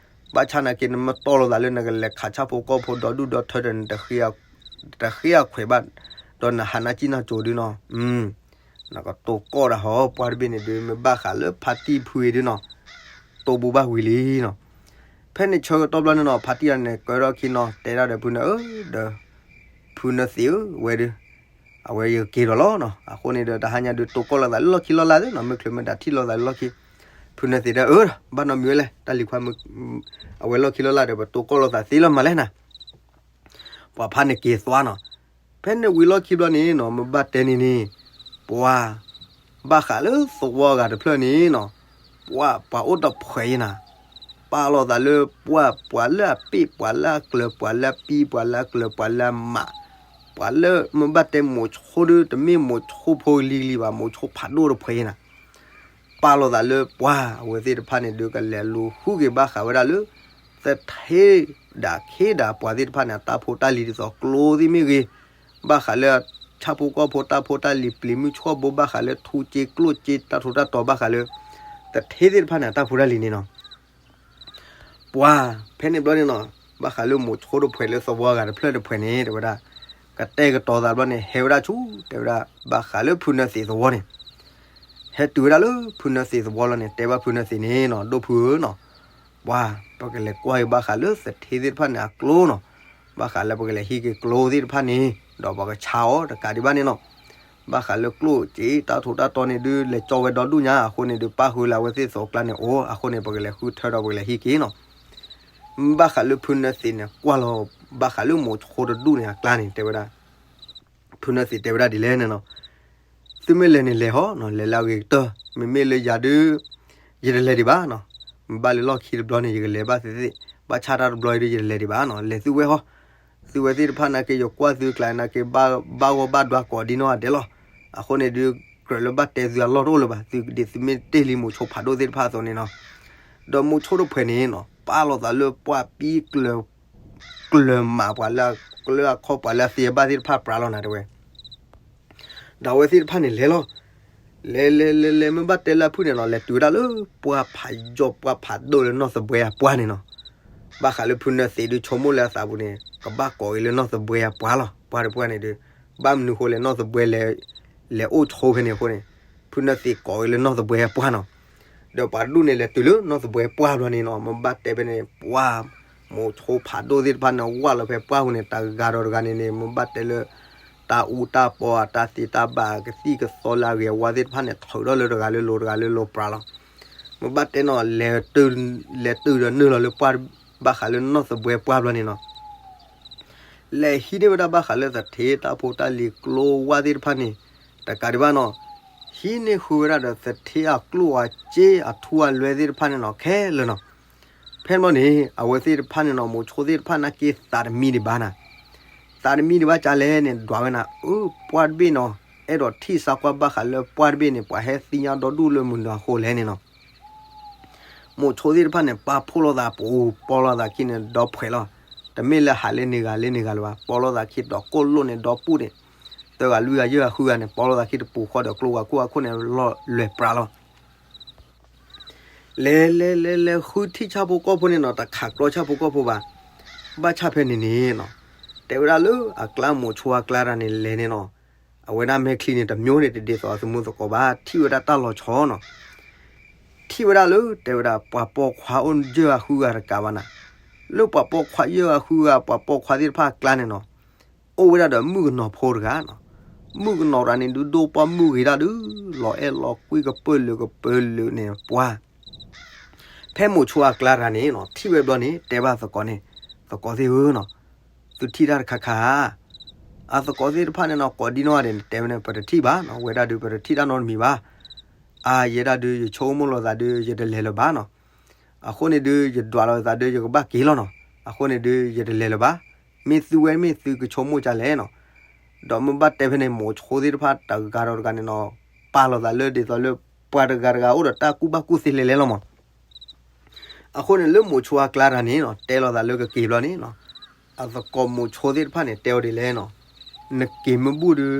ဘၣ်ဆၣ်နာ်က့ နမ့ၢ်တီၢ်လိာ်သးလၢနကလဲၤခးဆၣ်ဖိကီၢ်ဖိဒီဒူၣ်ဒီထၢဒီး နတဃ့အခွဲးဘၣ်, ဒီးနဟးနၢ်ကံၣ်နၢ်ကိၤဒုနီၤ, နကတိၤကီၢ်ဒၣ်ဟီ ပှၢ်တဘ့ၣ်န့ၣ်ဒု မ့ၢ်ဘၣ်ဃးလၢဖါတံၢ်ဖုအံၤဒုနီၤ, တိၢ်ဘူးဘၣ်ဝံၤလံနီၤ. ဖဲန့ၣ်ဆၢကတီၢ်ဘျီန့ၣ်နီၤ ဖါတံၢ်တဂၤန့ၣ် ကၢထီၣ်ခံနီၤ တဲဒၣ်ဒီးဖုနၢ်ဧၢ, ဒီး ဖုနၢ်သ့ၣ်ဧၢ ဝဲဒု အဝဲယက့ၤဒီးလီၤနီၤ. အဃိန့ၣ်ဒီး တဟါညါဒု တိၢ်ကီၢ်လိာ်သးလၢလီၢ်ခံလီၢ်လၢ်သ့နီၤ, မ့ၢ်ချုးမ့ၢ်တၢ်ထံၣ်လိာ်သးလၢလီၢ်ခံ, ဖုနၢ်သ့ၣ်ဒီး အၢ ဘၣ်နီတမံၤဝဲလဲၣ်, တၢ်လံၤခွါမုၣ် အဝဲလီၢ်ခံလီၢ်လၢ်ဒီး ပတိၢ်ကီၢ်လိာ်သးသ့လီၤမးလဲၣ်နၤ. ပှၤဖါန့ၣ်က့ၤသွါနီၤ. ဖဲန့ၣ်ဝံၤလီၢ်ခံဘျီန့ၣ်နီၤ မ့ၢ်ဘၣ်တဲန့ၣ်န့ၣ်, ပှၤ ဘၣ်ဃးလၢသဝီဂၤတဖျၢၣ်န့ၣ်နီၤ, ပှၤ ပှၤအိၣ်တဖှဲးအံၤနၤ, ပာ်လီၤသးလၢပှၤ ပှၤလၢအပ့ၢ် ပှၤလၢအကျၢၤ ပှၤလၢအပံ ပှၤလၢအကျၢၤ ပှၤလၢအမး, ပှၤလၢမ့ၢ်ဘၣ်တဲမိၤဆိဒု တမ့ၢ်မိၤဆိဖိလံၤလံၤဘၣ် မိၤဆိဖးဒိၣ်တဖှဲးအံၤနၤ ပာ်လီၤသးလၢပှၤ အဝဲသ့ၣ်တဖၣ်န့ၣ်ဒုး ကလဲၤလူၤဃုက့ၤဘၣ်ဃးဝဲဒၣ်လၢ သထ့ဒၣ်ခ့ဒၣ်ပှၤသ့ၣ်တဖၣ်န့ၣ် အတၢ်ဖိတၢ်လံၤဒ်သိးကျိသ့ၣ်မ့ၢ်ဂ့ၤ, ဘၣ်ဃးလၢ ဆၣ်ဖိကီၢ်ဖိတၢ်ဖိတၢ်လံၤ ပျံၤမုၢ်ဆှီၣ်ဘိ ဘၣ်ဃးလၢထူကၠ့ကျိၣ်ကၠ့ တၢ်ထူးတၢ်တီၤ ဘၣ်ဃးလၢ သထ့သ့ၣ်တဖၣ်န့ၣ် အတၢ်ဖိတၢ်လံၤန့ၣ်နီၤ ပှၤ ဖဲန့ၣ်ဘျီန့ၣ်နီၤ ဘၣ်ဃးလၢမိၤဆိတဖှဲးလၢသဝီဂၤတဖျၢၣ်တဖှဲးန့ၣ် တဲဝဲဒၣ် ကတဲာ်ကတီၤသးဘျီန့ၣ် ဟဲဝဲဒၣ်ဆူ တဲဝဲဒၣ် ဘၣ်ဃးလၢဖုနၢ်သ့ၣ်သဝီန့ၣ် ဟဲတုၤဝဲဒၣ်လၢဖုနၢ်သ့ၣ်သဝီလီၤန့ၣ် တဲဘၣ်ဖုနၢ်သ့ၣ်န့ၣ်နီၤ ဒိၣ်ဖုဧၢနီၤ ပှၤ ပကလဲၤကွၢ်က့ၤဘၣ်ဃးလၢသထ့သ့ၣ်တဖၣ်န့ၣ်အကျိနီၤ ဘၣ်ဃးလၢပကလဲၤဟံးက့ၤကျိသ့ၣ်တဖၣ်န့ၣ် ဒီးပကဆါအီၤတကးဒံးဘၣ်န့ၣ်နီၤ ဘၣ်ဃးလၢကျိၣ်စ့တၢ်ထူးတၢ်တီၤန့ၣ်ဒုး လဲၤကၠီဝဲဒီဒူၣ်ညါ အဃိန့ၣ်ဒုး ပၣ်ဃုာ်လၢအဝဲသ့ၣ်သိးကျါန့ၣ်အိၣ် အဃိန့ၣ် ပကလဲၤဃုထၢဒီးပကလဲၤဟံးက့ၤနီၤ ဘၣ်ဃးလၢဖုနၢ်သ့ၣ်န့ၣ် ကွၢ်လီၤ ဘၣ်ဃးလၢမိၤဆိတဒူၣ်န့ၣ်အကျါန့ၣ် တဲဝဲဒၣ် ဖုနၢ်သ့ၣ်တဲဝဲဒၣ်ဒ်လဲၣ်န့ၣ်နီၤ သုမ့ၢ်လဲၤန့ၣ်လဲၤဟီနီၤ လဲၤလၢအဂ့ၤကတၢၢ် မ့မ့ၢ်လၢယၤဒုး ယတလဲၤဒံးဘၣ်နီၤ မ့ၢ်ဘၣ်လၢလီၢ်ခံတဘျီန့ၣ် ယကလဲၤဘၣ်သ့သ့ၣ် ဘၣ်ဆၣ်တၢ်တဘျီအံၤဒုး ယတလဲၤဒံးဘၣ်နီၤ လဲၤသုဝဲဟီ သုဝဲသ့ၣ်တဖၣ်နာ်က့ ယကွၢ်သုကျါနာ်က့ ဘၣ်ဂီၢ်ဘၣ်ဒွးကိးဒံနီၢ်ဂၤဒဲးလီၤ အဃိန့ၣ်ဒုး ကြၢးလၢဘၣ်တဲသုအလီၢ်တအိၣ်လၢၤဘၣ် သုဒ်သုမ့ၢ်တ့ၢ်လံမိၤဆိဖးဒိၣ်သ့ၣ်တဖၣ်အသိးန့ၣ်နီၤ ဒီးမိၤဆိတဖှဲးန့ၣ်နီၤ ပာ်လီၤသးလၢပှၤပံကျၢၤ ကျၢၤမးပှၤလၢအကျၢၤအခီပှၤလၢအသ့အဘၣ်သ့ၣ်တဖၣ်ပြးလီၤနၤတဲဝဲ ဒီးအဝဲသ့ၣ်တဖၣ်န့ၣ်လဲၤလီၤ လဲၤလဲၤလဲၤလဲၤ မ့ၢ်ဘၣ်တဲလၢအဖုၣ်န့ၣ်နီၤ လဲၤတုၤဝဲဒၣ်လၢ ပှၤဖးယိာ်ပှၤဖးဒိၣ်လၢနီၢ်သဘှဲအပှၢ်န့ၣ်နီၤ ဘၣ်ဃးလၢဖုနၢ်သ့ၣ်ဒုးဆိကမိၣ်လၢအသးပူၤန့ၣ် ကဘၣ်ကိးအံၤလၢနီၢ်သဘှဲအပှၢ်လီၤ ပှၢ်တပှၢ်န့ၣ်ဒုး ဘၣ်မနုၤဃိလဲၣ် နီၢ်သဘှဲလဲၤ လဲၤအိၣ်ဆိဖဲန့ၣ်အဃိန့ၣ် ဖုနၢ်သ့ၣ်ကိးအံၤလၢနီၢ်သဘှဲအပှၢ်နီၤ ဒီးပှၤဒူၣ်န့ၣ်လဲၤတုၤလၢနီၢ်သဘှဲပှၢ်ဘျီန့ၣ်နီၤ မ့ၢ်ဘၣ်တဲဖဲန့ၣ် ပှၢ် မိၤဆိဖးဒိၣ်သ့ၣ်တဖၣ်န့ၣ် ဝၢ်လီၤဖဲပှၢ်ပူၤန့ၣ် တဂၤဒီးတဂၤန့ၣ်န့ၣ် မ့ၢ်ဘၣ်တဲလၢ တၢ်အူတၢ်ပီအတၢ်သ့တၢ်ဘၣ် ကသံၣ်ကသီလၢအဂ့ၤအဝါသ့ၣ်တဖၣ်န့ၣ် ထုးထီၣ်လၢတဂၤလၢလိၤ တဂၤလၢလိၤပြးလီၤ မ့ၢ်ဘၣ်တဲနီၤ လဲၤတုၤဒီးနုာ်လီၤလၢပှၢ် ဘၣ်ဃးလၢနီၢ်သဘှဲပှၢ်ဘျီန့ၣ်နီၤ လဲၤဟံးန့ၢ်ဝဲဒၣ်ဘၣ်ဃးလၢသထ့တၢ်ဖိတၢ်လံၤကျိဝၢ်သ့ၣ်တဖၣ်န့ၣ် တကးဒံးဘၣ်နီၤ ဟံးန့ၢ်ဃုာ်ဝဲဒၣ်ဒီးသထ့အကျိၣ်အစ့အထူအလွဲသ့ၣ်တဖၣ်န့ၣ်နီၤ ခဲလၢာ်နီၤ ဖဲန့ၣ်ဘျီန့ၣ် အဝဲသ့ၣ်တဖၣ်န့ၣ်နီၤ မိၤဆိသ့ၣ်တဖၣ်နာ်က့သးတမံဒံးဘၣ်နၤ သးတမံဒံးဘၣ်ကလဲၣ်န့ၣ် ဒွးဝဲနၤ အၢ ပှၢ်တဘ့ၣ်နီၤ အဲၣ်ဒိးထံၣ်စါကွၢ်ဘၣ်ဃးလၢပှၢ်တဘ့ၣ်န့ၣ် ပှၤဟဲသ့ၣ်ညါဒီဒူၣ်လၢမနုၤအဃိလဲၣ်န့ၣ်နီၤ မိၤဆိသ့ၣ်တဖၣ်န့ၣ် ပာ်ဖှိၣ်လိာ်သးပူၤ ပီလိာ်သးခံန့ၣ် ဒီဖှဲးလီၤ. တမ့ၢ်လၢဟးလၢန့ၢ်ဂၤလၢန့ၢ်ဂၤလၢၤဘၣ်. ပီလိာ်သးခံဒီးကိၣ်လိၣ်န့ၣ် ဒီပူၣ်န့ၣ် သၢဂၤလွံၢ်ဂၤယဲၢ်ဂၤဃုဂၤန့ၣ် ပီလိာ်သးခံတပူၤဃီဒီးကျိဝါခိၣ်အခိၣ်န့ၣ် လီၤလွဲၢ်ပြးလီၤ. လဲၤလဲၤလဲၤလဲၤဃုထံၣ်ဆၣ်ဖိကီၢ်ဖိန့ၣ်နီၤ တခးကျီဆၣ်ဖိကီၢ်ဖိဘၣ်. ဘၣ်ဆၣ်ဖဲန့ၣ်န့ၣ်နီၤ တဲဝဲဒၣ်လၢအကျါမိၤဆိအကျါတၢ်န့ၣ်လဲၤန့ၣ်နီၤ အဝဲဒၣ်မဲာ်ချံန့ၣ်တမျိုးန့ၣ် တဒ်သိးအသမူသကိးဘၣ် ထံၣ်ဝဲဒၣ်တၢ်လီၤဆီနီၤ. ထံၣ်ဝဲဒၣ်လၢ တဲဝဲဒၣ် ပှၤပိာ်ခွါအိၣ်ယဲၢ်ဂၤဃုဂၤတကးဘၣ်နၤ. လၢပှၤပိာ်ခွါယဲၢ်ဂၤဃုဂၤ ပှၤပိာ်ခွါသ့ၣ်တဖၣ်အကျါန့ၣ်နီၤ အိၣ်ဝဲဒၣ်ဒီးမုၣ်ကနီၤဖိတဂၤနီၤ. မုၣ်ကနီၤတဂၤန့ၣ် ဒုးဒိၣ်ပှၢ်မုၢ်ဂ့ၤဒၣ်ဒုး လီၤအဲၣ်လီၤကွံကပၢၢ်လၢာ်ကပၢၢ်လၢာ်န့ၣ် ပှၤ ဖဲမိၤဆိအကျါတဂၤန့ၣ်နီၤ ထံၣ်ဝဲဘျီန့ၣ် တဲဘၣ်သကိးန့ၣ် သကိးသ့ၣ်ဧၢနီၤ သုထံၣ်တၢ်တခါခါဧါ. အသကိးသ့ၣ်တဖၣ်န့ၣ်နီၤ ကိးဒံနီၢ်ဂၤဒဲးန့ၣ် တဲဝဲန့ၣ် ပတထံၣ်ဘၣ်နီၤ ဝဲဒၣ်ဒုး ပတထံၣ်တၢ်နီတမံၤဘၣ်. အါ ယဲဒၣ်ဒုး ယဆိကမိၣ်လိာ်သးဒုး ယတလဲၤလၢၤဘၣ်နီၤ. အဃိန့ၣ်ဒုး ယဒွးလိာ်သးဒုး ယကဘၣ်က့ၤလီၤနီၤ. အဃိန့ၣ်ဒုး ယတလဲၤလၢၤဘၣ်. မ့ၢ်သုဝဲမ့ၢ်သုကဆိကမိၣ်ကလဲၣ်နီၤ. ဒီးမ့ၢ်ဘၣ်တဲဖဲန့ၣ် မိၤဆိသ့ၣ်တဖၣ်တဂၤဒီးတဂၤန့ၣ်နီၤ ပာ်လီၤသးလၢဒ်သိးလၢ ပှၤတဂၤတဂၤအိၣ်ဒီးတၢ်ကူၣ်ဘၣ်ကူၣ်သ့လဲၤလဲၤလီၤမး. အဃိန့ၣ်လၢမိၤဆိအကျါတဂၤန့ၣ်နီၤ တဲလီၤသးလၢကက့ၤဘျီန့ၣ်နီၤ အသကိးမိၤဆိသ့ၣ်တဖၣ်န့ၣ် တဲအီၤဒ်လဲၣ်နီၤ, နက့ၤမ့ၢ်ဘူၣ်ဒီး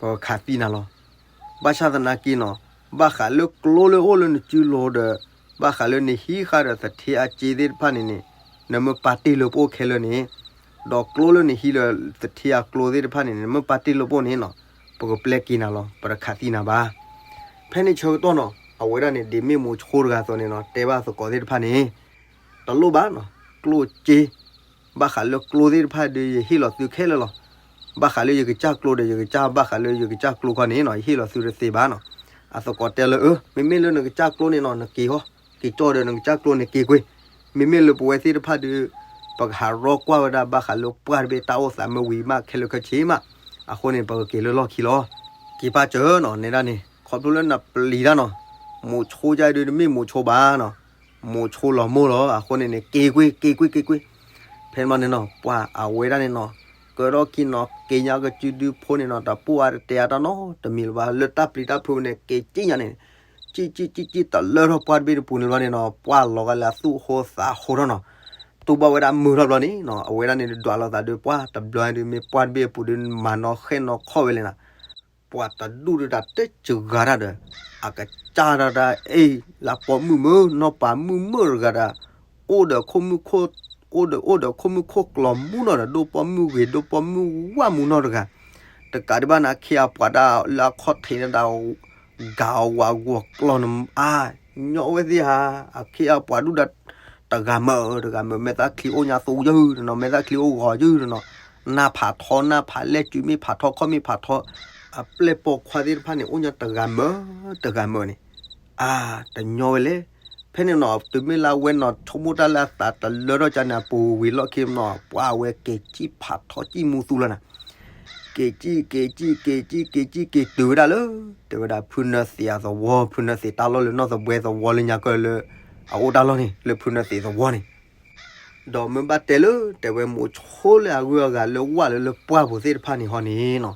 ပကခးသံနၤလီၤ. ဘၣ်ဆၣ်သနာ်က့နီၤ ဘၣ်ဃးလၢကျိလၢအိၣ်လၢနစုလိၤဒီး ဘၣ်ဃးလၢနဟံးဃာ်ဒီးသထ့အစ့သ့ၣ်တဖၣ်န့ၣ်န့ၣ် နမ့ၢ်ပာ်တ့ၢ်လၢပအိၣ်ခဲလၢာ်န့ၣ်, ဒီးကျိလၢနဟံးဒီးသထ့အကျိသ့ၣ်တဖၣ်န့ၣ်န့ၣ် နမ့ၢ်ပာ်တ့ၢ်လၢပအိၣ်န့ၣ်နီၤ ပကပျဲက့ၤနၤလီၤ ပတခးသံနၤဘၣ်. ဖဲန့ၣ်ဆၢကတီၢ်နီၤ အဝဲဒၣ်န့ၣ် ဒ်မ့ၢ်မိၤဆိတဂၤအသိးန့ၣ်နီၤ တဲဘၣ်သကိးသ့ၣ်တဖၣ်န့ၣ် တလိၣ်ဘၣ်နီၤ ကျိစ့ ဘၣ်ဃးလၢကျိသ့ၣ်တဖၣ်ဒီး ယဟ့ၣ်လီၤသုခဲလၢာ်လီၤ. ဘၣ်ဃးလၢယကစၢ်ကျိဒီး ယကစၢ် ဘၣ်ဃးလၢယကစၢ်ကျိခီန့ၣ်နီၤ ယဟ့ၣ်လီၤသုတသ့ဘၣ်နီၤ. အသကိးတဲလၢ အၢ မ့မ့ၢ်လၢနကစၢ်ကျိန့ၣ်နီၤ နက့ၤဟီ, က့ၤကၠီၣ်ဒီးနကစၢ်ကျိန့ၣ်က့ၤကွံာ်. မ့မ့ၢ်လၢပဝဲသ့ၣ်တဖၣ်ဒီး ပကဟးရီကွၢ်ဝဲဒၣ်ဘၣ်ဃးလၢပှၢ်တဘ့ၣ်တၢ်အိၣ်သးမ့ၢ်ဝံၤမးခဲလၢာ်ခဲဆ့မး, အဃိန့ၣ် ပကက့ၤလၢလီၢ်ခံလီၤ. က့ၤပာ်စၢၤနီၤ နဲဒၣ်န့ၣ် ခီဖျိလၢနပျံၤတၢ်နီၤ, မိၤဆိဒ်အံၤဒုး တမ့ၢ်မိၤဆိဘၣ်နီၤ, မိၤဆိလီၤမိၢ်လီၤ. အဃိန့ၣ်န့ၣ် က့ၤကွံာ် က့ၤကွံာ် က့ၤကွံာ်. ဖဲန့ၣ်ဘျီန့ၣ်နီၤ ပှၢ်အဝဲဒၣ်န့ၣ်နီၤ ကၢထီၣ်ခံနီၤ က့ၤညါကစုဒုဖိန့ၣ်နီၤ တပူၤအါတတဲအါတၢ်နီတမံၤလၢၤဘၣ် လၢတၢ်ပျံၤတၢ်ဖုးန့ၣ် က့ၤကံၣ်ညါန့ၣ် ကံၣ်ကံၣ်ကံၣ်ကံၣ် တလၢထီၣ်ပှၢ်တဘ့ၣ်တပူၤန့ၣ်ဘျီန့ၣ်နီၤ ပှၢ်လီၤဂာ်လၢအသူၣ်ဟိသးဟိထီၣ်နီၤ, တူၢ်ဘၣ်ဝဲဒၣ်မုာ်ထီၣ်ဘျီန့ၣ်နီၤ အဝဲဒၣ်န့ၣ်ဒွးလိာ်သးဒီး ပှၢ်တဘျီဒုး မ့ၢ်ပှၢ်တဘ့ၣ်အပူၤဒီး မၤနီၣ်ဃဲၣ်နီၣ်ခီၣ်ဝဲလဲၣ်နီၤ ပှၤတဒူၣ်ဒုးတၢ်တဲစှၤတၢ်ဒီး အကစၢ်တၢ်တၢ်အ့ၣ် လၢပိာ်မုၣ်မုၢ် နီၢ်ပၤမုၣ်မုၢ်တဂၤဒီး အိၣ်ဒီးခိၣ်မုၣ်ခိၣ် အိၣ်ဒီး အိၣ်ဒီးခိၣ်မုၣ်ခိၣ်ကျီၤမူနီၤဒီး ဒိၣ်ပိာ်မုၣ်ဂ့ၤ ဒိၣ်ပိာ်မုၣ်ဝၣ်မူနီတဂၤ, တကးဒံးဘၣ်န့ၣ် အခ့အပှၤဒၣ်လၢအခီၣ်ထံးန့ၣ်ဒီး ဂၤအဝၤဂီၤကျီၤန့ၣ် အါ ညီဝဲသ့ၣ်ဧါ, အခ့အပှၤဒူၣ်ဒီး တဂၤမၢ်တဂၤမၢ် မဲာ်သၣ်ချံအိၣ်ညါသူယုၢ်တနီၤ မဲာ်သၣ်ချံအိၣ်ဂီၤယုၢ်တနီၤ, နၢ်ဖးထီနၢ်ဖးလဲၢ် စုမ့ၢ်ဖးထီ ခီၣ်မ့ၢ်ဖးထီ, အပျဲၢ်ပိာ်ခွါသ့ၣ်တဖၣ်န့ၣ် အိၣ်ညါတဂၤမၢ်တဂၤမၢ်န့ၣ်, အါ တညီဝဲလဲၣ်. ဖဲန့ၣ်နီၤ တုၤမ့ၢ်လၢအဝဲနီၤ ဆိကမိၣ်တၢ်လၢအသးတလၢထီၣ်ကန့ၣ် အပူၤဝံၤလီၢ်ခံနီၤ ပှၢ်အဝဲက့ၤစံၣ်ဖးထီစံၣ်မူသူလီၤနၤ က့ၤစံၣ် က့ၤစံၣ် က့ၤစံၣ် က့ၤစံၣ် က့ၤတုၤဝဲဒၣ်လၢ တဲဝဲဒၣ် ဖုနၢသံးအသဝီ ဖုနၢသံးတၢ်လီၢ်လၢနီၢ်သဘှဲသဝီလၢညါကၢၢ်လၢ အအိၣ်တၢ်လီၢ်န့ၣ် လၢဖုနၢသံးသဝီန့ၣ်, ဒီးမ့ၢ်ဘၣ်တဲလၢ တဲဝဲမိၤဆိလၢအဂုၤအဂၤလၢဝၣ်လၢလၢပှၢ်ပူၤသ့ၣ်တဖၣ်န့ၣ်ဟီန့ၣ်နီၤ,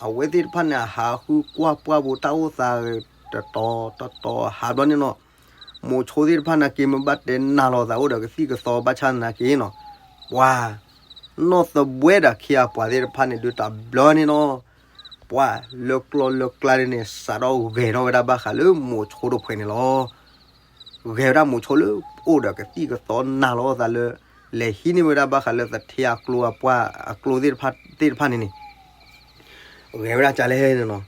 အဝဲသ့ၣ်တဖၣ်န့ၣ် အဟးဃုကွၢ်ပှၢ်ပူၤတၢ်အိၣ်သးတတီၤတတီၤဟးဘျီန့ၣ်နီၤ, မိၤဆိသ့ၣ်တဖၣ်နာ်က့ မ့ၢ်ဘၣ်တဲနၤလီၤသးအိၣ်ဒီးကသံၣ်ကသီဘၣ်ဆၣ်သနာ်က့နီၤ, ပှၤ နီၢ်သဘှဲဒီးခ့အပှၤသ့ၣ်တဖၣ်န့ၣ် ဒုးတဘျီန့ၣ်နီၤ, ပှၤလၢကျီလၢကျါန့ၣ် စးထီၣ်ဂဲၤထီၣ်ဝဲဒၣ်ဘၣ်ဃးလၢမိၤဆိတဖှဲးန့ၣ်လီၤ. ဂဲၤဝဲဒၣ်မိၤဆိလၢ အိၣ်ဒီးကသံၣ်ကသီနၤလီၤသးလၢ လဲၤဟံးန့ၢ်ဝဲဒၣ်ဘၣ်ဃးလၢသထ့အကျိအပှၢ်အကျိသ့ၣ်တဖၣ်န့ၣ်န့ၣ် ဂဲၤဝဲဒၣ်ကလဲၣ်န့ၣ်နီၤ,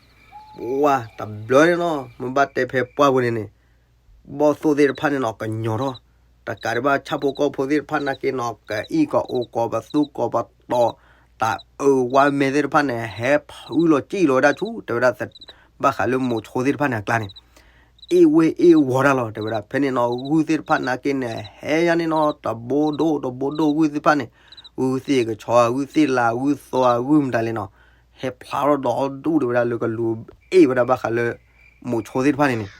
ပှၤတဘျီန့ၣ်နီၤ မ့ၢ်ဘၣ်တဲဖဲပှၢ်ပူၤန့ၣ်န့ၣ် ဘီၣ်သိၣ်သ့ၣ်တဖၣ်န့ၣ်နီၤ ကညီၤထီၣ်, တကးဒံးဘၣ်ဆၣ်ဖိကီၢ်ဖိသ့ၣ်တဖၣ်နာ်က့နီၤ ကအံၣ်ကအီၣ်ကီးပသူကီးပတီၤ, တၢ်အၢဝါမဲသ့ၣ်တဖၣ်န့ၣ် ဟဲဖုလီၤကံၣ်လီၤဝဲဒၣ်ဆူ တဲဝဲဒၣ် ဘၣ်ဃးလၢမိၤဆိသ့ၣ်တဖၣ်န့ၣ်အကျါန့ၣ် အ့ၣ်ဝ့ၢ်အ့ၣ်ဝီၤတၢ်လီၤ တဲဝဲဒၣ် ဖဲန့ၣ်နီၤ ဂုၢ်သ့ၣ်တဖၣ်နာ်က့န့ၣ် ဟဲယါန့ၣ်နီၤ တဘိဒိၣ်တဘိဒိၣ်ဂုၢ်သ့ၣ်တဖၣ်န့ၣ်, ဂုၢ်သ့ၣ်ကဆီ ဂုၢ်သ့ၣ်လါ ဂုၢ်သီ ဂုၢ်မတၤလဲၣ်နီၤ, ဟဲဖျါထီၣ်ဒီဒူၣ် တဲဝဲဒၣ်လၢကလူၤအ့ၣ်ဝဲဒၣ်ဘၣ်ဃးလၢ မိၤဆိသ့ၣ်တဖၣ်န့ၣ်န့ၣ်,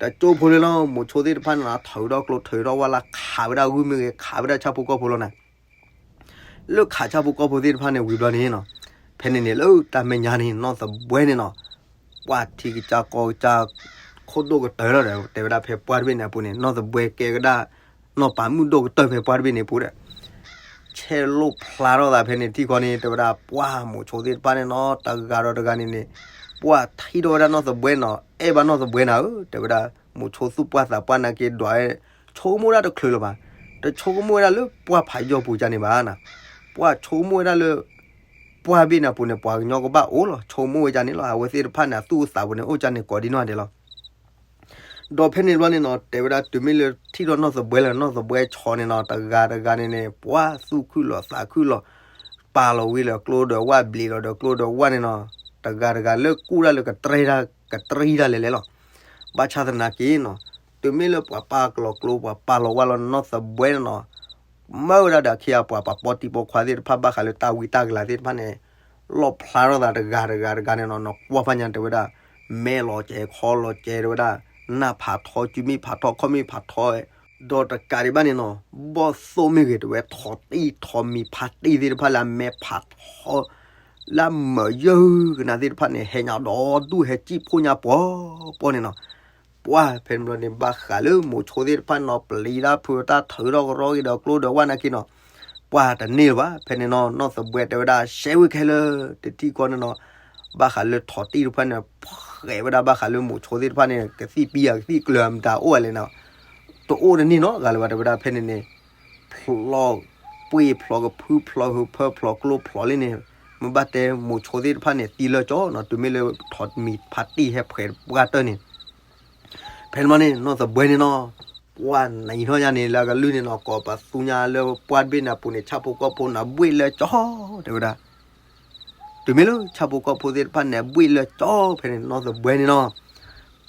တကၠိဖိလၢလီၤ မိၤဆိသ့ၣ်တဖၣ်န့ၣ်နီၤ ထုးထီၣ်ကျိ ထုးထီၣ်ဝါလၢခးဝဲဒၣ်ဂုၢ်မ့ၢ်ဂ့ၤ ခးဝဲဒၣ်ဆၣ်ဖိကီၢ်ဖိလီၤနၤ လၢခးဆၣ်ဖိကီၢ်ဖိသ့ၣ်တဖၣ်န့ၣ်ဝံၤဘျီန့ၣ်နီၤ, ဖဲန့ၣ်န့ၣ်လၢတၢ်မဲာ်ညါန့ၣ် နီၢ်သဘှဲန့ၣ်နီၤ, ပှၤထံကစၢ်ကီၢ်ကစၢ် ခိၣ်ဒိၣ်ကတၢၢ်လီၤဒီး တဲဝဲဒၣ်ဖဲပှၢ်တဘ့ၣ်န့ၣ်အပူၤန့ၣ် နီၢ်သဘှဲကဲကဒၣ် နီၢ်ပၤမုၣ်ဒိၣ်ကတၢၢ်ဖဲပှၢ်တဘ့ၣ်န့ၣ်အပူၤဒီး ဆဲးလိာ်ဖျါထီၣ်သးဖဲန့ၣ်ထံၣ်ခီန့ၣ် တဲဝဲဒၣ်ပှၢ်မိၤဆိသ့ၣ်တဖၣ်န့ၣ်နီၤ တဂၤဒီးတဂၤန့ၣ်န့ၣ် ပှၢ်ထံၣ်ထီၣ်ဝဲဒၣ်နီၢ်သဘှဲနီၤ အဲၣ်ဘၣ်နီၢ်သဘှဲနၤဧၢ တဲဝဲဒၣ် မိၤဆိသူၣ်ပှၢ်သးပှၢ်နာ်က့ဒွး ဆိကမိၣ်ဝဲဒၣ်တချုးလၢၤဘၣ်, တဆိကမိၣ်ဝဲဒၣ်လၢပှၢ်ဖးယီၢ်ပူၤကန့ၣ်ဘၣ်နၤ, ပှၢ်ဆိကမိၣ်ဝဲဒၣ်လၢ ပှၢ်ဘ့ၣ်န့ၣ်အပူၤန့ၣ် ပှၤကညီကဘၣ်အိၣ်လီၤ ဆိကမိၣ်ဝဲဒၣ်န့ၣ်လီၤ အဝဲသ့ၣ်တဖၣ်န့ၣ် အသူၣ်အသးပူၤန့ၣ် အိၣ်ကန့ၣ်ကိးဒံနီၢ်ဒဲးလီၤ ဒီးဖဲန့ၣ်တဘျီန့ၣ်နီၤ တဲဝဲဒၣ်တုၤမ့ၢ်လၢထံၣ်ထီၣ်နီၢ်သဘှဲလၢနီၢ်သဘှဲဆီန့ၣ်နီၤ တဂၤတဂၤန့ၣ်န့ၣ် ပှၤသူၣ်ခုၣ်လီၤသးခုၣ်လီၤ ပာ်လီၤဝံၤလၢကျိဒီးဝၣ်ဘျံးလီၤဒီးကျိဒီးဝၣ်န့ၣ်နီၤ တဂၤတဂၤလၢကူၣ်တၢ်လၢ ကတြံတၢ်လဲၤလဲၤလီၤ ဘၣ်ဆၣ်သနာ်က့နီၤ တုၤမ့ၢ်လၢပှၤပာ်ကလီၤကျိ ပှၤပာ်လီၤဝၣ်လီၤနီၢ်သဘှဲန့ၣ်နီၤ မၢဝဲဒၣ်ဒီးအခ့အပှၤ ပှၤပီတံၤပီခွါသ့ၣ်တဖၣ်ဘၣ်ဃးလၢတၢ်ဝံတၢ်ကလၤသ့ၣ်တဖၣ်န့ၣ် လီၣ်ဖျါထီၣ်သးတဂၤတဂၤတဂၤန့ၣ်နီၤ နကွၢ်ဖးညါတဲဝဲဒၣ် မဲလီၤကဲၤခီလီၤကဲၤတဲဝဲဒၣ် နၢ်ဖးထီ စုမ့ၣ်ဖးထီ ခီၣ်မ့ၣ်ဖးထီ ဒီးတကးဒံးဘၣ်န့ၣ်နီၤ ဘီၣ်သိၣ်မ့ၢ်ဂ့ၤ တဲဝဲ ထိးတံၢ်ထိးမံၤဖးတံၢ်သ့ၣ်တဖၣ်လၢအမဲဖးထီ လၢမၢယၢၢ်ကနၣ်သ့ၣ်တဖၣ်န့ၣ် ဟဲညါဒီဒူၣ်ဟဲစံၣ်ဖှိၣ်ညါပှီၤပှီၤန့ၣ်နီၤ. ပှၢ်ဖဲန့ၣ်ဘျီန့ၣ် ဘၣ်ဃးလၢမိၤဆိသ့ၣ်တဖၣ်န့ၣ်နီၤ ပျံၤတၢ်ဖုးတၢ်ထုးထီၣ်ကရီက့ၤဒီးကျိဒီးဝၣ်နာ်က့နီၤ. ပှၢ်တန့ၢ်လၢၤဘၣ် ဖဲန့ၣ်နီၤ နီၢ်သဘှဲတဲဝဲဒၣ် ရှဲဝံၤခဲလၢာ် တထံၣ်ကီန့ၣ်နီၤ. ဘၣ်ဃးလၢထိးတံၢ်တဖၣ်န့ၣ် ဖှဲးဝဲဒၣ်ဘၣ်ဃးလၢမိၤဆိသ့ၣ်တဖၣ်န့ၣ် ကသံၣ်ပံယၤကသံၣ်ကျၢၤမတၤအိၣ်ဝဲလဲၣ်နီၤ. တအိၣ်တန့ၢ်နီတဂၤလၢၤဘၣ် တဲဝဲဒၣ်ဖဲန့ၣ်န့ၣ် ဖျိးပှ့ၢ်ဖျိးကဖုဖျိးဟုးဖၢဖျိးကျိဖျိးလံန့ၣ် မ့ၢ်ဘၣ်တဲမိၤဆိသ့ၣ်တဖၣ်န့ၣ် သံလၢကၠီနီၤ တုၤမ့ၢ်လၢထိးမံၤဖးတံၢ်ဟဲဖှဲးပှၢ်တၢၢ်န့ၣ် ဖဲန့ၣ်မ့ၢ်န့ၣ် နီၢ်သဘှဲန့ၣ်နီၤ ပှၢ်နံၤထီၣ်ညါန့ၣ်လၢအကလုၢ်န့ၣ်နီၤ ကိးပသူညါလၢပှၢ်တဘ့ၣ်န့ၣ်အပူၤန့ၣ် ဆၣ်ဖိကီၢ်ဖိန့ၣ် ဘှ့ၣ်လၢကၠီ တဲဝဲဒၣ် တုၤမ့ၢ်လၢဆၣ်ဖိကီၢ်ဖိသ့ၣ်တဖၣ်န့ၣ် ဘှ့ၣ်လၢကၠီဖဲန့ၣ် နီၢ်သဘှဲန့ၣ်နီၤ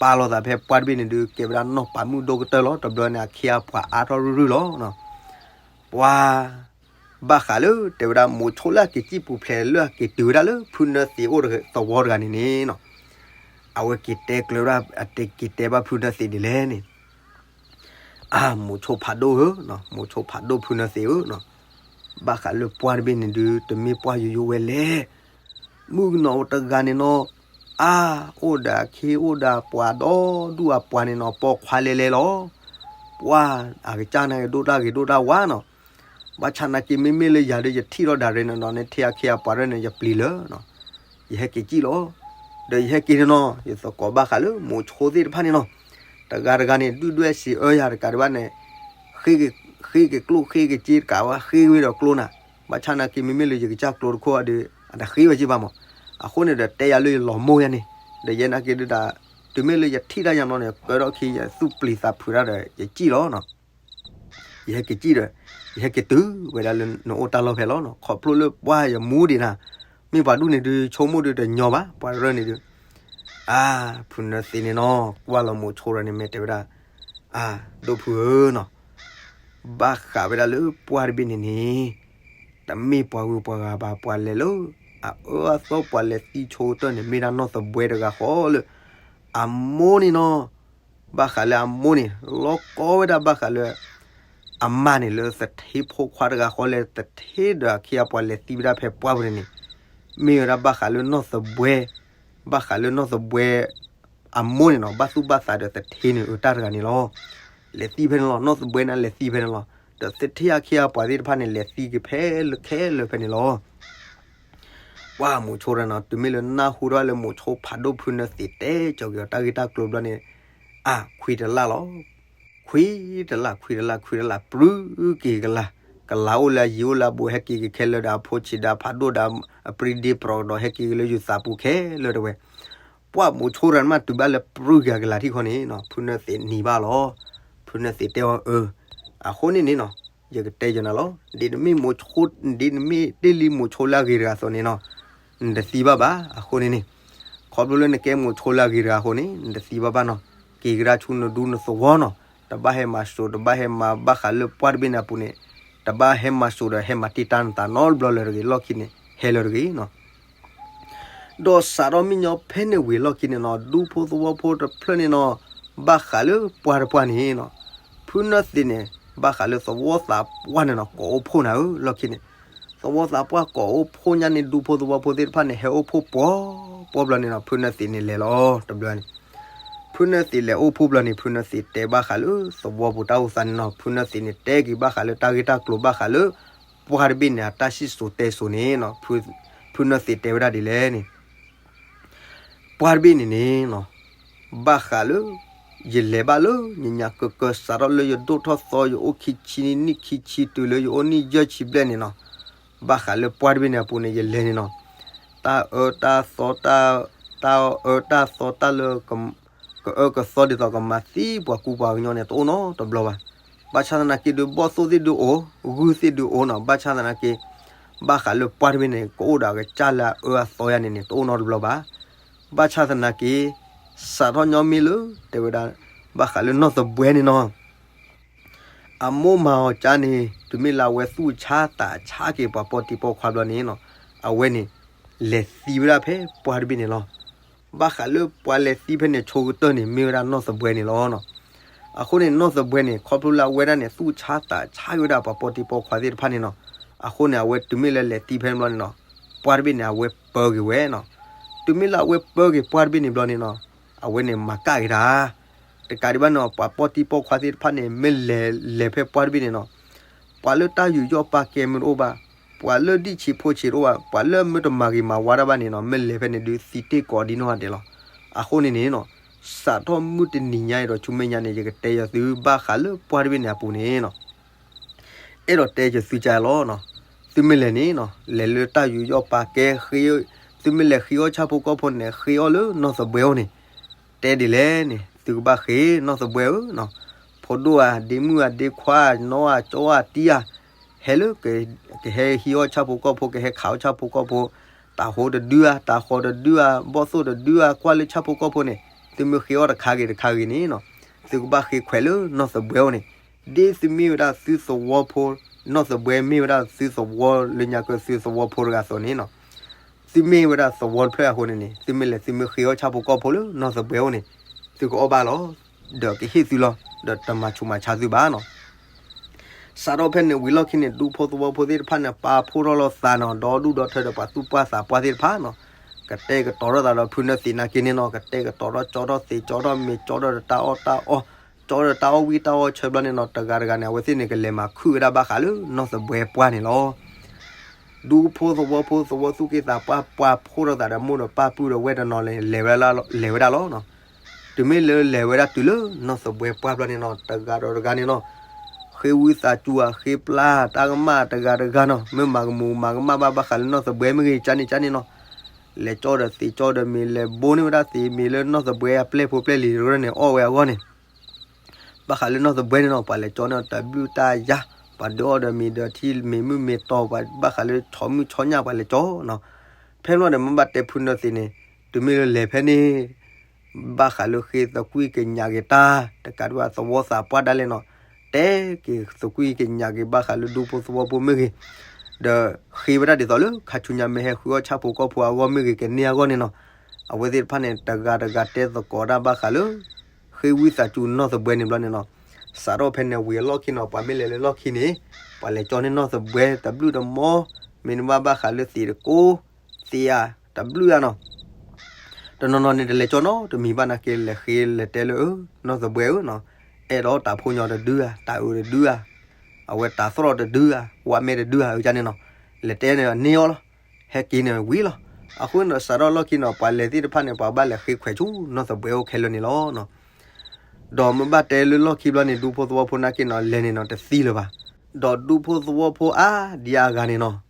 ပာ်လီၤသးဖဲပှၢ်တဘ့ၣ်န့ၣ်ဒုး ကဲဝဲဒၣ်နီၢ်ပၤမုၣ်ဒိၣ်ကတၢၢ်လီၤ တဘျီန့ၣ် အခ့အပှၤအါထီၣ်ရုၢ်ရုၢ်လီၤ ပှၤ ဘၣ်ဃးလၢ တဲဝဲဒၣ်မိၤဆိလၢအက့ၤစံၣ်ပူၤဖျဲးလၢအက့ၤတုၤဝဲဒၣ်လၢဖုနၢသ့ၣ်အိၣ်သဝီတဂၤန့ၣ်န့ၣ်နီၤ အဝဲက့ၤတဲကျၢၤဝဲဒၣ် အတဲက့ၤတဲဘၣ်ဖုနၢသ့ၣ်ဒ်လဲၣ်န့ၣ် အၢ မိၤဆိဖးဒိၣ်ဧၢ, မိၤဆိဖးဒိၣ်ဖုနၢသ့ၣ်ဧၢ, ဘၣ်ဃးလၢပှၢ်တဘ့ၣ်န့ၣ်ဒုး တမ့ၢ်ပှၢ်ယိယိဝဲလဲၣ်. မုၣ်ကနီၤတဂၤန့ၣ်နီၤ, အါ အိၣ်ဒီးအခ့အိၣ်ဒီးအပှၤဒီဒူၣ်အပှၤန့ၣ်နီၤ, ပိာ်ခွါလဲၤလဲၤလီၤ. ပှၢ်အကစၢ်န့ၣ်ကဒိၣ်တၢ်ဂ့ၤဒိၣ်တၢ်ဝါနီၤ. ဘၣ်ဆၣ်နာ်က့ မ့မ့ၢ်လၢယၤဒီး ယထံၣ်ထီၣ်ဒၣ်ရ့န့ၣ်နီၤ, နထဲအခ့အပှၤရဲၣ်န့ၣ် ယပျံၤလၢာ် ယဟဲက့ၤစံၣ်လီၤ. ဒီးယဟဲက့ၤန့ၣ်နီၤ, ယသကိးဘၣ်ဃးလၢမိၤဆိသ့ၣ်တဖၣ်န့ၣ်နီၤ, တဂၤတဂၤန့ၣ် ဒုၣ်ဒွဲၣ်စံးအၢယၤတကးဒံးဘၣ်န့ၣ်, ဃ့ကကျိၣ်ဃ့ကစ့တကးဘၣ် ဃ့ဝဲဒီးကျိနၤ. ဘၣ်ဆၣ်နာ်က့ မ့မ့ၢ်လၢယကစၢ်ကျိတခိၣ်ဒီး အတဃ့ဝဲက့ဘၣ်မး. အဃိန့ၣ်ဒီး တဲယၤလၢယလီၤမိၢ်ယၤန့ၣ်, ဒီးယဲနာ်က့ဒုးဒၣ်, တုၤမ့ၢ်လၢယထံၣ်တၢ်ယၤနီၤန့ၣ် ကၢထီၣ်ခံ ယသူၣ်ပျံၤသးဖုးတၢ်ဒီး ယစံၣ်လီၤနီၤ. ယဟဲက့ၤစံၣ်ဒီး, ယဟဲက့ၤတုၤဝဲဒၣ်လၢနအိၣ်တၢ်လီၢ်ဖဲလီၤနီၤ. ခီဖျိလၢပှၢ်ယမိၢ်ဒံးနၤ, မ့ၢ်ပှၤဒူၣ်န့ၣ်ဒုး ဆိကမိၣ်ဒုးတညီဘၣ်, ပှၤရၢၢ်န့ၣ်ဒုး. အါ, ဖုနၢသ့ၣ်န့ၣ်နီၤ, ကွၢ်လီၤမိၤဆိဒီးန့ၣ် မ့ၢ်တဲဝဲဒၣ်, အါ, ဒိၣ်ဖုဧၢနီၤ, ဘၣ်ဃးဝဲဒၣ်လၢပှၢ်တဘ့ၣ်န့ၣ်န့ၣ်, တမ့ၢ်ပှၤဂုၤပှၤဂၤဘၣ်, ပှၤလဲၤလၢ အအၢအသီပှၤလဲၤသံဆိကတၢၢ်န့ၣ် မ့ၢ်ဒၣ်နီၢ်သဘှဲတဂၤဃီလၢ အမိၢ်န့ၣ်နီၤ. ဘၣ်ဃးလၢအမိၢ်န့ၣ် လီၤကီဝဲဒၣ်ဘၣ်ဃးလၢ အမါန့ၣ်လၢသထ့ဖိခွါတဂၤဃီလၢ သထ့ဒီးအခ့အပှၤလဲၤသံဝဲဒၣ်ဖဲပှၢ်ပူၤန့ၣ်န့ၣ်, မ့ၢ်ဝဲဒၣ်ဘၣ်ဃးလၢနီၢ်သဘှဲ, ဘၣ်ဃးလၢနီၢ်သဘှဲ အမိၢ်န့ၣ်နီၤ, ဘၣ်သူၣ်ဘၣ်သးဒီးသထ့န့ၣ်အတၢ်တဂၤန့ၣ်လီၤ. လဲၤသံဖဲန့ၣ်လီၤ, နီၢ်သဘှဲန့ၣ်လဲၤသံဖဲန့ၣ်လီၤ. ဒီးသထ့အခ့အပှၤသ့ၣ်တဖၣ်န့ၣ် လဲၤသံက့ၤဖဲလၢခဲလၢာ်ဖဲန့ၣ်လီၤ. ပှၢ်မိၤဆိဒီးနီၤ, တုၤမ့ၢ်လၢနၢ်ဟူထီၣ်လၢမိၤဆိဖးဒိၣ်ဖုနၢသ့ၣ်တဲ ကၠီၤက့ၤအီၤတၢ်ဂ့ၢ်တၢ်ကျိၤဘျီန့ၣ်, အါ, ခွံတလၢ်လီၤ. ခွံတလၢ်, ခွံတလၢ်, ခွံတလၢ်, ပြူၤက့ၤကလၤ, ကလၤအိၣ်လၢအယံၤအိၣ်လၢအဘူး ဟဲက့ၤက့ၤခဲလၢာ်ဒီးအဖိဆံးဒီးအဖးဒိၣ်ဒီး အပြံဒ့ပြီၤကဒီး ဟဲက့ၤက့ၤလၢယုၤသးပူၤခဲလၢာ်တဲဝဲ. ပှၢ်မိၤဆိဒီးမ့ၢ်တုၤဘၣ်လၢပြူၤက့ၤကလၤထံၣ်ခီန့ၣ်နီၤ, ဖုနၢသ့ၣ်နံၤဘၣ်လီၤ. ဖုနၢသ့ၣ်တဲအီၤအၢ, အဃိန့ၣ်န့ၣ်နီၤ, ယကတဲယနၤလီၤ. ဒ်နမ့ၢ်မိၤဆိ, ဒ်နမ့ၢ်တ့ၢ်လံမိၤဆိလၢအဂ့ၤတဂၤအသိးန့ၣ်နီၤ, နတသံဘၣ်ဘၣ်. အဃိန့ၣ်န့ၣ်, ခီဖျိလၢနကဲမိၤဆိလၢအဂ့ၤတဂၤအဃိန့ၣ် နတသံဘၣ်ဘၣ်နီၤ. က့ၤကဒါဆူနဒူနသဝီနီၤ, တဘၣ်ဟဲမၤစိာ် တဘၣ်ဟဲမၤဘၣ်ဃးလၢပှၢ်တဘ့ၣ်န့ၣ်အပူၤန့ၣ်, တဘၣ်ဟဲမၤစိာ်ဒီးဟဲမၤတံာ်တာ်နသးနီတဘျီလၢၤတဂ့ၤ, လီၢ်ခံန့ၣ် ဟဲလၢၤတဂ့ၤနီၤ. ဒီးစးထီၣ်မ့ၢ်ညီဖဲန့ၣ်ဝံၤလီၢ်ခံန့ၣ်နီၤ, ဒူဖိသဝီဖိတဖျၢၣ်န့ၣ်နီၤ, ဘၣ်ဃးလၢပှၢ်တပှၢ်န့ၣ်နီၤ, ဖုနၢသ့ၣ်န့ၣ် ဘၣ်ဃးလၢသဝီသးပှၢ်န့ၣ်နီၤ, ကိးအိၣ်ဖှိၣ်နၤဧၢ, လီၢ်ခံန့ၣ်, သဝီသးပှၢ်ကိးအိၣ်ဖှိၣ်ညါန့ၣ် ဒူဖိသဝီဖိသ့ၣ်တဖၣ်န့ၣ် ဟဲအိၣ်ဖှိၣ်ပှီၤပှီၤဘျီန့ၣ်နီၤ, ဖုနၢသ့ၣ်န့ၣ်လဲၤလီၤတဘျီန့ၣ်. ဖုနၢသ့ၣ်လဲၤအိၣ်ဖှိၣ်ဘျီန့ၣ် ဖုနၢသ့ၣ်တဲဘၣ်ဃးလၢသဝီပူၤတၢ်အိၣ်သးန့ၣ်နီၤ, ဖုနၢသ့ၣ်န့ၣ်တဲက့ၤဘၣ်ဃးလၢတၢ်ဂ့ၢ်တၢ်ကျိၤဘၣ်ဃးလၢ ပှၢ်တဘ့ၣ်န့ၣ် အတၢ်စံၣ်စိၤတဲစိၤန့ၣ်နီၤ, ဖုနၢသ့ၣ်တဲဝဲဒၣ်ဒ်လဲၣ်န့ၣ် ပှၢ်တဘ့ၣ်န့ၣ်န့ၣ်နီၤ, ဘၣ်ဃးလၢ ယလဲၤဘၣ်လၢညါညါကၢကၢ စးထီၣ်လၢယဒိၣ်ထီၣ်သီ ယအိၣ်ခံဆံနံၣ်ခံဆံတုၤလၢယအိၣ်နံၣ်ယဲၢ်ဆံဘျဲၣ်န့ၣ်နီၤ, ဘၣ်ဃးလၢပှၢ်တဘ့ၣ်န့ၣ်အပူၤန့ၣ် ယလဲၤန့ၣ်နီၤ, တၢ်အၢတၢ်သီ တၢ်အၢတၢ်သီတၢ်လၢ ကအၢကသီဒ်သိးကမၤသံပှၤကူပှၤကညီန့ၣ် တအိၣ်နီတဘျီဘၣ်. ဘၣ်ဆၣ်သနာ်က့ဒုး ဘီၣ်သိၣ်သ့ၣ်ဒုးအိၣ်, ဂုၢ်သ့ၣ်ဒုးအိၣ်နီၤ, ဘၣ်ဆၣ်သနာ်က့ ဘၣ်ဃးလၢပှၢ်တဘ့ၣ်န့ၣ် ကအိၣ်ဒီးအကစၢ်လၢအအၢအသီယၤန့ၣ်န့ၣ် တအိၣ်နီတဘျီဘၣ်. ဘၣ်ဆၣ်သနာ်က့ စးထီၣ်ညီမ့ၢ်လၢ တဲဝဲဒၣ် ဘၣ်ဃးလၢနီၢ်သဘှဲန့ၣ်နီၤ အမိၢ်မၤအီၤကါန့ၣ် တုၤမ့ၢ်လၢအဝဲသူၣ်ဆါသးဆါက့ၤပှၤပိာ်တံၤပိာ်ခွါဘျီန့ၣ်နီၤ, အဝဲန့ၣ် လဲၤသံဝဲဒၣ်ဖဲပှၢ်တဘ့ၣ်န့ၣ်လီၤ. ဘၣ်ဃးလၢပှၤလဲၤသံဖဲန့ၣ်ဆိကတၢၢ်န့ၣ် မ့ၢ်ဝဲဒၣ်နီၢ်သဘှဲန့ၣ်လီၤ. အဃိန့ၣ် နီၢ်သဘှဲန့ၣ် ခီဖျိလၢအဝဲဒၣ်န့ၣ် သူၣ်ဆါသးဆါက့ၤဝဲဒၣ်ပှၤပိာ်တံၤပိာ်ခွါသ့ၣ်တဖၣ်န့ၣ်နီၤ, အဃိန့ၣ် အဝဲတုၤမ့ၢ်လၢလဲၤသံဖဲန့ၣ်ဘျီန့ၣ်နီၤ, ပှၢ်တဘ့ၣ်န့ၣ် အဝဲပၢက့ၤဝဲနီၤ. တုၤမ့ၢ်လၢအဝဲပၢက့ၤပှၢ်တဘ့ၣ်န့ၣ်ဘျီန့ၣ်နီၤ, အဝဲန့ၣ်မၤကၣ်က့ၤတၢ် တကးဒံးဘၣ်န့ၣ် ပှၤပိာ်တံၢ်ပိာ်ခွါသ့ၣ်တဖၣ်န့ၣ် မ့ၢ်လဲၤလဲၤဖဲပှၢ်တဘ့ၣ်န့ၣ်နီၤ, ပှၤလၢတၢ်ယူးယီၣ်ပာ်ကဲမ့ၢ်တအိၣ်ဘၣ်, ပှၤလၢဒံၣ်ဆံးဖိဆံးတအိၣ်ဘၣ်, ပှၤလၢမ့ၢ်တမၤဂ့ၤမၤဝါတၢ်ဘၣ်န့ၣ်နီၤ, မ့ၢ်လဲၤဖဲန့ၣ်ဒုးသံတ့ၢ်ကိးဒ်နီၢ်ဂၤဒဲးလီၤ. အဃိန့ၣ်န့ၣ်နီၤ, စးထီၣ်မုၢ်တနံၤညါအံၤဒီးဆူမဲာ်ညါန့ၣ် ယကတဲယသုဘၣ်ဃးလၢပှၢ်တဘ့ၣ်န့ၣ်အပူၤန့ၣ်နီၤ အဲၣ်ဒိးတဲယသုကလီၤနီၤ. သုမ့ၢ်လဲၤန့ၣ်နီၤ, လဲၤလၢတၢ်ယူးယီၣ်ပာ်ကဲ, သုမ့ၢ်လဲၤဃ့အီၣ်ဆၣ်ဖိကီၢ်ဖိန့ၣ် ဃ့အီၣ်လၢနီၢ်သဘွဲအိၣ်န့ၣ်, တဲဒ်လဲၣ်န့ၣ် သုကဘၣ်ဃ့နီၢ်သဘွဲဧၢနီၤ. ဖိဒိၣ်ဧါ, ဒ့မုၣ်ဧါ, ဒ့ခွါ, နီၢ်ဧါ, ကၠီဧါ, တံၢ်ဧါ, ဟဲလၢ ကဟဲဟံးအီၣ်ဆၣ်ဖိကီၢ်ဖိ, ကဟဲခးအီၣ်ဆၣ်ဖိကီၢ်ဖိ, တၤဟိတဒုဧါ, တၤဃီတဒုဧါ, ဘီၣ်သိၣ်တဒုဧါ, ကွၢ်လၢဆၣ်ဖိကီၢ်ဖိန့ၣ်, သုမ့ၢ်ဃ့အီၣ်တခါဂ့ၤတခါဂ့ၤန့ၣ်နီၤ, သုကဘၣ်ဃ့ခွဲးလၢနီၢ်သဘွဲအိၣ်န့ၣ်, ဒ်သုမ့ၢ်ဝဲဒၣ်သုသဝီဖိ, နီၢ်သဘွဲမ့ၢ်ဝဲဒၣ်သုသဝီလၢညါက့သုသဝီဖိတဂၤအသိးန့ၣ်နီၤ, သုမ့ၢ်ဝဲဒၣ်သဝီတဖျၢၣ်အဃိန့ၣ်န့ၣ်, သုမ့ၢ်လဲၤသုမ့ၢ်ဃ့အီၣ်ဆၣ်ဖိကီၢ်ဖိလၢနီၢ်သဘွဲအိၣ်န့ၣ်, သုကအီၣ်ဘၣ်လီၤ, ဒီးကဟ့ၣ်သုလီၤ, ဒီးတမၤဆူးမၤဆါသုဘၣ်နီၤ. စးထီၣ်ဖဲန့ၣ်ဝံၤလီၢ်ခံန့ၣ် ဒူဖိသဝီဖိသ့ၣ်တဖၣ်န့ၣ် ပာ်ဖှိၣ်ထီၣ်လိာ်သးနီၤ, ဒီဒူၣ်ဒီထၢဒီးပှၤသူၣ်ပှၢ်သးပှၢ်သ့ၣ်တဖၣ်နီၤ, ကတဲာ်ကတီၤထီၣ်သးဒီးဖုနၢသံးနာ်က့န့ၣ်နီၤ, ကတဲာ်ကတီၤထီၣ်ကၠီထီၣ်သံး ကၠီထီၣ်မ့ၤ ကၠီထီၣ်ဒီးတၢ်အီၣ်တၢ်အီ, ကၠီဒီးတၢ်အီၣ်ဝံၣ်တၢ်အီၣ်ဆၢဘျီန့ၣ်နီၤ, တဂၤတဂၤန့ၣ် အဝဲသ့ၣ်န့ၣ် ကလဲၤမၤခုၣ်ဝဲဒၣ်ဘၣ်ဃးလၢနီၢ်သဘွဲပှၢ်န့ၣ်လီၤ. ဒူဖိသဝီဖိသဝီသူၣ်က့သးပှၢ် ပာ်ဖှိၣ်ထီၣ်သးဒီးမိၢ်ဒီးပၢ်ပုၢ်ဒီးဝဲၢ်တနီၤလဲၤဝဲဒၣ်လီၤနီၤ. တုၤမ့ၢ်လၢလဲၤဝဲဒၣ်တုၤလၢနီၢ်သဘွဲပှၢ်ဘျီန့ၣ်နီၤ, တဂၤဒီးတဂၤန့ၣ်နီၤ, ဃ့ဝံသးစူၤဧါ, ဃ့ပျၢ်တၢ်ကမၣ်တဂၤတဂၤနီၤ, မ့ၢ်မၤကမူးမၤကမၣ်ဘၣ်ဘၣ်ဃးလၢနီၢ်သဘွဲမ့ၢ်ဂ့ၤ ကန့ၣ်ကန့ၣ်နီၤ, လဲၤကၠီဒီးသံးကၠီဒီးမ့ၤ လဲၤဘိန့ၢ်ဝဲဒၣ်သံးမ့ၤလၢနီၢ်သဘွဲအပျဲၢ်ဖိပျဲၢ်လံၤတရၢၢ်န့ၣ် အီၣ်ဝဲအဂီၢ်န့ၣ် ဘၣ်ဃးလၢနီၢ်သဘွဲန့ၣ်နီၤ, ပှၤလဲၤကၠီန့ၣ်တဘျုးတၢ်ယါ, ပှၤဒုးအီၣ်ဒီးမ့ၤဒီးထံမ့ၤမုၢ်မ့ၤတီၤ, ပှၤဘၣ်ဃးလၢထိးမုၢ်ဆီညၣ်ပှၤလဲၤကၠီနီၤ. ဖဲန့ၣ်ဒီးမ့ၢ်ဘၣ်တဲဖုနၢသံးန့ၣ်, တုၤမ့ၢ်လၢလဲၤဖဲန့ၣ် ဘၣ်ဃးလၢဃ့သကွံၢ်ကညးက့ၤတၢ်, တကးဒံးဘၣ်သဝီသးပှၢ်ဒၣ်လဲာ်နီၤ, တဲက့ၤသကွံၢ်ကညးက့ၤဘၣ်ဃးလၢဒူဖိသဝီဖိမ့ၢ်ဂ့ၤ, ဒီးဃ့ဝဲဒၣ်ဒ်သိးလၢခါဆူညါမ့ၢ်ဟဲဃုအီၣ်ဆၣ်ဖိကီၢ်ဖိအဂီၢ်မ့ၢ်ဂ့ၤ ကန့ၢ်အဂီၢ်န့ၣ်နီၤ, အဝဲသ့ၣ်တဖၣ်န့ၣ် တဂၤတဂၤတဲသကိးတၢ်ဘၣ်ဃးလၢ ဃ့ဝံသးစူၤနီၢ်သဘွဲန့ၣ်ဘျီန့ၣ်နီၤ, စးထီၣ်ဖဲန့ၣ်ဝံၤအလီၢ်ခံနီၤ, ပှၤမ့ၢ်လဲၤလၢလီၢ်ခံန့ၣ်, ပှၤလဲၤကၠီန့ၢ်နီၢ်သဘွဲတဘျုးတမီ, မ့ၢ်နဘၣ်ဘၣ်ဃးလၢသံးတကိး, သံးဧါ, တဘျုးဧါနီၤ တနီၤနီၤန့ၣ် တလဲၤကၠီနီတမံၤဘၣ်နာ်က့ လဲၤဃ့လဲၤတဲလၢ နီၢ်သဘွဲဧၢနီၤ, အဲၣ်ဒိးတၢ်ဖိညီတဒုဧါ, တၢ်အုးတဒုဧါ, အဝဲတၢ်သရီၣ်တဒုဧါ, ဝါမဲတဒုဧါ အန့ၣ်နီၤ, လဲၤတဲန့ၣ်န့ၢ်အီၤလီၤ, ဟဲက့ၤန့ၣ်ဝံၤလီၤ. အဃိန့ၣ်ဒီးစးထီၣ်လီၢ်ခံန့ၣ် ပှၤလဲၤသ့ၣ်တဖၣ်န့ၣ် ပှၤဘၣ်လဲၤဃ့ခွဲးဆူနီၢ်သဘွဲအိၣ်ခဲလၢာ်န့ၣ်လီၤ. ဒီးမ့ၢ်ဘၣ်တဲလၢလီၢ်ခံဘျီန့ၣ် ဒူဖိသဝီဖိနာ်က့န့ၣ် လဲၤန့ၣ်နီၤ တသံလၢၤဘၣ်. ဒီးဒူဖိသဝီဖိအါဒံအါဂၤန့ၣ်နီၤ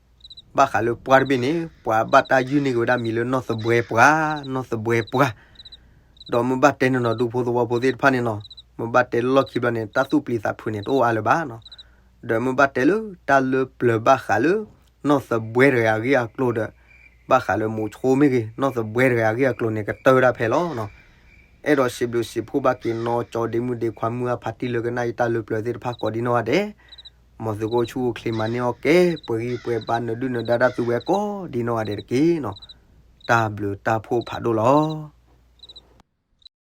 ဘၣ်ဃးလၢပှၢ်တဘ့ၣ်န့ၣ် ပှၤဘၣ်တၢ်ယုၢ်န့ၢ်က့ၤဝဲဒၣ်မံၤလၢနီၢ်သဘွဲပှၢ်, နီၢ်သဘွဲပှၢ်. ဒီးမ့ၢ်ဘၣ်တဲန့ၣ်နီၤ ဒူဖိသဝီဖိသ့ၣ်တဖၣ်န့ၣ်နီၤ မ့ၢ်ဘၣ်တဲလၢလီၢ်ခံဘျီန့ၣ် တၢ်သူၣ်ပျံၤသးဖုးန့ၣ်တအိၣ်အါလၢၤဘၣ်နီၤ. ဒီးမ့ၢ်ဘၣ်တဲလၢတၢ်လၢပျၢၤဘၣ်ဃးလၢ နီၢ်သဘွဲတဂၤအဂ့ၢ်အကျိၤဒီး ဘၣ်ဃးလၢမူဆိမ့ၢ်ဂ့ၤ နီၢ်သဘွဲတဂၤအဂ့ၢ်အကျိၤန့ၣ် ကတၢၢ်ဝဲဒၣ်ဖဲလီၤ. အဲၣ်ဒိးစံးဘျုးစံးဖှိၣ်ဘၣ်က့ၤနီၢ်ကၠီဒ့မုၣ်ဒ့ခွါမုၢ်အဖးတံၢ်လၢကနၣ်ယတၢ်လၢပျၢၤသ့ၣ်တဖၣ်ကိးဒ်နီၢ်ဂၤဒဲး, မ်သုကအိၣ်ဆူၣ်အိၣ်ချ့မၤန့ၢ်အီၣ်ကဲ ပှဲၤဂံၢ်ပှဲၤဘါနၢၤဒုၣ်နၢၤဒါတၢ်သုဝဲကိးဒ်နီၢ်ဂၤဒဲးတက့ၢ်နီၤ. တၢ်ဘျုးတၢ်ဖှိၣ်ဖးဒိၣ်လီၤ.